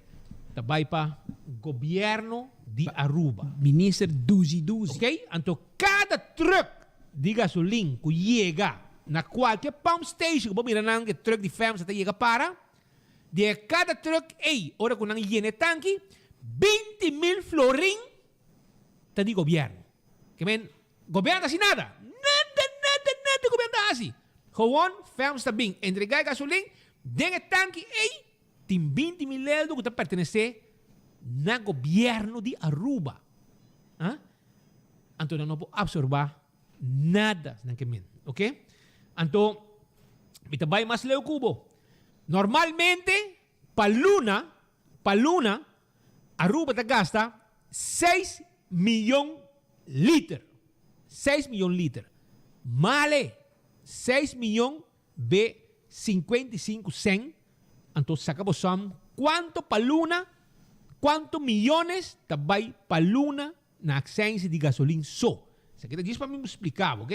ta bay pa gobierno di Aruba. Minister Duzi Duzi. Ok, anto cada truck di gasolin cu yega na cualkier pump station cu bo mira nan e truck di FEMSA ta yega para, Di e kada truck ei, ora ku nan yena e tanki, 20.000 florin ta di gobièrnu. Ke men, gobièrnu ta hasi nada. Nada, nada, nada gobièrnu ta hasi. Gewon, FEMS ta bin entregá e gasolin den e tanki ei, tin 20.000 eldo ku ta pertenesé na gobièrnu di Aruba. Ah? Anto nan no por absorbá nada, nan ke men. Oke? Anto, mi ta bai mas leu ku bo. Normalmente pa luna, pa luna, Aruba ta gasta seis miyon liter. Seis miyon liter. Male, seis miyon be 55 cent. Anto saca bo som cuanto pa luna, cuanto miyones ta bay pa luna na accijns di gasolin so. Esaki ta djis pa mi splica bo, ok?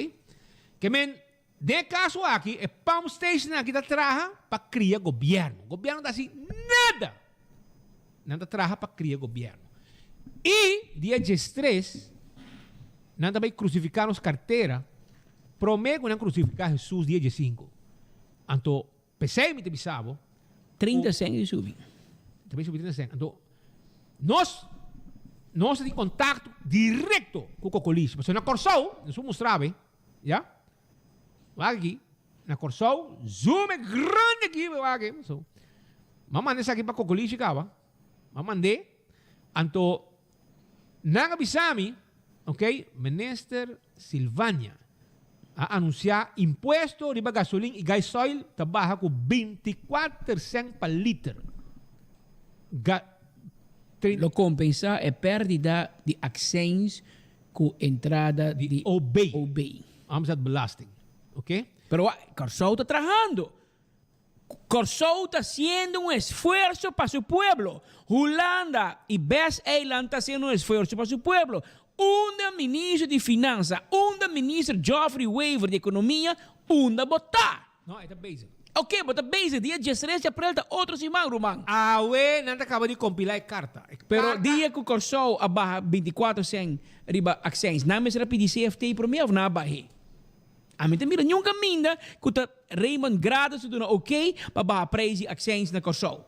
Ke men, Den e kaso aki e pump stationnan aki ta traha pa kria gobièrnu. Gobièrnu ta hasi nada! Nan ta traha pa kria gobièrnu. I dia diestres nan ta bai krusifiká nos kartera promé ku nan krusifiká Hesus dia diesinku. Anto p'esei mi ta bisa bo ku. 30 sèn di subi. Ta bai subi 30 sèn. Anto nos nos ta tin kontakto direkto ku Kokolishi. Pasobra na Kòrsou, nos por mustra bo e. Ya. Wak aki. Na Kòrsou, zoom e grandi aki, wak aki. So, m'a manda esaki pa Kokolishi kaba. M'a mand'é. Anto, nan a bisa mi, ok, Minister Silvania a anunsiá impuesto riba gasolin i gasoil ta baha ku 24 sènt pa liter. Ga, Lo kompensá e pèrdida di akseins Ku entrada di OB. OB. Omzetbelasting. Oké. Pero wak, Kòrsou ta trahando. Kòrsou ta hasiendo un esfuerso pa su pueblo. Hulanda i bes eiland ta hasiendo un esfuerso pa su pueblo. Unda minister di Finansa, unda minister Geoffrey Wever di Ekonomia, unda bo ta? No, e ta bezig. Ok, bo ta bezig. Dia diestres di aprel ta otro siman, ruman. Awe nan ta kaba di kompilá e karta. E Pero karta. dia ku Kòrsou a baha 24 sèn riba aksèns, nan mester a pidi CFT promé òf nan a bah'é? Ami ta mira niun kaminda ku ta Raymond Gradus ta duna ok pa baha preis di aksèns na Kòrsou.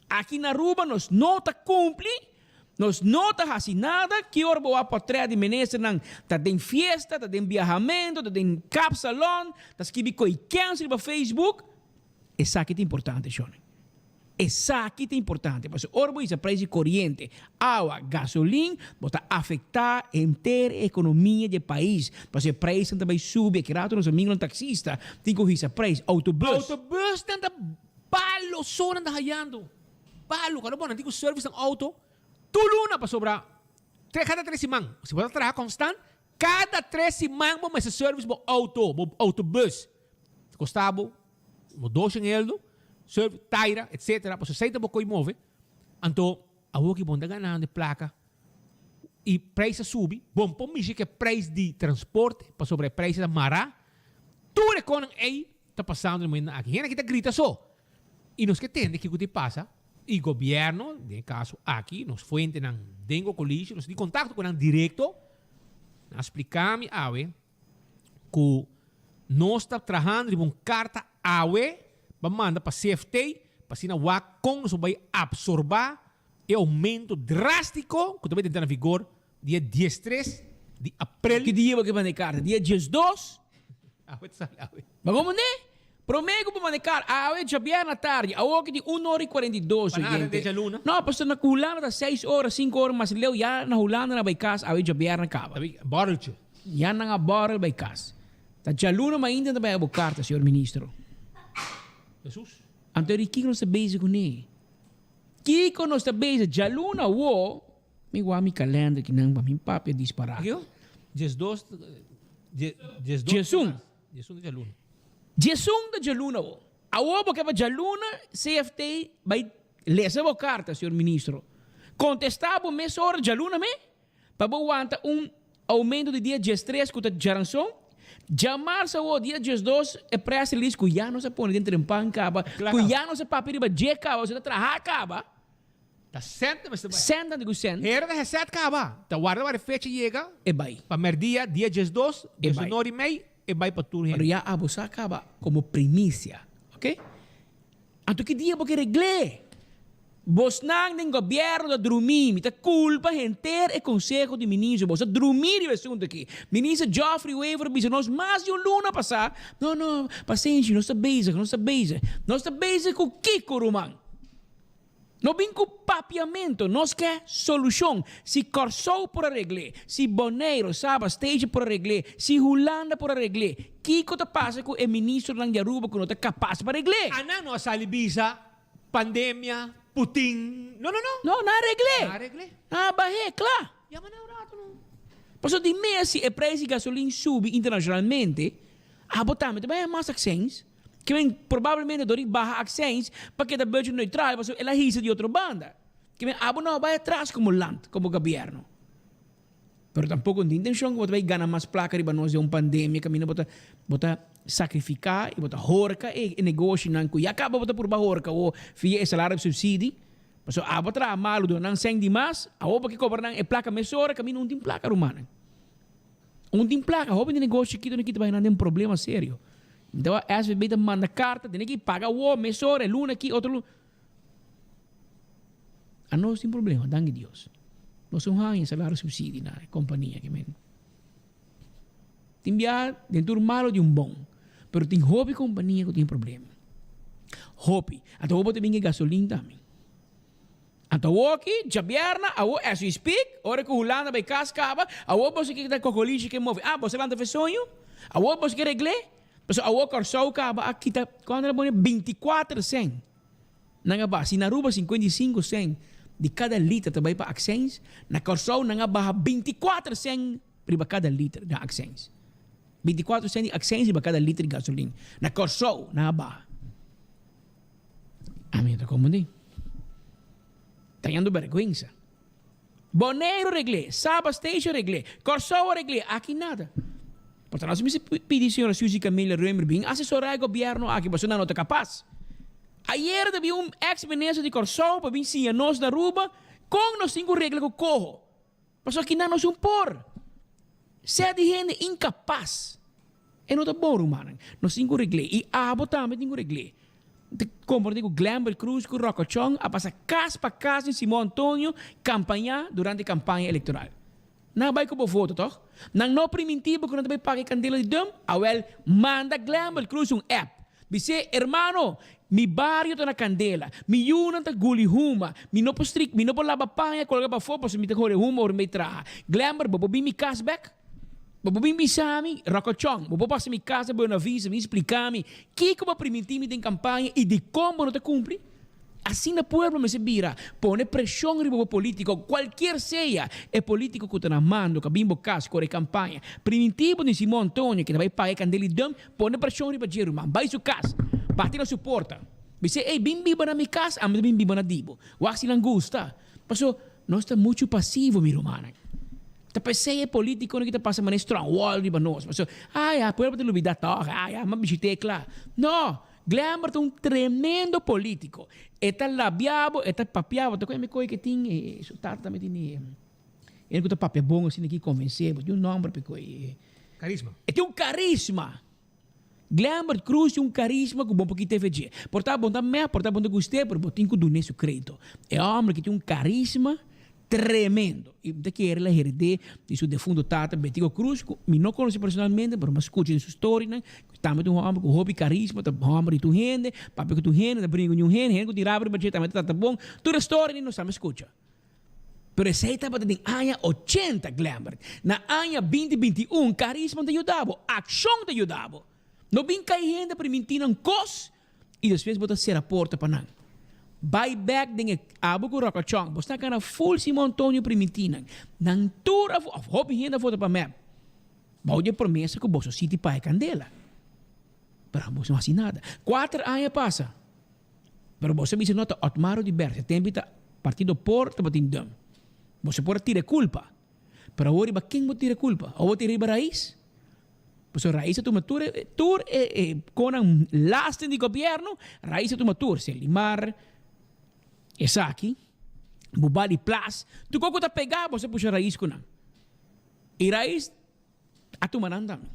Aki na Aruba nos no ta kumpli Nos no ta hasi nada, ki ora bo wak portret di ministernan ta den fiesta, ta den biahamento, ta den kapsalon, ta skibi koe kens riba Facebook. Esaki ta importante, shornan. Esaki ta importante, pasobra ora bo hisa prijs di koriente, awa, gasolin, bo ta afektá henter e ekonomia di e pais, pasobra e prijsnan ta bai subi, aki rato nos amigonan taksista tin ku hisa prijs, autobus. Autobusnan ta balo so nan ta hayando. Palu, cuando bo nan tin cu service nan auto tur luna pasobra tres cada tres siman. Si bo ta traha constant, cada tres siman bo mester service bo auto, bo autobus. Ta costa bo bo doshen eldo, service, taira, etcetera, pasobra esey ta bo coy move. Anto awor ki bo no ta ganando e placa y prijs a subi, bo no por mishi cu e prijs di transporte pasobra e prijs ta mara. Tur e conan ey ta pasando na e momento aki. Hende aki ta grita so. I nos ke tende kiko tin pasa i gobierno, den e kaso aki nos fuentenan den Kokolishi, nos tin kontakto ku nan direkto, nan a splika mi awe ku Nos ta trahando riba un karta awe pa manda pa CFT pa asina wak kon nos por bai absorba e oumento drástiko ku ta bai entra na vigor dia diestres di aprel. Ki dia bo ke manda e karta? Dia diesdos? Awe ta sali awe. Bo komprendé? Promé ku bo manda e karta, awe djabièrnè atardi, awor ki tin un ora i 42, Pa nada oyente. den djaluna. No, pasobra na Hulanda ta seis ora, sinku ora mas leu, ya na Hulanda nan a bai kas awe djabièrnè kaba. Ta bai bòreltje. Ya nan a bòrel bai kas. Ta djaluna mainta nan ta bai abo karta, señor ministro. Hesus. Anto di kiko nos ta bezig kuné? Kiko nos ta bezig? Djaluna awo, mi wak mi kalender kinan pa mi papia disparate. Kiko? Diesdos, diesdos. Diesun. Diesun ta djaluna. Diesun ta djaluna awo. Awo bo ke pa djaluna CFT bai lesa bo karta, señor ministro. Kontestá bo mesora djaluna me, pa bo wanta un oumento di dia diestres ku ta djaranson. Djamarsa awo dia diesdos e press release ku ya nos a pone den trempan kaba, ku ya nos a papia riba dje kaba, osea ta traha kaba. Ta sènt mester bai. Sènt anto ku sènt. Hera ta hesèt kaba. Ta warda warda e fecha yega. E bai. Pa mèrdia dia diesdos, E bai. diesunor i mei, e bai pa tur hende. Pero ya abo sa kaba komo primisia. Oke? Anto ki dia bo ke regl'é? Bosnan den gobièrnu ta drumí. Mi ta kulpa henter e konseho di minister. Bos ta drumí riba e asuntu aki. Minister Geoffrey Wever bisa nos mas di un luna pasá, No, no, pasenshi, nos ta bezig, nos ta bezig. Nos ta bezig ku kiko, ruman? No bin ku papiamentu, nos ke solushon. Si Kòrsou por a regl'é, si Boneiru, Saba, Statia por a regl'é, si Hulanda por a regl'é, kiko ta pasa ku e ministronan di Aruba ku no ta kapas pa regl'é? Anan no a sali bisa pandemia, Putin, no no no. No, nan a regl'é. Nan a regl'é. Nan a bah'é, kla. Yama nan un ratu no. Pasobra di mes si e preis di gasolin subi internashonalmente, abo tambe ta bai haña mas akseins. Ke men probablemente dor di baha accijns pa keda budget neutral pasobra el a hisa di otro banda. Ke men abo no a bai atras como land, como gobierno. Pero tampoco no tin intencion cu bo ta bai gana mas placa riba nos den un pandemia caminda bo ta bo ta sacrifica y bo ta horca e negoshinan cu ya caba bo ta purba horca awo via e salario subsidi. Pasobra abo a traha malo duna nan cen di mas, awo bo ke cobra nan e placa mesora caminda no tin placa rumannan. Un tin placa, hopi di negoshi chikito no kita bai nan den problema serio. Enton SVB ta manda carta, tene ki paga awo, mesora, e luna aki, otro luna. Anos tin problema, danki Dios. Nos un haña salario subsidio na e compania ki men. Tin bia den tur malo di un bon, pero tin hopi compania ku tin problema. Hopi. Anto hopi ta bin ke gasolin tambe. Anto awoki, djabièrnè, awo as we speak, ora ku Hulanda bai kas kaba, awo boso ke ta kokolishi ke move. Ah, boso lanta fe soño? Awo boso ke regl'é? Pasobra awo Kòrsou kaba a kita, kuantu nan a pone? Bintikuater sèn nan a baha. Si na Aruba 55 sèn di kada liter ta bai pa akseins, na Kòrsou nan a baha 24 sèn riba kada liter na akseins. 24 sèn di akseins riba kada liter di gasolin. Na Kòrsou nan a baha. Ami no ta komprendé. Ta yendo bèrgwensa. Boneiru regl'é, Saba Station regl'é, Kòrsou a regl'é, aki nada. Por tanto nos mester pidi señora Suzy Camelia Römer bin asesorá e gobièrnu aki pasobra nan no ta kapas. Ayer ta bin un ex minister di Kòrsou pa bin siña nos na Aruba kon nos tin ku regla ku koho. Pasobra kinan nos un por ser di hende inkapas. E no ta bon rumannan. Nos tin ku regl'é. I abo tambe tin ku regl'é. Mi ta komprendé ku Glenbert Croes ku Rocco Chong a pasa kas pa kas den Simon Antonio kampañá durante kampaña elektoral. Nan a bai ku bo voto, tòg? Nan no primintí bo ku nan ta bai paga e kandela di dum? Awèl, manda Glenbert Croes un app. Bis'é, Hermano, mi bario ta na kandela. Mi yunan ta guli huma. Mi no por strik, mi no por laba paña kolga pafó pasobra mi ta hore huma ora mi bai traha. Glenbert, bo por bin mi kas bèk? Bo por bin bisa mi, Rokochon, bo por pasa mi kas na Buena Vista bin splika mi kiko bo a primintí mi den kampaña i dikon bo no ta kumpli? Asina pueblo mester bira, pone preshon riba bo politico, cualkier sea e politico cu ta na mando, cu a bin bo cas, core campaña, primintí bo den Simon Antonio cu ta bay paga e candela di dum, pone preshon riba dje ruman, bay su cas, bati na su porta, bis'é, ey, bin biba na mi cas, ami ta bin biba na di bo. Wak si nan gusta. Paso, nos ta muchu pasivo, mi rumannan. Ta p'esey e politiconan ki ta pasa manera strong wall riba nos. Paso, ay, a pueblo ta lubida tog, ay, a m'a bishit'é cla. No! Glenber ta un tremendo politico. E ta labia bo, e ta papia bo. Ta koe mi koe ke tin e su tata tambe tin e hende ku ta papia bon asina ki konvensé bo. Tin un nomber pa e koe. Karisma. E tin un karisma. Glenbert Croes tin un carisma cu bo por kita efe dje. Por ta bo ta mep, por ta bo ta gust'é, pero bo tin cu dun'é su credito. E homber aki tin un carisma tremendo. Y mi ta kere el a hered'é di su defunto tata Betico Croes, cu mi no conoce personalmente, pero mi a scucha di su storynan, cu tambe ta un homber cu hopi carisma, ta homber di tur hende, papia cu tur hende, ta bringa cu niun hende, hende cu tin rabia riba dje tambe ta trata bon. Tur e storynan nos tambe scucha. Pero esei tabata den aña ochenta, Glenbert. Na aña binti 21, karisma ta yuda bo, akshon ta yuda bo. No bin kai hende primintí nan kos i despues bo ta sera porta pa nan. Bai bèk den e abo ku Ròkachòn, bo sta kana ful Simon Antonio primintí nan. Nan tur a òf hopi hende a vota pa mep. Bou di e promesa ku boso siti paga e kandela. Pero boso no hasi nada. Kuater aña pasa. Pero boso a bisa no ta Otmar Oduber, e tempo ta partido por tabatin dum. Boso por a tira e culpa. Pero awor riba ken bo tira e culpa? Awor bo tira riba Raiz? Pasobra Raiz a tuma tur e tur e e conan lasten di gobierno, Raiz a tuma tur, Selimar, esaki, Bubali Plas, tur cu ta pega boso a pusha Raiz cu nan. Y Raiz A tuma nan tambe.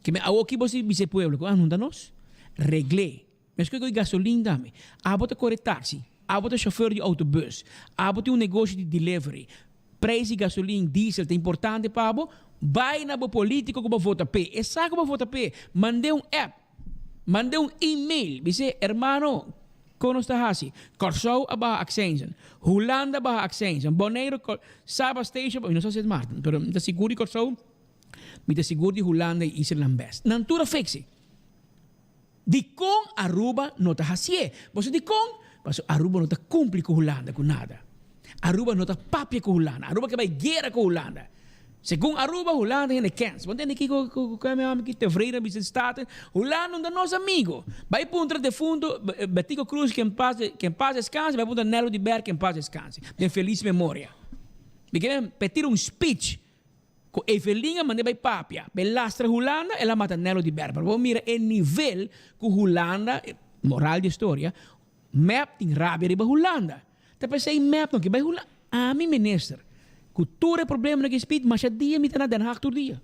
Ke men awoki bo si bisa e pueblo ku a hunta nos, regl'é. Meskos ku e gasolin tambe. Abo ta kore taxi, abo ta shofer di autobus, abo tin un negoshi di delivery. Prijs di gasolin, diesel ta importante pa bo? Bai na bo politico ku bo vota p'e. E sa ku bo vota p'e. Mand'é un app. Mand'é un email. Bis'é, hermano, kon nos ta hasi? Kòrsou a baha aksensen. Hulanda a baha aksensen. Boneiru, Saba Station, mi no sa Sint Maarten, pero mi ta sigur di Kòrsou, mi ta sigur di Hulanda i Isla bes. Nan tur a fiksi. Dikon Aruba no ta hasié? Boso dikon? Pasobra Aruba no ta kumpli ku Hulanda ku nada. Aruba no ta papia ku Hulanda. Aruba ke bai guera ku Hulanda. Segun Aruba, Hulanda hende kens. Bo ntende kiko ku mi ami ki tevreden bisa di Staten? Hulanda no ta nos amigo. Bai puntra defunto Betico Croes ke en paz ke en paz descanse, bai puntra Nelo di Ber ke en paz descanse. Den feliz memoria. Mi ke pe tira un speech Ku Evelyn a mand'é bai papia p'e lastra Hulanda, el a mata Nello di Berber. Bo mira e nivel ku Hulanda, moral di e storia, mep tin rabia riba Hulanda. Ta p'esei mep no ke bai Hulanda. Ami minister, ku tur e problemanan ku e spit, masha dia mi ta na Den Haag tur dia.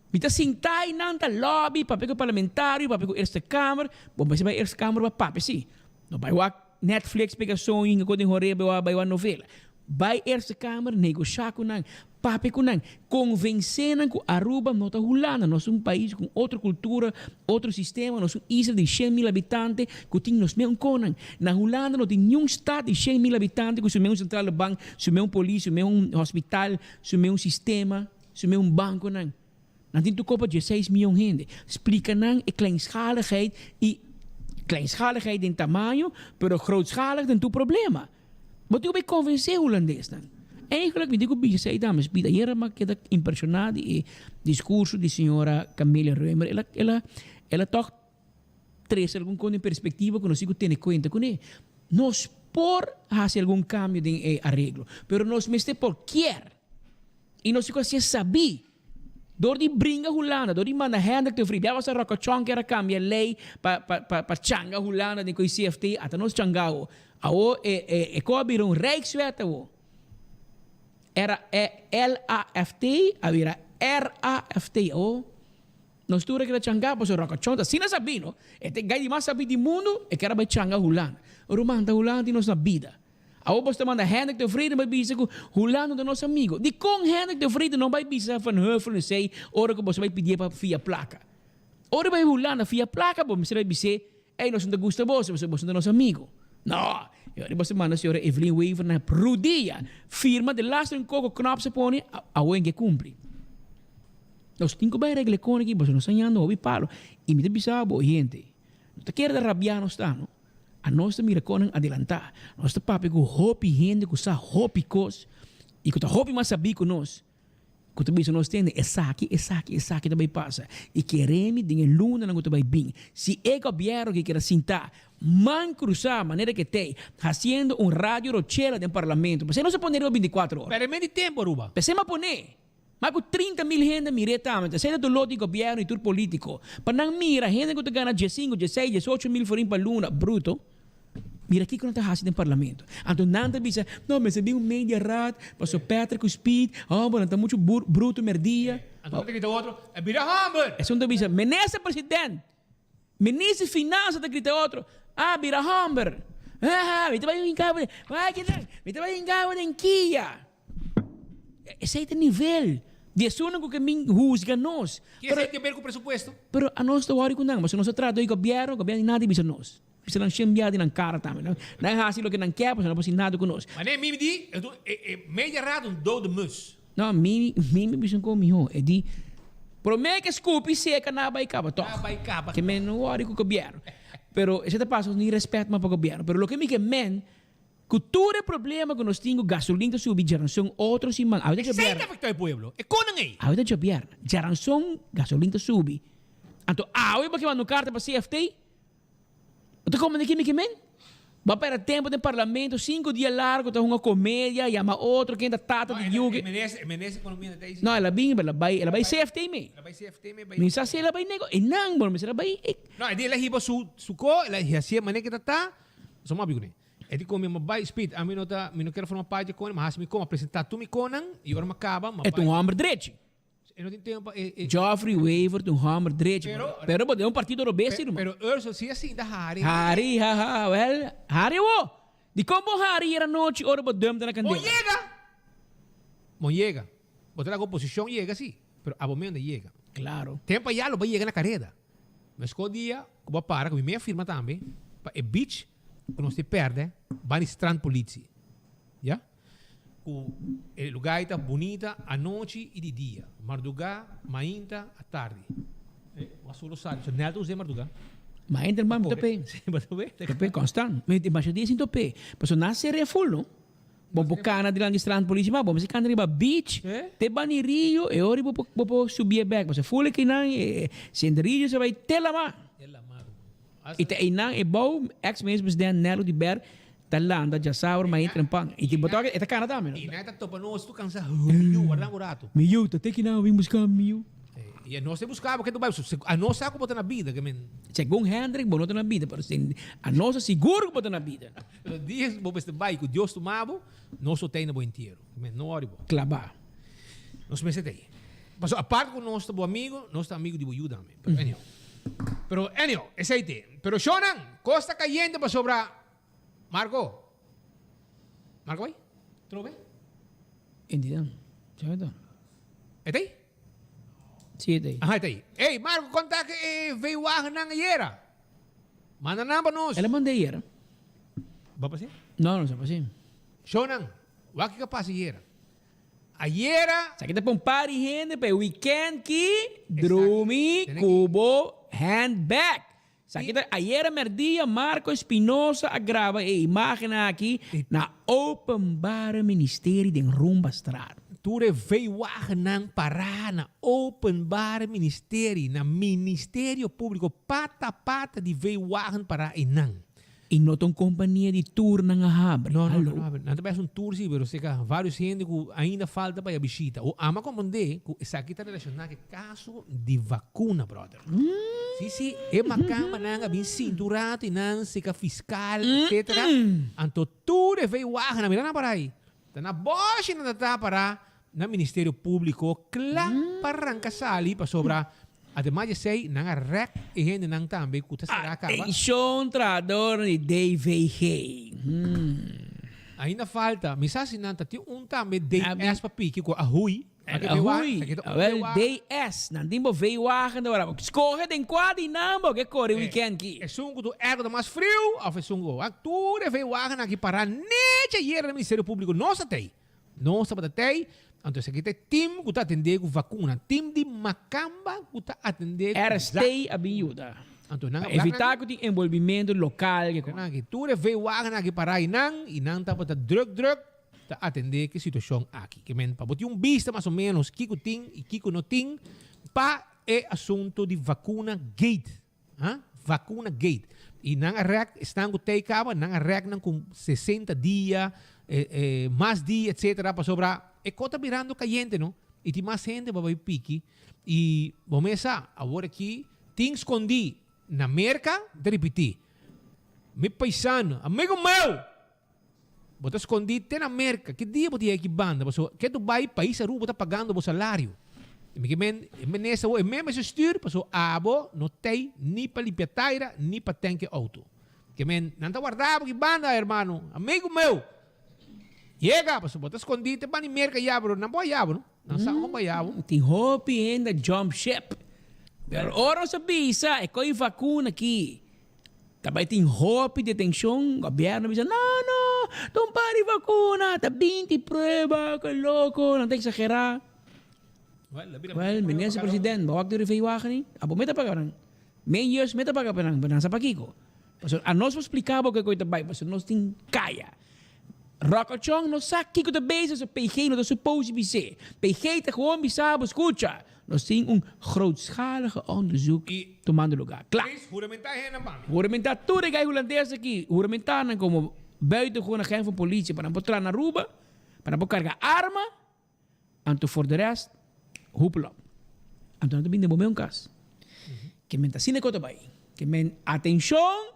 Mi ta sintá einan ta lobby, papia ku parlamentario, papia ku Eerste Kamer. Bo mester bai Eerste Kamer pa papia si. No bai wak Netflix pega soño hinka ku den horeba i bai wak novela. Bai Eerste Kamer, negoshá ku nan, papia ku nan, konvensé nan ku Aruba no ta Hulanda, nos ta un pais ku un otro kultura, otro sistema, nos un isla di 100.000 habitante ku tin nos meun konan. Na Hulanda no tin niun stat di 100.000 habitante ku su meun sentrale bank, su meun polis, su meun hospital, su meun sistema, su meun bankonan. Nan tin tur kopa dieseis mion hende. Splika nan e kleinschaligheid i kleinschaligheid den tamaño, pero grootschalig den tur problema. Bo tin ku bai konvensé hulandesnan. Eigenlijk mi tin ku bisa esei dames pida. Ayera mi a keda impreshoná di e diskurso di señora Camelia Römer. El a el a el a tòg trese algun kos den perspektiva ku nos tin ku tene kuenta kuné. Nos por hasi algun kambio den e areglo, pero nos mester por kier i nos tin ku hasié sabí. Dor di bringa Hulanda, dor di manda Hendrik de Vries, bia basa Rokachon kier a cambia ley pa pa pa pa changa Hulanda den cu e CFT, ata nos changao. Awo e e e co a bira un rijkswet awo. Era e LAFT a bira RAFT. Awo nos tur a keda changa pasobra Rokachon ta asina sabi no, e ta e guy di mas sabi di mundo, e kier a bay changa Hulanda. Ruman ta Hulanda tin nos na bida. Awor bo ta manda Hendrik de Vrede bai bisa ku Hulanda ta nos amigo. Dikon Hendrik de Vrede no bai bisa Van Huffelen esei ora ku boso bai pidié pa fia plaka? Ora bai Hulanda fia plaka bo mester bai bis'é, ey nos no ta gusta boso pasobra boso no ta nos amigo. No! E ora boso manda señora Evelyn Wever na rudia firma de laster un koko knop se pone, awor en ke kumpli. Nos tin ku bai regla e kon aki pasobra nos ta yanda hopi palo. I mi ta bisa bo, hente, no ta kere ta rabia nos ta no. Anos ta mira kon nan adelantá. Nos ta papia ku hopi hende ku sa hopi kos i ku ta hopi mas sabí ku nos, ku ta bisa nos tende, esaki, esaki, esaki ta bai pasa. I keremi den e lunanan ku ta bai bin, si e gobièrnu ke keda sintá man krusá manera ke t'ei, hasiendo un radio rochela den parlamento, p'esei nos a pone riba bintikuater ora. Pèrdè di tempu, Aruba. P'esei m'a pone. Mas ku 30.000 hende mir'é tambe, ta esei ta doló di gobièrnu i tur polítiko. Pa nan mira hende ku ta gana diesinku, dieseis, diesocho mil florin pa luna, bruto, mira kiko nan ta hasi den parlamento. Anto nan ta bisa, no, mester bin un media raad, pasobra Patrick ku Speed, hòmber, nan ta muchu bruto mèrdia. Anto ta grita otro, e bira homber! Esun ta bisa, Minister President! Minister di Finansa ta grita otro, Ah, bira homber! Ah, mi ta bai hinka bo den, wak kinan, mi ta bai hinka bo den kia! Esei ta nivel di esunnan ku ke bin husga nos. Ke esei tin ber ku presupuesto? Pero anos ta wòrdu ku nan, pasobra nos ta trata di gobièrnu, gobièrnu nada di bisa nos. Bisa nan shen bia di nan kara tambe. Nan hasi loke nan ke, pasobra nan por hasi nada ku nos. Manera mi di, e media raad un dode mus. No, mi mi bisa un kon mihó. E di, promé ke skupi seka nan a bai kaba tòg. Nan a bai kaba. Ke men no wòrdu ku gobièrnu. Pero esei ta pasa nos ni rèspèt mas pa gobièrnu. Pero loke mi ke men, Ku tur e problema ku nos tin ku gasolin ta subi djaranson otro siman awe ta Esei djabièrnè. ta afektá e pueblo, e konan ei. Awe ta djabièrnè, djaranson gasolin ta subi. Anto awe bo ke manda un karta pa CFT? Bo ta komprende ki mi ke men? Bo a pèrdè tempu den parlamento sinku dia largu ta hunga komedia, yama otro ken ta tata di yu. E minister, e minister ekonomia ta ei si. No, el a bin, el a bai, el a bai CFT me. El a bai CFT me bai. Mi sa si el a bai nego, einan bo mester a bai. No, e di el a hiba su su ko, el a hasié manera ke ta ta, so mi a abi kuné. E di con mi ma bai speed, ami no ta, mi no kier forma parti con, ma hasi mi con, ma presenta tur mi connan y ora mi caba, ma E ta un bai. homber drechi. E no tin tempo pa e, e. Geoffrey Wever ta un homber drechi, Pero, pero bo den un partido robes Pe, ruman. pero Ursel si a sinta hari. Hari, ha ha, wel, hari awo. Dicon bo hari hier anochi ora bo dump ta na Bon candela? yega! Bon yega. Bo ta laga oposicion yega si, pero abo mes no yega. Claro. Tempo aya lo bai yega na careda. Mesco dia cu bo a para, cu mi mes a firma tambe, pa e beach cu nos tin perde, ban di strandpolitie. Ya? Cu e lugar ei ta bunita anochi y di dia. Marduga, mainta, atardi. Bo a solo sali. So Nel ta usa e marduga. Mainta hermano, mi tope. Sí, bo tope. Tope constant. Mi masha dia sin tope. Pasobra na sere full no. Bo por cana dilanti di strandpolitie ma bo mester cana riba beach te bani rio e ora bo bo por subi e bek pasobra full kinan e senderillo sa bay te lama. Y ta eynan e bou ex minister president Nelo di Ber ta landa djasabra mainta trempan y tin bo toke e ta cana tambe no. Y nan ta topa nos tur cansa mi yu warda un rato. Mi yu ta te kinan a bin busca mi yu. Y a nos ta busca bo ke tu bay a nos sa cu bo ta na bida ke men. Segun Hendrik bo no ta na bida pero a nos ta sigur cu bo ta na bida. Pero dia bo mester bai ku Dios tuma bo, nos lo tei na bo entiero. Men, no worry bo. Klabá. Nos mester tei. Pasobra aparte ku nos ta bo amigo, nos ta amigo di bo yu tambe. Pero anyhow. Pero anyhow, esei te. Pero shownan, kos ta kayente pasobra Marco. Marco bai? Trobe? Entendé? Sabe to? E tei? Sí, e tei. Aha, e tei. Ey, Marco, konta ke e veewagennan ayera. Manda nan pa nos. El a manda ayera. Bo a pas'é? No, no sa pas'é. Shownan, wak kiko a pasa ayera. Ayera. Sa ki ta pon par di hende pa e weekend ki drumi ku bo handbag. Sa ki ta ayera merdia Marco Espinosa a graba e imagennan aki na Openbare Ministerie den Rumbastraat. Tur e veewagennan pará na Openbare Ministerie, na Ministerio Públiko, pata pata di veewagen pará einan. I no ta un kompania di tour nan a habri. No, no, Hallo. no habri. Nan ta bai haci un tour si, pero seca varios hende cu ainda falta pa e bishita. O ama comprende cu esaki ta relaciona cu e caso di vacuna, brother. Si, si, e macambanan a bin sinti un rato y nan seca fiscal, etcetera. Anto tur e veewagennan, mira nan para ahí. Ta na bòshi nan ta ta pará na Ministerio Públiko kla pa ranka sali pasobra ademas di esei nan a rèk e hendenan tambe ku ta será kaba. Atenshon trahadornan di DVG. Ainda falta, mi sa si nan ta tin un tambe DS pa piki ku a hui. A hui. Awel DS, nan tin bo V-wagen ta wara. Skohe den kua di nan bo ke kore weekend ki. Esun ku tu airco ta mas friu of esun ku a tur e V-wagen aki para nechi ayer na Ministerio Publico. Nos ta tei. Nos tabata tei. Anto esaki ta e team ku ta atende ku vakuna. Team di makamba ku ta atende ku RST a bin yuda. Anto nan Pa evita ku tin enbolbimento lokal ke Nan aki tur e V-wagen aki para einan i nan tabata druk druk. Ta atendé ku e situashon aki. Ke men pa bo tin un bista mas o ménos kiko tin i kiko no tin pa e asuntu di vakuna gate. Ha? Vakuna gate. I nan a rèk esnan ku tei kaba, nan a rèk nan ku 60 dia, mas dia, etsetera, pasobra e kos ta birando kayente no. I tin mas hende pa bai piki. I bo mes sa, awor aki tin skondí na Merka, mi ta ripití, mi paisano, amigo meu! Bo ta skondí te na Merka. Ki dia bo ta yega ki banda? Pasobra ke tu bai pais Aruba ta pagando bo salario. Mi ke men, e minister awor, e mes mester stuur, pasobra abo no tei ni pa limpia taira, ni pa tank e auto. Ke men, nan ta warda bo ki banda, hermano, amigo meu. Yega, pasobra bo ta skondí te banda di Merka ya, pero nan por haya bo, no? Nan sa kon pa haya bo. Tin hopi hende a jump ship. Pero ora nos a bisa e koi vakuna aki ta bai tin hopi detenshon, gobierno a bisa no, no, ta un par di vakuna, ta 20 prueba, ke loko, nan ta exagera. Wel, minister president, bo wak di rivei wagen ni? Abo meta paga nan. Men yus meta paga pa nan, pero nan sa pakiko. Pasobra anos por splica bo ke koe ta bai, pasobra nos tin kaya. Rokochon no sa kiko ta bezig, so PG no ta supose bis'é. PG ta gewoon bisa bo, skucha, nos tin un grootschalige onderzoek tomando lugar. Kla. Huramenta hennan pa mi. Huramenta tur e gai hulandes aki, huramenta nan komo buitengewoon agent van politie pa nan por traha na Aruba, pa nan por karga arma. Anto for de rest, hoepel op. Anto nan ta bin den bo meun kas. Ke men ta asina ku ta bai. Ke men atenshon,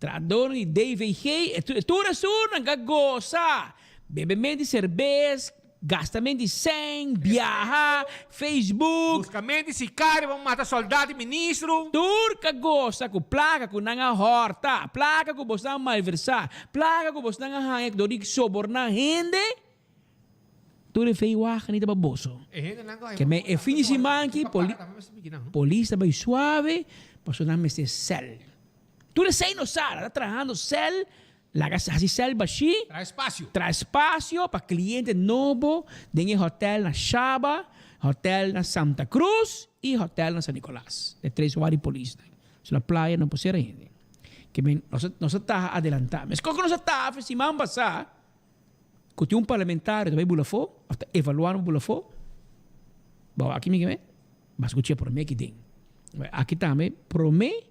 trahadornan di DVG, e tur esun nan ka gosa. Bebe menti serbes, gasta menti sèn, biaha, Facebook. Buska menti sikario pa mata soldat i ministro. Tur ka gosa ku plaka ku nan a hòrta, plaka ku bosnan a malversá, plaka ku bosnan a haña dor di soborná hende. Tur e veiwagen ni ta pa boso. Ke men e fin di siman aki polis ta bai suave pasobra nan mester sèl. Tur esei no sa, nan ta trahando sèl, laga hasi sèl bashí, traha espasio pa kliente nobo den e hotèl na Shaba, hotèl na Santa Cruz i hotèl na San Nicolas. E tres wari polisnan. So na playa no por sera hende. Ke men nos a taha adelantá. Meskos ku nos a taha fe siman pasá. Ku tin un parlamentario ta bai bula afó òf ta evaluá pa bula afó, bo aki mi ke bas kuch'é promé ki den. Aki tambe promé,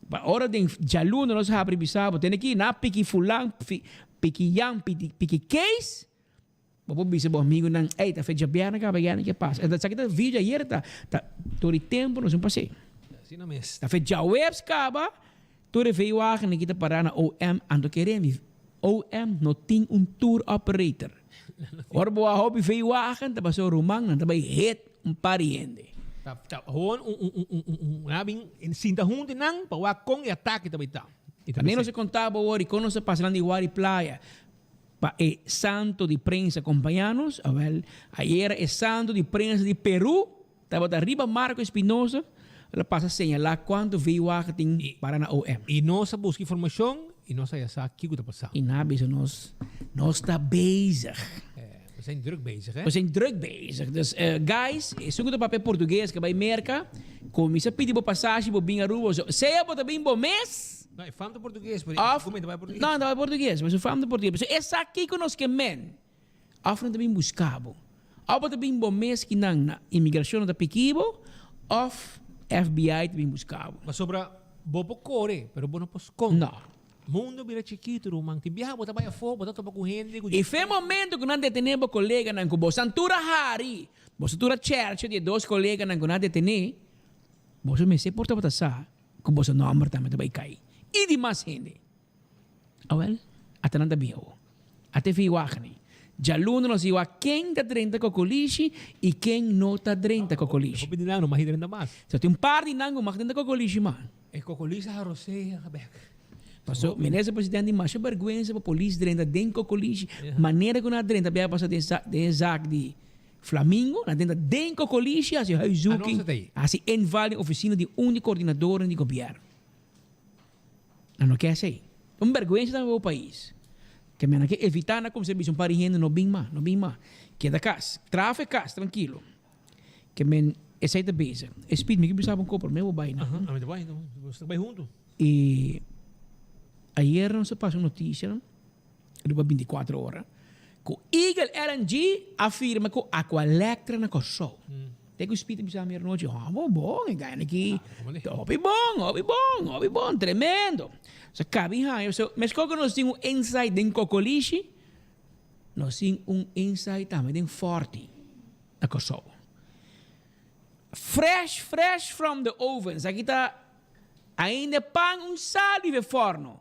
pa ora den djaluna nos habri bisa bo tene ki na piki fulan, piki yan, piki kees, bo por bisa bo amigunan, ey ta fe djabièrnè kaba yènè ke pasa. Esaki ta video ayer ta tur di tempu nos un pas'é. Ta fe djaweps kaba. Tur e veiwagennan ki ta pará na OM anto kere mi OM no tin un tour operator. Ora bo a hopi veiwagen ta pasó rumannan ta bai hit un par di hende. Ta ta gewoon un un un un un nan a bin sinta huntu nan pa wak kon e atake ta bai ta. I ta Tambe nos a konta bo awor di kon nos a pasa nan di Wari Playa pa e santo di prensa kompañá nos. Awel, ayera e santo di prensa di Peru Tabata riba Marco Espinosa, el a pasa señalá cuanto veiwagen tin para na OM. I nos a busca informacion i nos a ya sa kico ta pasando. I nan a bisa nos, nos ta bezig. We zijn druk bezig, hè? We zijn druk bezig. Dus guys, esun cu ta papia portugues cu a bay Merca, cuminsa pidi bo pasashi bo bin Aruba. So, sea bo ta bin bo mes. No, e fam ta portugues, pero e documento ta bay portugues. No, ta bay portugues, pero su fam ta portugues. Pasobra e sa kico nos ke men. Of nan ta bin buska bo. Of bo ta bin bo mes ki nan na imigrashon nan ta piki bo of FBI ta bin buska bo. Pasobra bo por kore, pero bo no por skonde. No. Mundo bira chikitu, ruman. Tin biaha bo ta bai afó, bo ta topa ku hende ku. I fe momento ku nan detené bo koleganan ku boso tur a hari, boso tur a chèrchè di e dos koleganan ku nan a detené, boso mester por tabata sa ku boso nòmber tambe ta bai kai. I di mas hende. Awel, ata nan ta bin awo. Ata e veiwagen ei. Djaluna nos i wak ken ta drenta Kokolishi i ken no ta drenta Kokolishi. Hopi di nan no mag drenta mas. So tin un par di nan ku mag drenta Kokolishi mas. E Kokolishi a rosea bek. Paso minister president tin masha bergwensa pa polis drenta den Kokolishi. Manera ku nan a drenta bia pasa den den e zak di Flamingo, nan a drenta den Kokolishi hasi huiszoeking, hasi inval den ofisina di un di koordinadornan di gobièrnu. Nan no ke esei. Un bergwensa tambe pa bo pais. Ke men nan ke evita na kumsa bisa un par di hende no bin mas, no bin mas. Keda kas, traha e kas trankilo. Ke men esei ta bezig. E Speed mi ke bisa bo un kopo, prome bo bai na. Aha, ami ta bai, nos ta bai huntu. I ayer nos a pasa un notisia riba binticuatro ora ku Eagle LNG a firma ku Aqualectra na Kòrsou. Te ku Speed a bisa mi anochi, Hopi bon e gana aki. Hopi bon, hopi bon, hopi bon, tremendo. So kabi haña, so meskos ku nos tin un insight den Kokolishi, nos tin un insight tambe den Forti na Kòrsou. Fresh, fresh from the oven. Esaki ta ainda pan un sal di forno.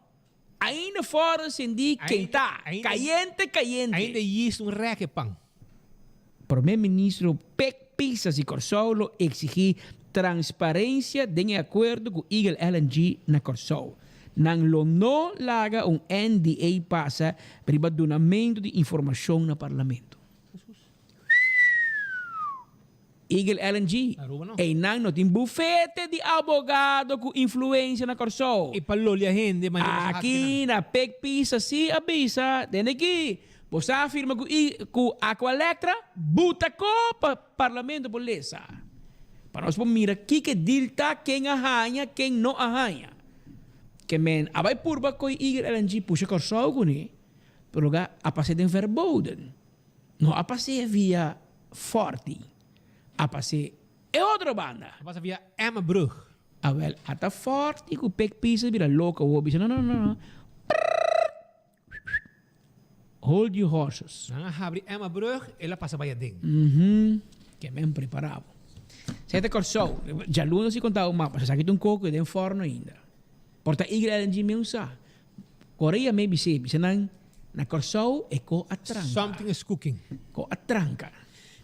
Ainda forno sendí kentá, kayente kayente. Ainda yis un rèk e pan. Prome Ministro Pek. Pisas di Kòrsou lo eksigí transparensia den e akuerdo ku Eagle LNG na Kòrsou. Nan lo no laga un NDA pasa riba dunamentu di informashon na Parlamento. Eagle LNG, Einan no tin bufete di abogado ku influensia na Kòrsou. E pa lolia hende manera boso hasi Aki na Pek Pisa si a bisa, Tende aki, bo sa firma ku ku Aqualectra, buta ko pa Parlamento por lesa. Pa nos por mira kiko e deal ta, ken a haña, ken no a haña. Ke men a bai purba koe Eagle LNG pusha Kòrsou kuné, pero loke a pasa den verboden. No a pas'é via Forti, a pas'é e otro banda. A pasa via Emmabrug. Awel, ata Forti ku Pek Pisa bira loko awor, bisa no, no, no, no, prrrr, hold your horses. Nan a habri Emmabrug, el a pasa bai aden. Mhm, ke men prepara bo. Sete Kòrsou, djaluna si konta bo mapa, sa esaki ta un koko den fòrno ainda. Por ta Eagle LNG mi un sa. Korea me bis'é, bisa nan, na Kòrsou e ko a tranka. Something is cooking. Ko a tranka.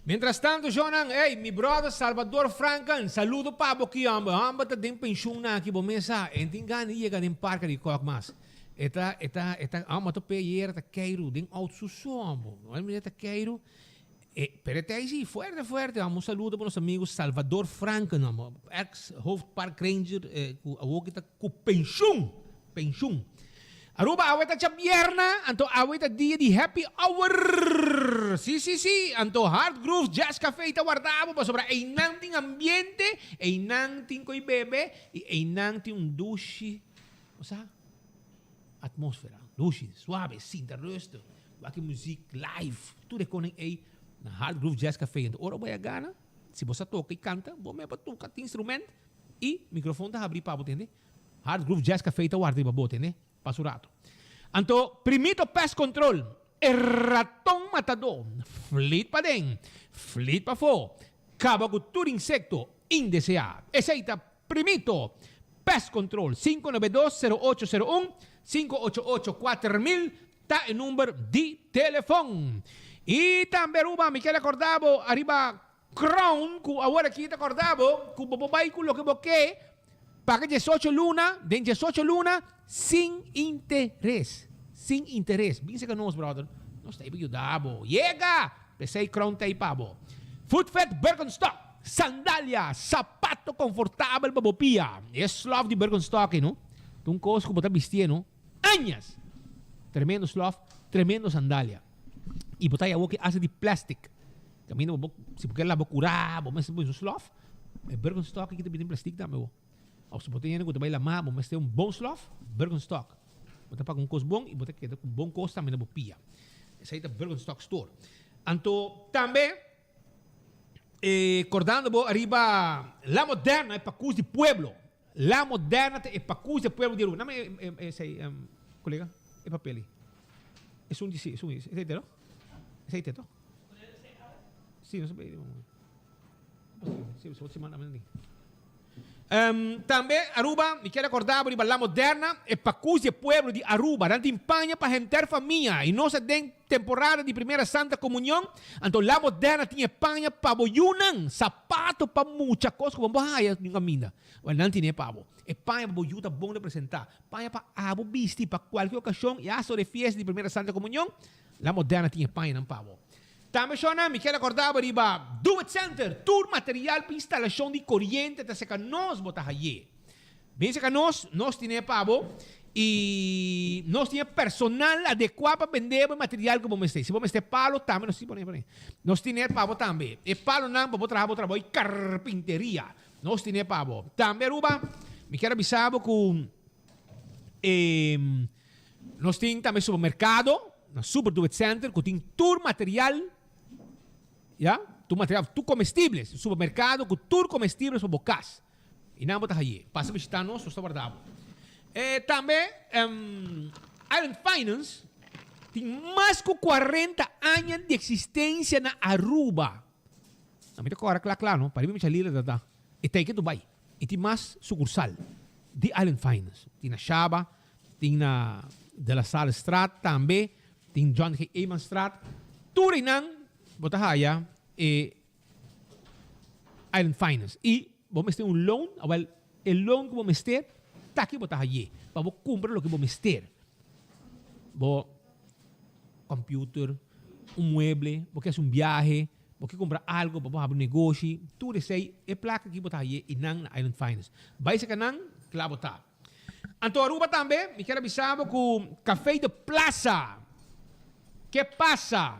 Mientras tanto shownan, ey, mi brother Salvador Franken, saludo pa bo ki homber. Homber ta den pensioen na aki, bo mes sa. En tin gana di yega den parke di kòk mas. E ta, e ta, e ta, homber ta pe ayera ta keiru den auto su so, homber. Homber ta keiru. E, pero e ta ahí si, fuerte, fuerte. Homber, un saludo pa nos amigo Salvador Franken, homber. Ex hoofd park ranger, eh, ku awor ki ta ku pensioen. Penshun. Aruba awe ta djabierna, anto awe ta dia di happy hour! Si, si, si, anto Hard Groove Jazz Café ta warda bo pasobra einan tin ambiente, einan tin ko'i bebe y einan tin un dushi, bo sa, atmósfera, dushi, suave, sinta rustig, wak e muziek live, tur e konen ei na Hard Groove Jazz Café. Anto ora bo a gana, si bo sa toka y kanta, bo meba toka tin instrument y microfon ta habri pa bo, tende? Hard Groove Jazz Café ta warda riba bo tene pa su rato. Anto Primito Pest Control, e raton matadó, flit paden, flit pafó, kaba ku tur insekto indeseá. Esei ta Primito Pest Control, 592 0801, 588 4000 ta e number di telefon. I tambe Aruba, mi kier akorda bo ariba Crown ku awor aki ta korda bo ku bo por bai ku loke bo ke paga diesocho luna den diesocho luna sin interes sin interes bin seka nos brother nos ta ei pa yuda bo yega p'esei Crown ta ei pa bo Footfed Birkenstock sandalia sapato konfortabel pa bo pia e slof di Birkenstock ei no ta un kos ku bo ta bistié no añas tremendo slof tremendo sandalia i bo ta haña awor ki hasta di plastic. Caminda bo, si bo kier laba cura, bo mester pone su slof. E Birkenstock aki ta bini den plastic tambe bo. Of si bo ta hende cu ta bay lama, bo mester un bon slof, Birkenstock. Bo ta paga un cos bon y bo ta keda cu bon cos tambe na bo pia. Esey ta Birkenstock store. Anto tambe, e cordando bo ariba La Moderna, e pacus di pueblo. La Moderna ta e pacus di pueblo di Aruba. Name e, e, esey, colega, e papel ey. Esun di si, esun, esey ta no? Esey ta to? Sí, no sabe. Sí, so semana men. Um, tambe Aruba, mi kier acorda bo riba La Moderna, e pacus di e pueblo di Aruba. Nan tin paña pa henter famia y nos a den temporada di Primera Santa Comunion, anto La Moderna tin e paña pa bo yunan, sapato pa mucha, cos cu bo no por haya ningun caminda. Wel, nan tin e pa bo. E paña pa bo yu ta bon representa. Paña pa abo bisti pa cualkier ocasion y hasta ora e fiesta di Primera Santa Comunion, La Moderna tin e pañanan pa bo. Tambe shownan mi kier acorda bo riba Do It Center, tur material pa instalacion di coriente ta seca nos bo ta haye. Bin seca nos, nos tine pa bo y nos tin e personal adecua pa bende bo e material cu bo mester. Si bo mester palo tambe nos tin, pone, pone. Nos tine pa bo tambe. E palonan pa bo traha bo trabou di carpinteria. Nos tine pa bo. Tambe Aruba, mi kier a bisa bo cu e. Nos tin tambe supermercado na Super Do It Center cu tin tur material, ya, tur material, tur comestibles. Supermercado cu tur comestibles pa bo cas. Y nan bo ta haye. Pasa bishita nos, nos ta warda bo. E tambe Island Finance tin mas cu cuarenta aña di existencia na Aruba. Mi ta cora cla cla no, pariba mi chalila ta ta. E ta ey ke Dubai. Y tin mas sucursal di Island Finance. Tin na Shaba, Tin na De La Salle Straat tambe, tin John G. Emanstraat. Tur einan bo ta haya e Island Finance. I bo mester un loan, awel e loan ku bo mester ta ki bo ta haye pa bo kumpra loke bo mester. Bo computer, un mueble, bo ke hasi un biahe, bo ke kumpra algo pa bo habri un negoshi, tur esei e plaka ki bo ta haye i nan na Island Finance. Bai saka nan, kla bo ta. Anto Aruba tambe, mi kier a bisa bo ku Café de Plaza, Ke Pasa,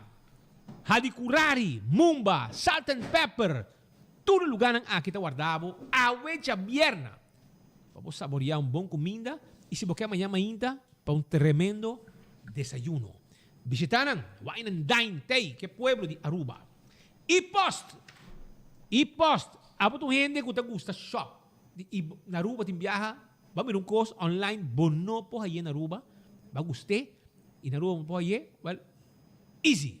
Hadicurari, Mumba, Salt and Pepper, tur e lugánan aki ta warda bo awe djabièrna pa bo saboreá un bon kuminda i si bo ke maña mainta pa un tremendo desayuno. Bishitá nan, Wine and Dine t'ei ke pueblo di Aruba. I post! I post! Abo ta un hende ku ta gusta shop. Di i na Aruba tin biaha ba mira un kos online bo no por haye na Aruba ba gust'é i na Aruba bo por haye well easy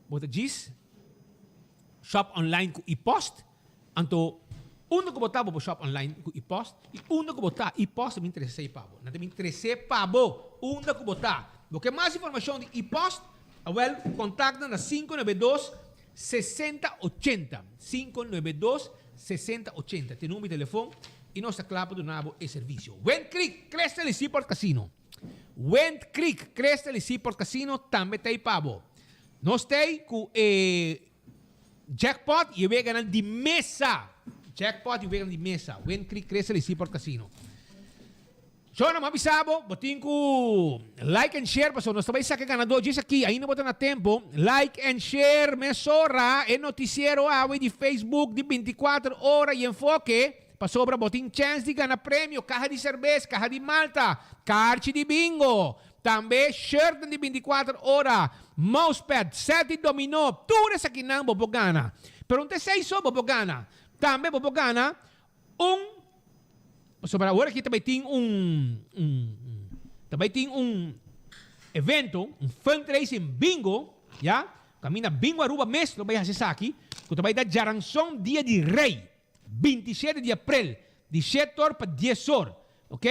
bo ta djis shop online ku e-post anto unda ku bo ta bo por shop online ku e-post i unda ku bo ta e-post ta bin trese pa bo nan ta bin trese pa bo unda ku bo ta bo ke mas informashon di e-post awel kontak nan na 592 60 80, 592 60 80 t'e number di telefon y nos ta cla pa duna bo e servicio. Wind Creek, Crystal y Seaport Casino Wind Creek, Crystal y Seaport Casino tambe t'ey pa bo. Nos t'ey cu e jackpot y e weganan di mesa. Jackpot y weganan di mesa. Wind Creek, Crystal y Seaport Casino. Shona, m'a bisa bo, bo tin ku like and share pasobra nos ta bai saka e ganadó djis aki, ainda bo ta na tempo. Like and share mesora e notisiero awe di Facebook di bintikuater ora i Enfoke pasobra bo tin chèns di gana premio, kaha di serbes, kaha di malta, karchi di bingo, tambe shirtnan di bintikuater ora, mousepad, sèt di dominó, tur esakinan bo por gana. Pero un ta esei so bo por gana, tambe bo por gana un Pasobra awor aki ta bai tin un un ta bai tin un evento, un fundraising bingo, ya, kaminda Bingo Aruba mes lo bai hasi esaki, ku ta bai da djaranson dia di Rei, 27 di aprel, di shete or pa dies or, ok.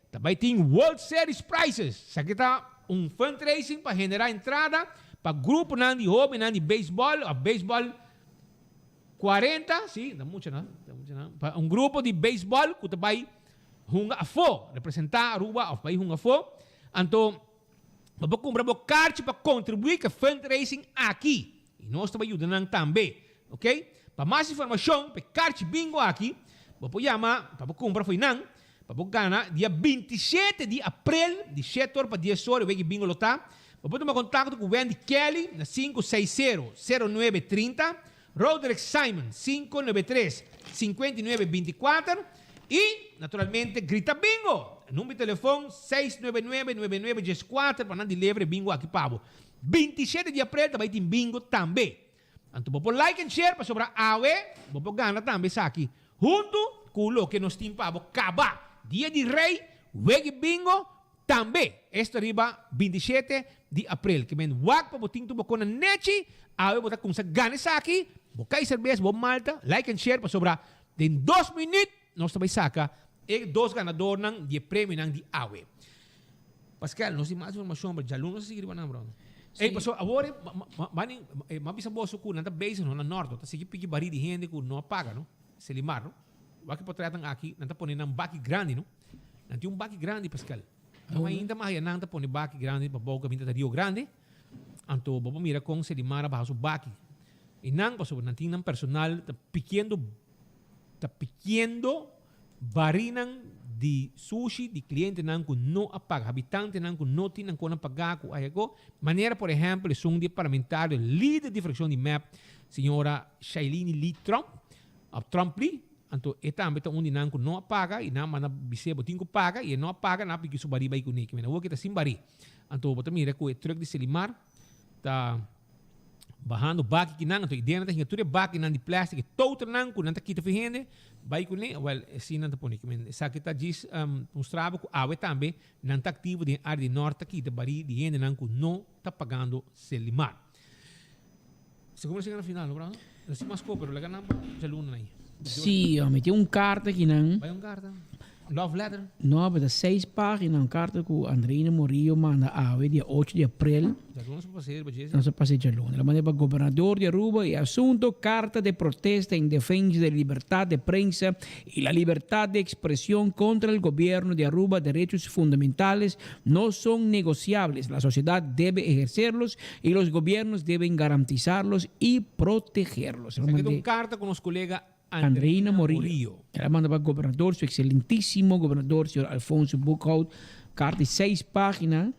Ta bai tin World Series Prizes, esaki ta un fundraising pa genera entrada pa gruponan di hobennan di beisbòl òf beisbòl 40, sí, ta mucha nan, ta mucha nan, pa un grupo di beisbòl ku ta bai hunga afó, representá Aruba òf bai hunga afó. Anto bo por kumpra bo karchi pa kontribuí ku e fundraising aki i nos ta bai yuda nan tambe, ok. Pa mas informashon pa e karchi bingo aki, bo por yama pa bo kumpra fo'i nan, Pa bo gana dia 27 di aprel di shete or pa dies or e wiki bingo lo ta. Bo por tuma kontakto ku Wendy Kelly na sinku seis sero, sero nuebe trinta, Roderick Simon sinku nuebe tres, sinkuenta i nuebe binti kuater i naturalmente Grita Bingo! E number di telefon seis nuebe nuebe, nuebe nuebe dies kuater pa nan deliver e bingo aki pa bo. 27 di aprel ta bai tin bingo tambe. Anto bo por like en share pasobra awe bo por gana tambe esaki huntu ku loke nos tin pa bo kaba. Dia di Rei, wegi bingo tambe. Esto riba 27 di aprel. Ke men wak pa bo tin tur bo kona nechi, awe bo ta kumsa gana esaki, bo kai serbes, bo malta, like en share pasobra den dos minüt nos ta bai saka e dos ganadornan di e premionan di awe. Pascal, nos tin mas informacion, pero djalun nos a sigui riba nan, bro. Ey, paso awor e, ma, ma, ma, ma, ma bisa boso ku nan ta bezig no na nort, no ta sigui piki barí di hende ku no a paga, no. Selimar, no. Wak e potretnan aki, nan ta pone nan baki grandi, no. Nan tin un baki grandi, Pascal. Nan ainda mas allá nan ta pone baki grandi pa bou kaminda ta Rio Grande. Anto bo por mira kon Selimar a baha su baki. I nan, pasobra nan tin nan personal ta pikiendo, ta pikiendo Barinan di sushi di klientenan ku no a paga, habitantenan ku no tin nan kon a paga ku a yego, manera por ehèmpel esun di e parlamentario lider di frakshon di mep, señora Shailene Lee Tromp, òf Tromp Lee, anto e tambe ta un di nan ku no a paga i nan manda bis'é bo tin ku paga i e no a paga nan a piki su bari bai kuné, kimen awor ke ta sin bari. Anto bo ta mira ku e trùk di Selimar ta. Bahando baki ki nan, anto idea nan ta hinga tur e bakinan di plastic, e toternan ku nan ta kita fi hende, bai kuné, wèl, esei nan ta pone. Ki men esaki ta djis mustra bo ku awe tambe nan ta aktivo den e área di nòrt ta kita barí di hendenan ku no ta pagando Selimar. Segun nos yega na final, no Brando? No sin mas ko, pero laga nan pa djaluna nan. Sí, mi tin un karta akinan. Bai un karta. Love letter? No, pero seis pagina, un carta cu Andreina Morillo manda awe dia 8 di april. Djaluna sa pasa riba dje. Nos a pasa djaluna. El a manda pa gobernador di Aruba e asunto carta de protesta en defensa de libertad de prensa y la libertad de expresion contra el gobierno de Aruba derechos fundamentales no son negociables la sociedad debe ejercerlos y los gobiernos deben garantizarlos y protegerlos. Esaki ta un carta cu nos colega Andreina Morillo. El a manda pa gobernador, su excelentísimo gobernador, señor Alfonso Boekhoudt, carta di seis pagina,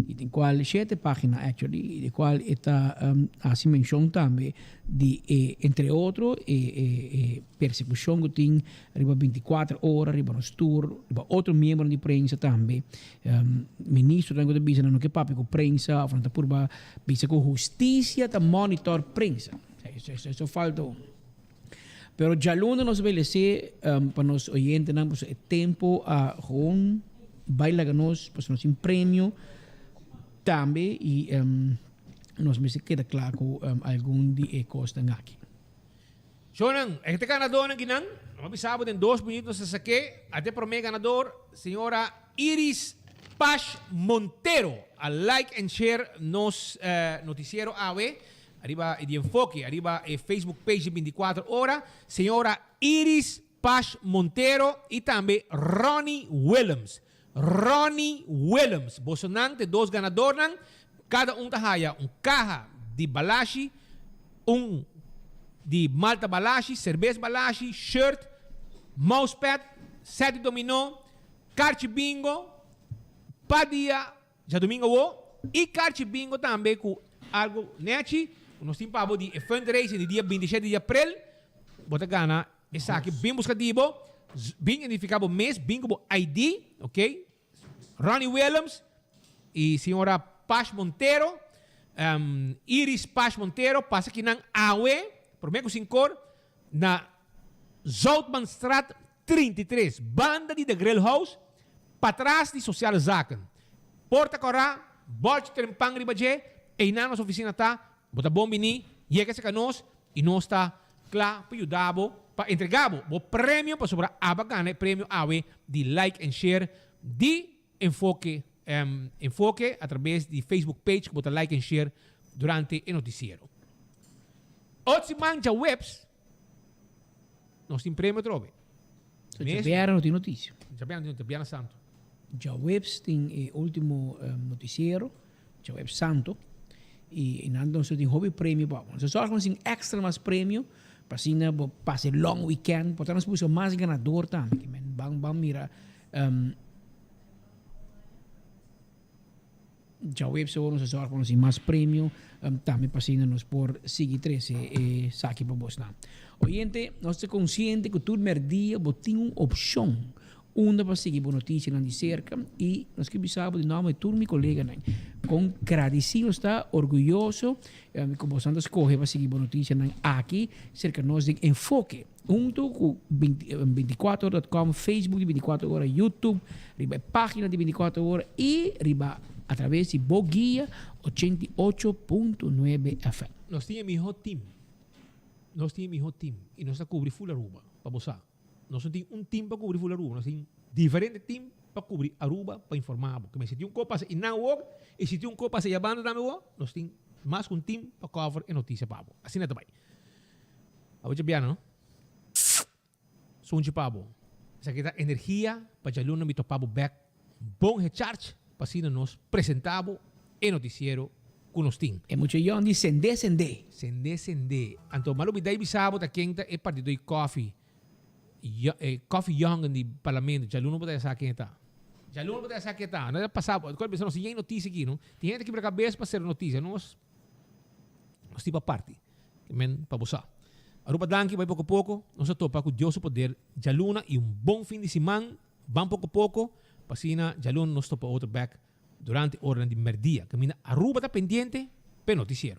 y den cual, shete pagina actually, y den cual e ta haci mencion tambe di e, entre otro, e e e persecucion cu tin riba binticuater ora riba nos tur, riba otro miembronan di prensa tambe. Ministronan cu ta bisa nan no ke papia cu prensa of nan ta purba bisa cu husticia ta monitor prensa. Eso falta un. Pero djaluna nos a lese pa nos oyentenan pasobra e tempo a gewoon bai laga nos pasobra nos tin premio tambe y nos mester keda kla ku algun di e kosnan aki. Shownan, e ta ganadornan kinan, nos a bisa bo den dos minuut nos a sake, a ta e prome ganador, señora Iris Pash Montero a like and share nos noticiero awe. Ariba di Enfoke, ariba e Facebook page di 24 Ora, señora Iris Pash Montero y tambe Ronnie Willems. Ronnie Willems. Bosonan ta e dos ganadornan. Cada un ta haya un caha di balashi, un di malta balashi, cerbes balashi, shirt, mousepad, set di dominó, karchi bingo, pa dia Djadumingo awo y karchi bingo tambe cu algo nechi cu nos tin pa bo di e fundraising di dia 27 di april. Bo ta gana esaki. Bin busca di bo, bin identifica bo mes, bin cu bo ID, ok. Ronnie Willems y señora Pash Montero, Iris Pash Montero pasa kinan awe, prome cu sincor, na Zoutmanstraat 33, banda di The Grill House, patras di Sociale Zaken. Porta kòrá, bòlchi trempan riba dje, einan nos ofisina ta, bo ta bon bini, yega serka nos i nos ta kla pa yuda bo pa entrega bo bo premio pasobra abo a gana e premio awe di like and share di Enfoke Enfoke a traves di Facebook page ku bo ta like and share durante e notisiero. Ot siman djaweps nos tin premio atrobe. So djabièrnè no tin notisia. Djabièrnè no tin notisia, djabièrnè santu. Djaweps tin e ultimo notisiero, djaweps santu, i nan nos tin hopi premio pa bo. Nos a sòrg ku nos tin èkstra mas premio pa asina bo pasa e long weekend, por ta nos buska mas ganador tambe. Ban ban mira Djaweps awor nos a zorg pa nos tin mas premio, tambe pa asina nos por sigui trece esaki pa bosnan. Oyente, nos ta consciente cu tur merdia bo tin un opcion unda pa sigui bo noticianan di cerca y nos ke bisa bo di nomber di tur mi coleganan con gradeci nos ta, orguyoso cu bosnan ta scoge pa sigui bo noticianan aki cerca nos den Enfoke. Hunto ku 24 dot com, Facebook di 24 ora, YouTube, riba e pagina di 24 ora y riba a traves di bo guia 88.9 FM. Nos tin e miho team. Nos tin e miho team y nos ta cubri full Aruba, pa bo sa. Nos no tin un team pa cubri full Aruba, nos tin diferente team pa cubri Aruba pa informa bo. Kimen si tin un cos pasa y nan wok y si tin un cos pasa y abanda tambe wok, nos tin mas cu un team pa cover e noticia pa bo. Asina ta bay. Abo djabiana no. Sunchi pa bo. Esaki ta energia pa djaluna mi topa bo bek bon hecharge pa asina nos presenta bo e noticiero cu nos tin. E mucha yon di sende sende. Sende sende. Anto malo bida y bisa bo ta ken ta e partido y koffie. E koffie yongen di parlamento. Djaluna bo ta ya sa ken e ta. Djaluna bo ta ya sa ken e ta. No ta pasa bo. Bisa nos tin yen noticia aki no. Tin hende kibra cabes pa hacer noticia. Nos nos tin pa parti. Men pa bo sa. Aruba danki bai poko poko nos a topa ku Dios su poder djaluna i un bon fin di siman ban poko poko pa asina djaluna nos topa otro bek durante oranan di merdia kaminda Aruba ta pendiente p'e notisiero.